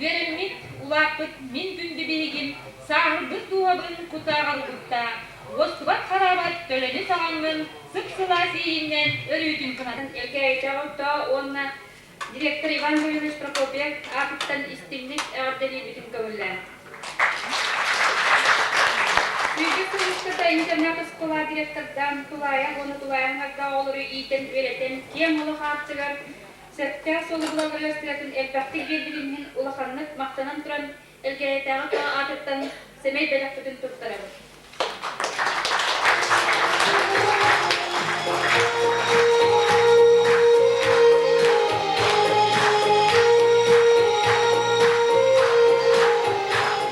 Үөрэммит, улааппыт мин күндү биһигим, сааһырбыт дууһабын кутааҕар угуттаа, уостубат хараабат төлөнү саҕаҥҥын сып-сылаас иэйииннэн өрүүтүн кынатын. Элгээйитээҕи орто уонна директор Иван Гаврилович Прокопьев аатыттан истиҥник эҕэрдэлиирбитин көҥүллээн. Сүүрбэ сыл устата интернат-оскуола директордаан тулаайах уонна тулаайах аҥардаах оҕолору иитэн-үөрэтэн киэҥ олох аартыгар сөптөөх суолу булалларыгар сыратын элбэхтик биэрбитин иһин улаханнык махтанан туран Элгээйитээҕи таа аатыттан сэмэй бэлэхпитин туттарабыт.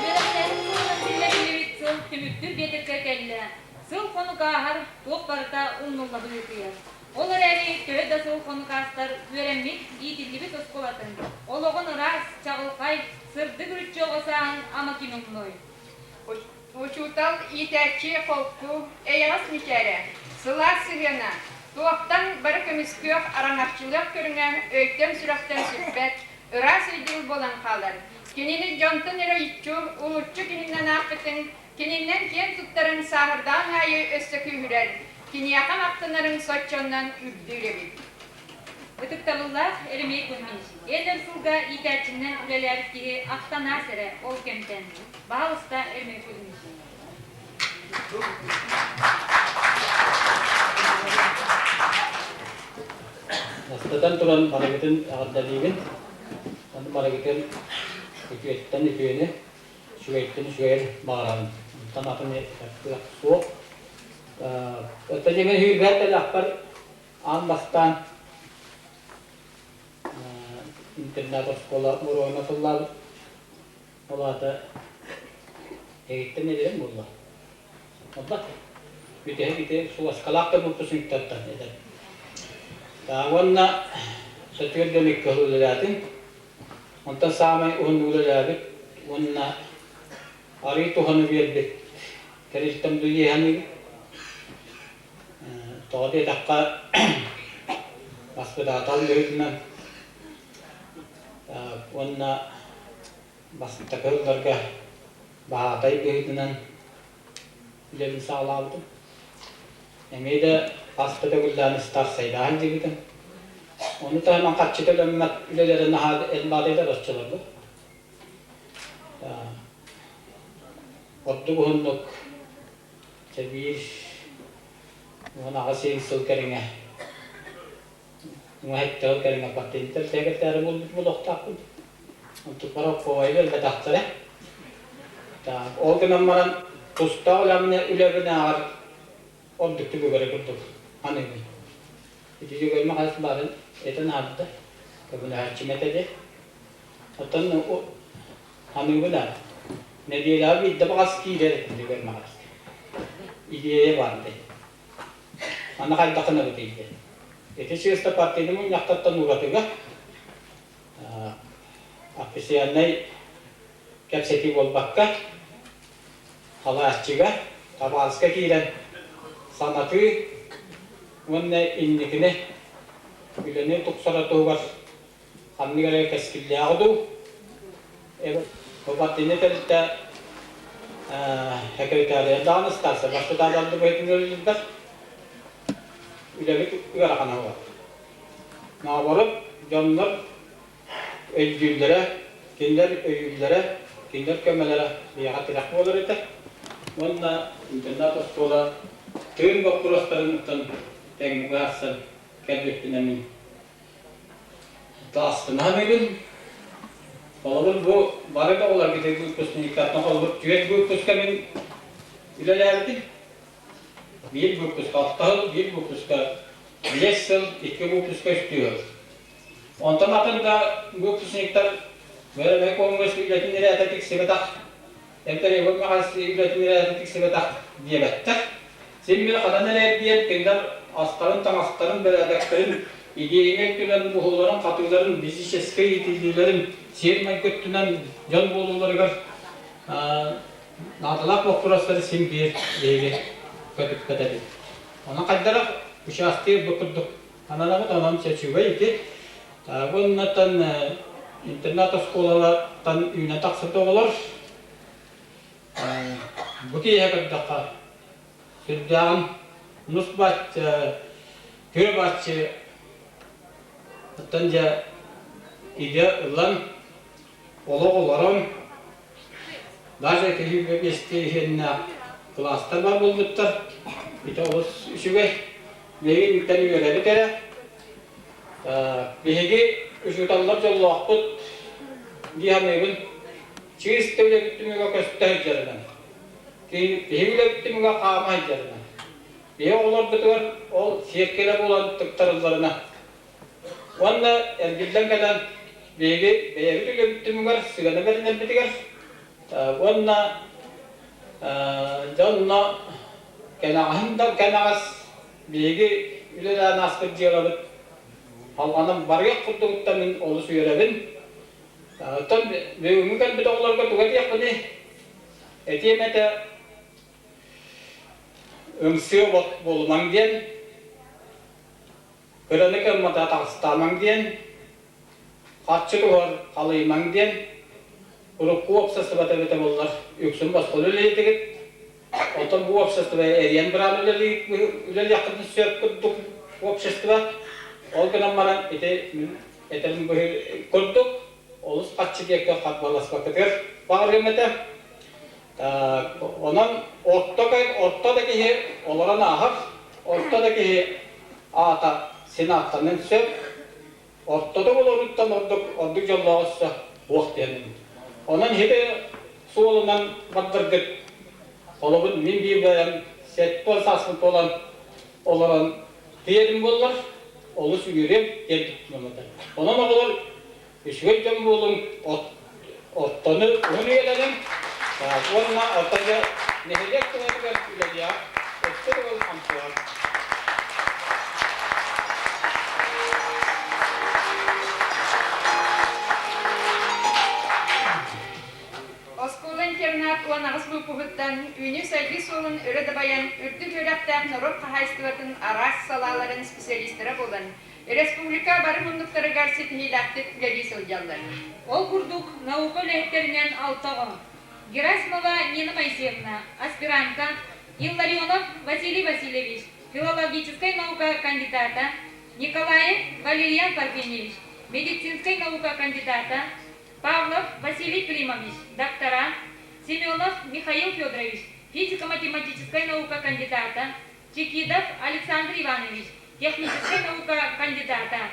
Үөрэхтээһин сылынан биллэриллибит сыл түмүктүүр биэтэккэ кэллэ. Сыл-хонук ааһар, туох барыта умнулла быһыытыйар. Ол эрээри төһө да сыл-хонук аастар үөрэммит, иитиллибит оскуолатын, олоҕун ыраас, чаҕылхай, сырдык үрүччэ оҕо сааһын ама ким умнуой? Учуутал, иитээччи холку, эйэҕэс мичээрэ, сылаас сыһыана, туохтан бары көмүскүөх, араҥаччылыах көрүҥэ өйтөн-сүрэхтэн сүппэт, ыраас өйдөбүл буолан хаалар. Кинини дьонтон эрэ иччу, улуччу киһиннэн аахпытыҥ, кининэн киэн туттарыҥ сааһырдаҕыҥ аайы өссө күүһүрэр, киниэхэ махтанарыҥ соччоннон үрдүүр эбит. Ытыктабыллаах Еремей Кузьмич, эн өр сылга иитээччинэн үлэлээбит киһи ахтан аас эрэ ол кэмтэн. Баһалыста Еремей Кузьмич. Бастатан туран барыгытын эҕэрдэлиибин. Аны барыгытын үтүөттэн үтүөнү, үчүгэйтэн үчүгэйи баҕарабын. Онтон атын кыах суох. Оттон дьиҥэр үһүгэр тэлэхпэр Аан бастаан интернат оскуола уруогун атыллаабыт. Ол аата эһигиттэн эдэрим буолла. Албат. Бүтэһик ити суласкалаах да выпускниктартан эдэр. Уонна сөтүөр дьон икки сыл үлэлээтим. Онтон саамай уһун үлэлээбит уонна арыы туһаны биэрбит тэрилтэм дуу Тоҕо диэтэххэ, баспытаатал быһыытынан уонна бастакы сылларга баһаатай быһыытынан үлэбин саҕалаабытым. Эмиэ да хас да төгүллээн ыстаарсайдаан дьиибитим. Ону таһынан харчы төлөммөт үлэлэрэ наһаа элбээтилэр оччолорго. Ордук уһуннук Дьэ биир 18 ыйын сыл кэриҥэ уҥа сыл кэриҥэ патентер сэкэтээри буолбут буолуохтаахпын. Онтукпар оппуойу элбэтэхтэрэ. Так, ол гынан баран тустаах үлэбинэ үлэбин ааҕар ордук түбүгэрэ курдук аныыбын. Ити дьүгэрмэ хас баарын этэн аһарда, көмөлөһөөччүм этэ дии. Оттон Аныыбын аа. Нэдиэлэҕэ биирдэ баҕас киирэр этим дьүгэр маҕаска. Идиэйэ баар дии. Аны хайдах гынабытый диэн. Ити чыыста партийнай мунньахтартан уратыга официальнай кэпсэтии буолбакка, халааччыга, табаарыска киирэн санатыы уонна инникини үлэни тупсарар туһугар ханнык эрэ кэскиллээҕи дуу, Бу тэрилтэ секретария даҕаны ыстаарса бастатааларды быһыытынан үлэбит ыарахана буолар. Наоборот, дьоннор өйдүүллэрэ, кинилэр өйүүллэрэ, кинилэр көмөлөрө биһиэхэ тирэх буолар этэ. Уонна интернат-оскуола тыын боппуруостарыттан тэҥҥэ быһаарсан кэлбиппинэн мин Астынаһан Холобур, бу бары да оҕолорго выпускниктартан холобур түөрт выпуска мин үлэлээбитим. Биир выпуска алта сыл, биир выпуска биэс сыл, икки выпуска үстүү сыл. Онтон атын да выпускниктар бэрэмэ конгресс үлэтин ирээтэ тиксибэтэх, эбэтэр Егор Михайлович үлэтин ирээтэ тиксибэтэх диэбэттэр. Син биир ханан эрэ эргийэн кинилэр астарын-таҥастарын, бэрээдэктэрин, идиэйэ өттүнэн уһууларын-хатыыларын, физическэй иитиллиилэрин, сиэр-майгы өттүнэн дьон буолууларыгар наадалаах боппуруостары син биир биһиги көтүппэтэбит. Онон хайдарах учаастыыр бу курдук. Ананабыт онон чэчүгэй ити. Уоннаттан интернат оскуолалартан үүнэ тахсыбыт оҕолор бу киэһэ көрдөххө сүрдээҕин нус бааччы, күө бааччы оттон дьэ идэ ылан олох олорон даже киһи миэстэ иһиннээх кылаастар бар буолбуттар. Ити олус үчүгэй. Биһиги интэн үөрэбит эрэ. Биһиги учууталлар дьоллоохпут дии саныыбын. Чыыс да үлэбит түмүгэ көстө сылдьарынан. Биһиги үлэбит түмүгэ хаама сылдьарынан. Биһиги оҕолорбутугар ол сиэркилэ буолан тыктарылларына. Уонна эргиллэн кэлэн биһиги бэйэбит үлэбит түмүгэр сыана бэринэрбитигэр уонна дьонно кэнэҕэһин да кэнэҕэс биһиги үлэлээн ааспыт дьыалабыт алҕанан барыах курдугуттан мин олус үөрэбин. Оттон бүгүҥҥү кэлбит оҕолорго тугу этиэхпиний? Этиэм этэ ымсыы буолумаҥ диэн, кыраны кыаммата таҕыстаамаҥ диэн, харчы туһар халыйымаҥ диэн, урукку уопсастыбата эбитэ буоллар үксүн босхону үлэлиэтигит, оттон бу уопсастыба эриэн быраан үлэлиэххитин сөп курдук общество. Ол гынан баран ити мин этэрим курдук олус харчы диэки харбаласпаккытыгар баҕарыам этэ. Онон орто, орто да киһи олорон ааһар, орто да киһи аата син ааттаныан сөп. Ортото олоруттан ордук, ордук дьоллоох өссө суох диэн. Онон ити суолунан бардаргыт холобур мин биир бэйэм 70 сааспын туолан олорон тиийэрим буоллар, олус үөрүөм диэн туттунам этэ. Онон оҕолор үчүгэй дьон буолуҥ, оттону уһун үйэлэниҥ уонна оттон дьэ нэһилиэк туһатыгар үлэлиэҕэ, өссө төгүл хамсыаҕа. Оскуола-интернат 18 выпуһуттан үүнүү-сайдыы суолун өрө дабайан, үрдүк үөрэхтээх норуот хаһаайыстыбатын араас салааларын специалистара буолан, Республика бары муннуктарыгар ситиһиилээхтик үлэлии сылдьаллар. Ол курдук, наука үлэһиттэринэн алта оҕо. Герасимова Нина Моисеевна, аспирантка, Илларионов Василий Васильевич, филологическай наука кандидата, Николаев Валерьян Парфеньевич, медицинскэй наука кандидата, Павлов Василий Климович, доктора, Семенов Михаил Федорович, физико-математическай наука кандидата, Чекидов Александр Иванович, техническэй наука кандидата,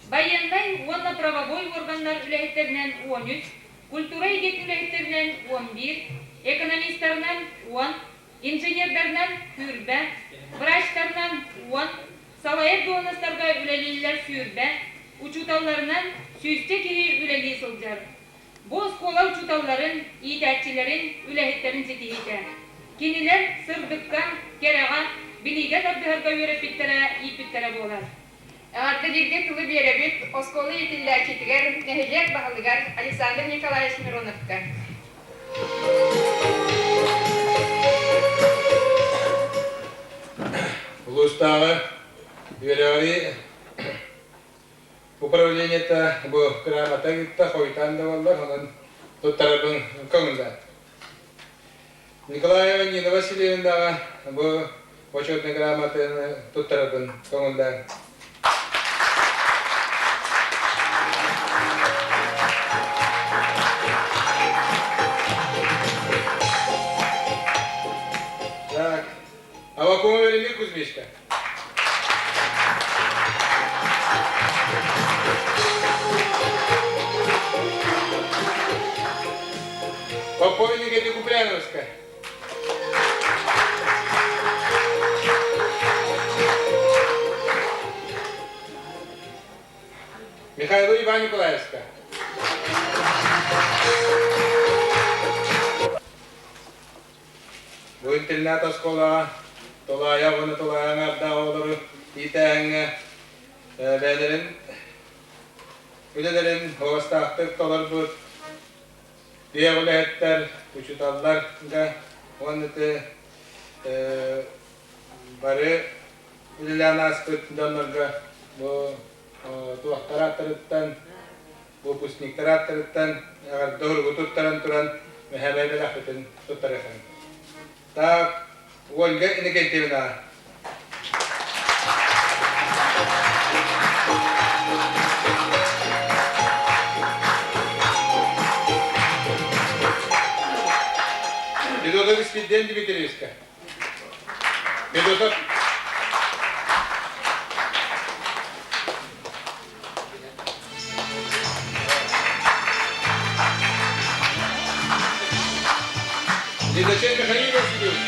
байыаннай уонна правовой органнар үлэһиттэринэн 13, культура эйгэтин үлэһиттэринэн 11, экономистарынан 10, инженердарынан 20, врачтарынан 10, салайар дуоһунастарга үлэлииллэр 20, учууталларынан сүүсчэ киһи үлэлии сылдьар. Бу оскуола учууталларын, иитээччилэрин, үлэһиттэрин ситиһиитэ. Кинилэр сырдыкка, кэрэҕэ, билиигэ тардыһарга үөрэппиттэрэ, ииппиттэрэ буолар. Эҕэрдэлииргэ тылы биэрэбит оскуола иитиллээччитигэр, нэһилиэк баһылыгар Александр Николаевич Мироновка. Улуустааҕы үөрэҕирии Управлениета бу грамота ыытта, хойутаан да буоллар, онон туттарарбын көҥүллээн. Николаева Нина Васильевнаҕа бу бочуотунай грамотаны туттарарбын көҥүллээн. Так, Авакумова Велимир Кузьмичка. Попова Никита Купряновская. Михаил Иван Николаевская. Бу интернат оскуолаҕа тулаайах уонна тулаайах аҥаардаах оҕолору иитээһиҥҥэ бэйэлэрин үлэлэрин уостаахтык толорбут үөрэх үлэһиттэр, учууталларга уонна бары үлэлээн ааспыт дьоннорго. Бу туохтар ааттарыттан, выпускниктар ааттарыттан эҕэрдэ уругу туттаран туран мэһэмэй бэлэхпитин туттарыахын. Так, Ольга Иннокентьевна. Федотов Испирден Дмитриевичка. Федотов. Лидочен Михаил Васильевич.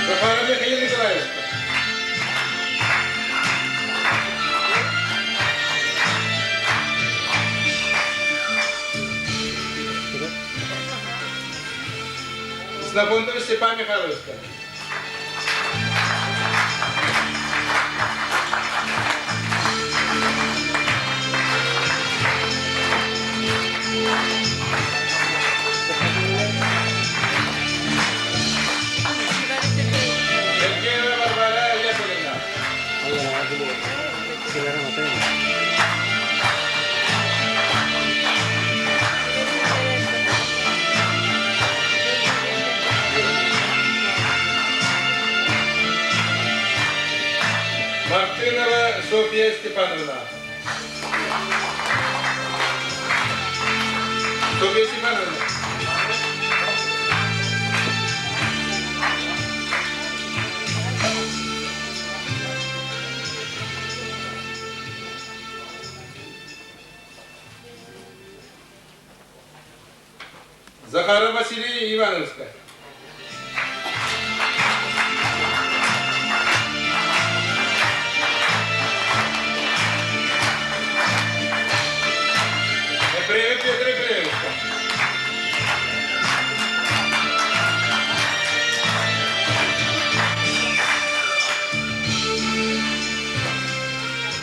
Захаров Михаил Николаевич. Знакомство Степан Михайлович. Сергеева Варвара Яковлевна. Мартынова Софья Степановна. Софья Степановна. Захаров Василий Ивановичка. Ефремов Петр Ефремовичка.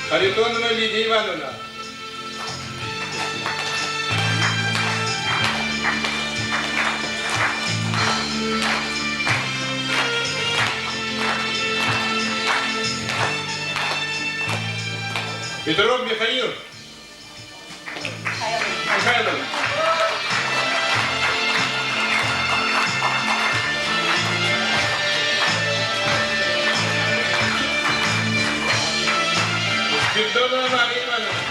Харитонова Лидия Ивановна. Петров Михаил. Михайлович. Спиридонова Мария Ивановна.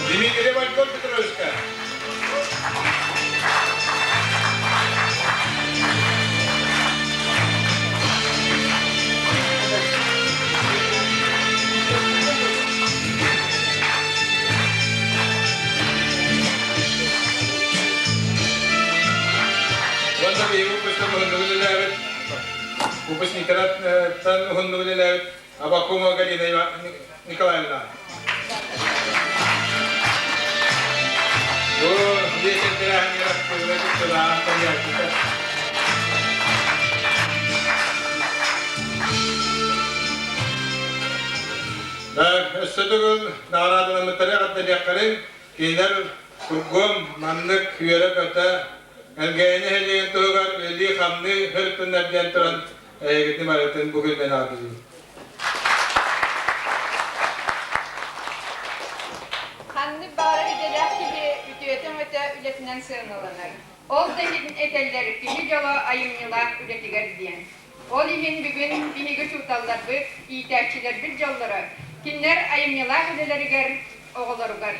Дмитрий Вальков Петровичка. Уонна биһиги выпускник уһуннук үлэлээбит выпускниктартан уһуннук үлэлээбит Абакумова Галина Николаевна. Бу биэчэр тэрээһинигэр актыыбынай кыттыылаах тэрийээччитэ. Өссө төгүл наҕараадаламмыттары эҕэрдэлиэххэрин, кинилэр кургум маннык үөрэ-көтө Элгээйи нэһилиэгин туһугар үлэлии-хамныы сырыттыннар диэн туран эһигитин барытын бу күнүнэн аҕаллыбыт. Ханнык баҕарар идэлээх киһи үтүөтэ-өҥөтө үлэтинэн сыаналанар. Ол да иһин этэллэр киһи дьоло айымньылаах үлэтигэр диэн. Ол иһин бүгүн биһиги учууталларбыт, иитээччилэрбит дьоллоро кинилэр айымньылаах үлэлэригэр, оҕолоругар.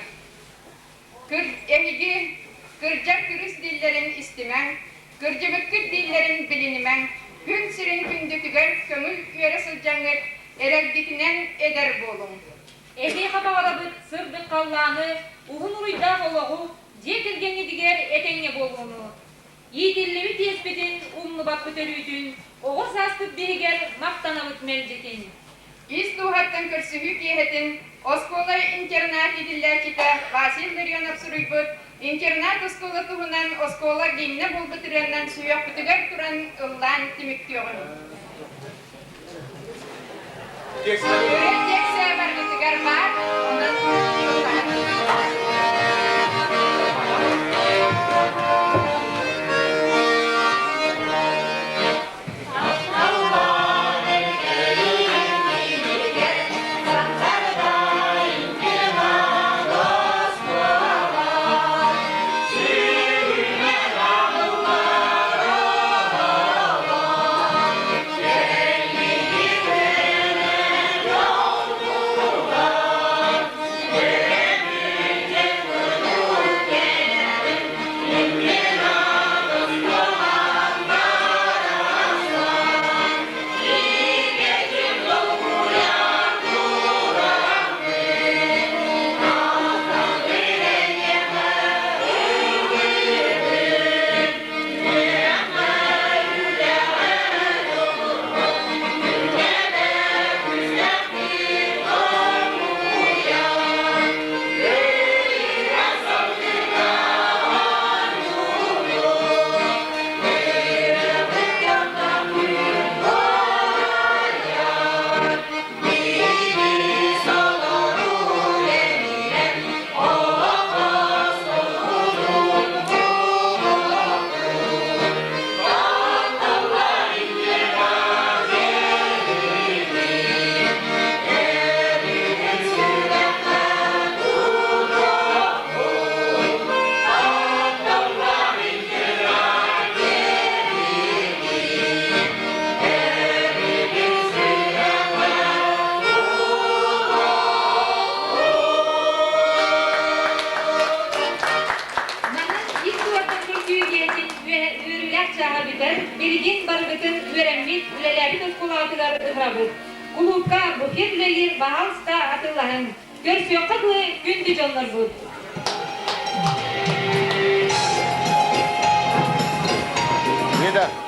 Кыр эһиги кырдьар күрүс дииллэрин истимэҥ, кырдьыбыккыт дииллэрин билинимэҥ, күн сирин күндүтүгэр көҥүл үөрэ сылдьаҥҥыт, эрэлгитинэн эдэр буолуҥ. Эһиэхэ баҕарабыт сырдык халлааны, уһун уруйдаах олоҕу, дьиэ кэргэҥҥитигэр этэҥҥэ буолууну. Иитиллибит иэспитин умнубаппыт өрүүтүн, оҕо сааспыт биһигэр махтанабыт мэлдьитин. Ис дууһаттан көрсүһүү киэһэтин оскуола-интернат иитиллээччитэ Василий Ларионов суруйбут «Интернат-оскуола туһунан оскуола гимнэ буолбут ырыаннан сүһүөхпүтүгэр туран ыллаан түмүктүөҕүҥ». Ырыа текстэ баргытыгар баар, онон Манан ис туортан көрсүү киһитин үөрүүлээх чааһа бүтэн, билигин барыгытын үөрэммит, үлэлээбит оскуолаҕытыгар ыһырабыт. Кулуупка буфет үлэлиир баһаалыста атыылаһыҥ. Көрсүөххэ дылы күндү дьоннорбут! Лида.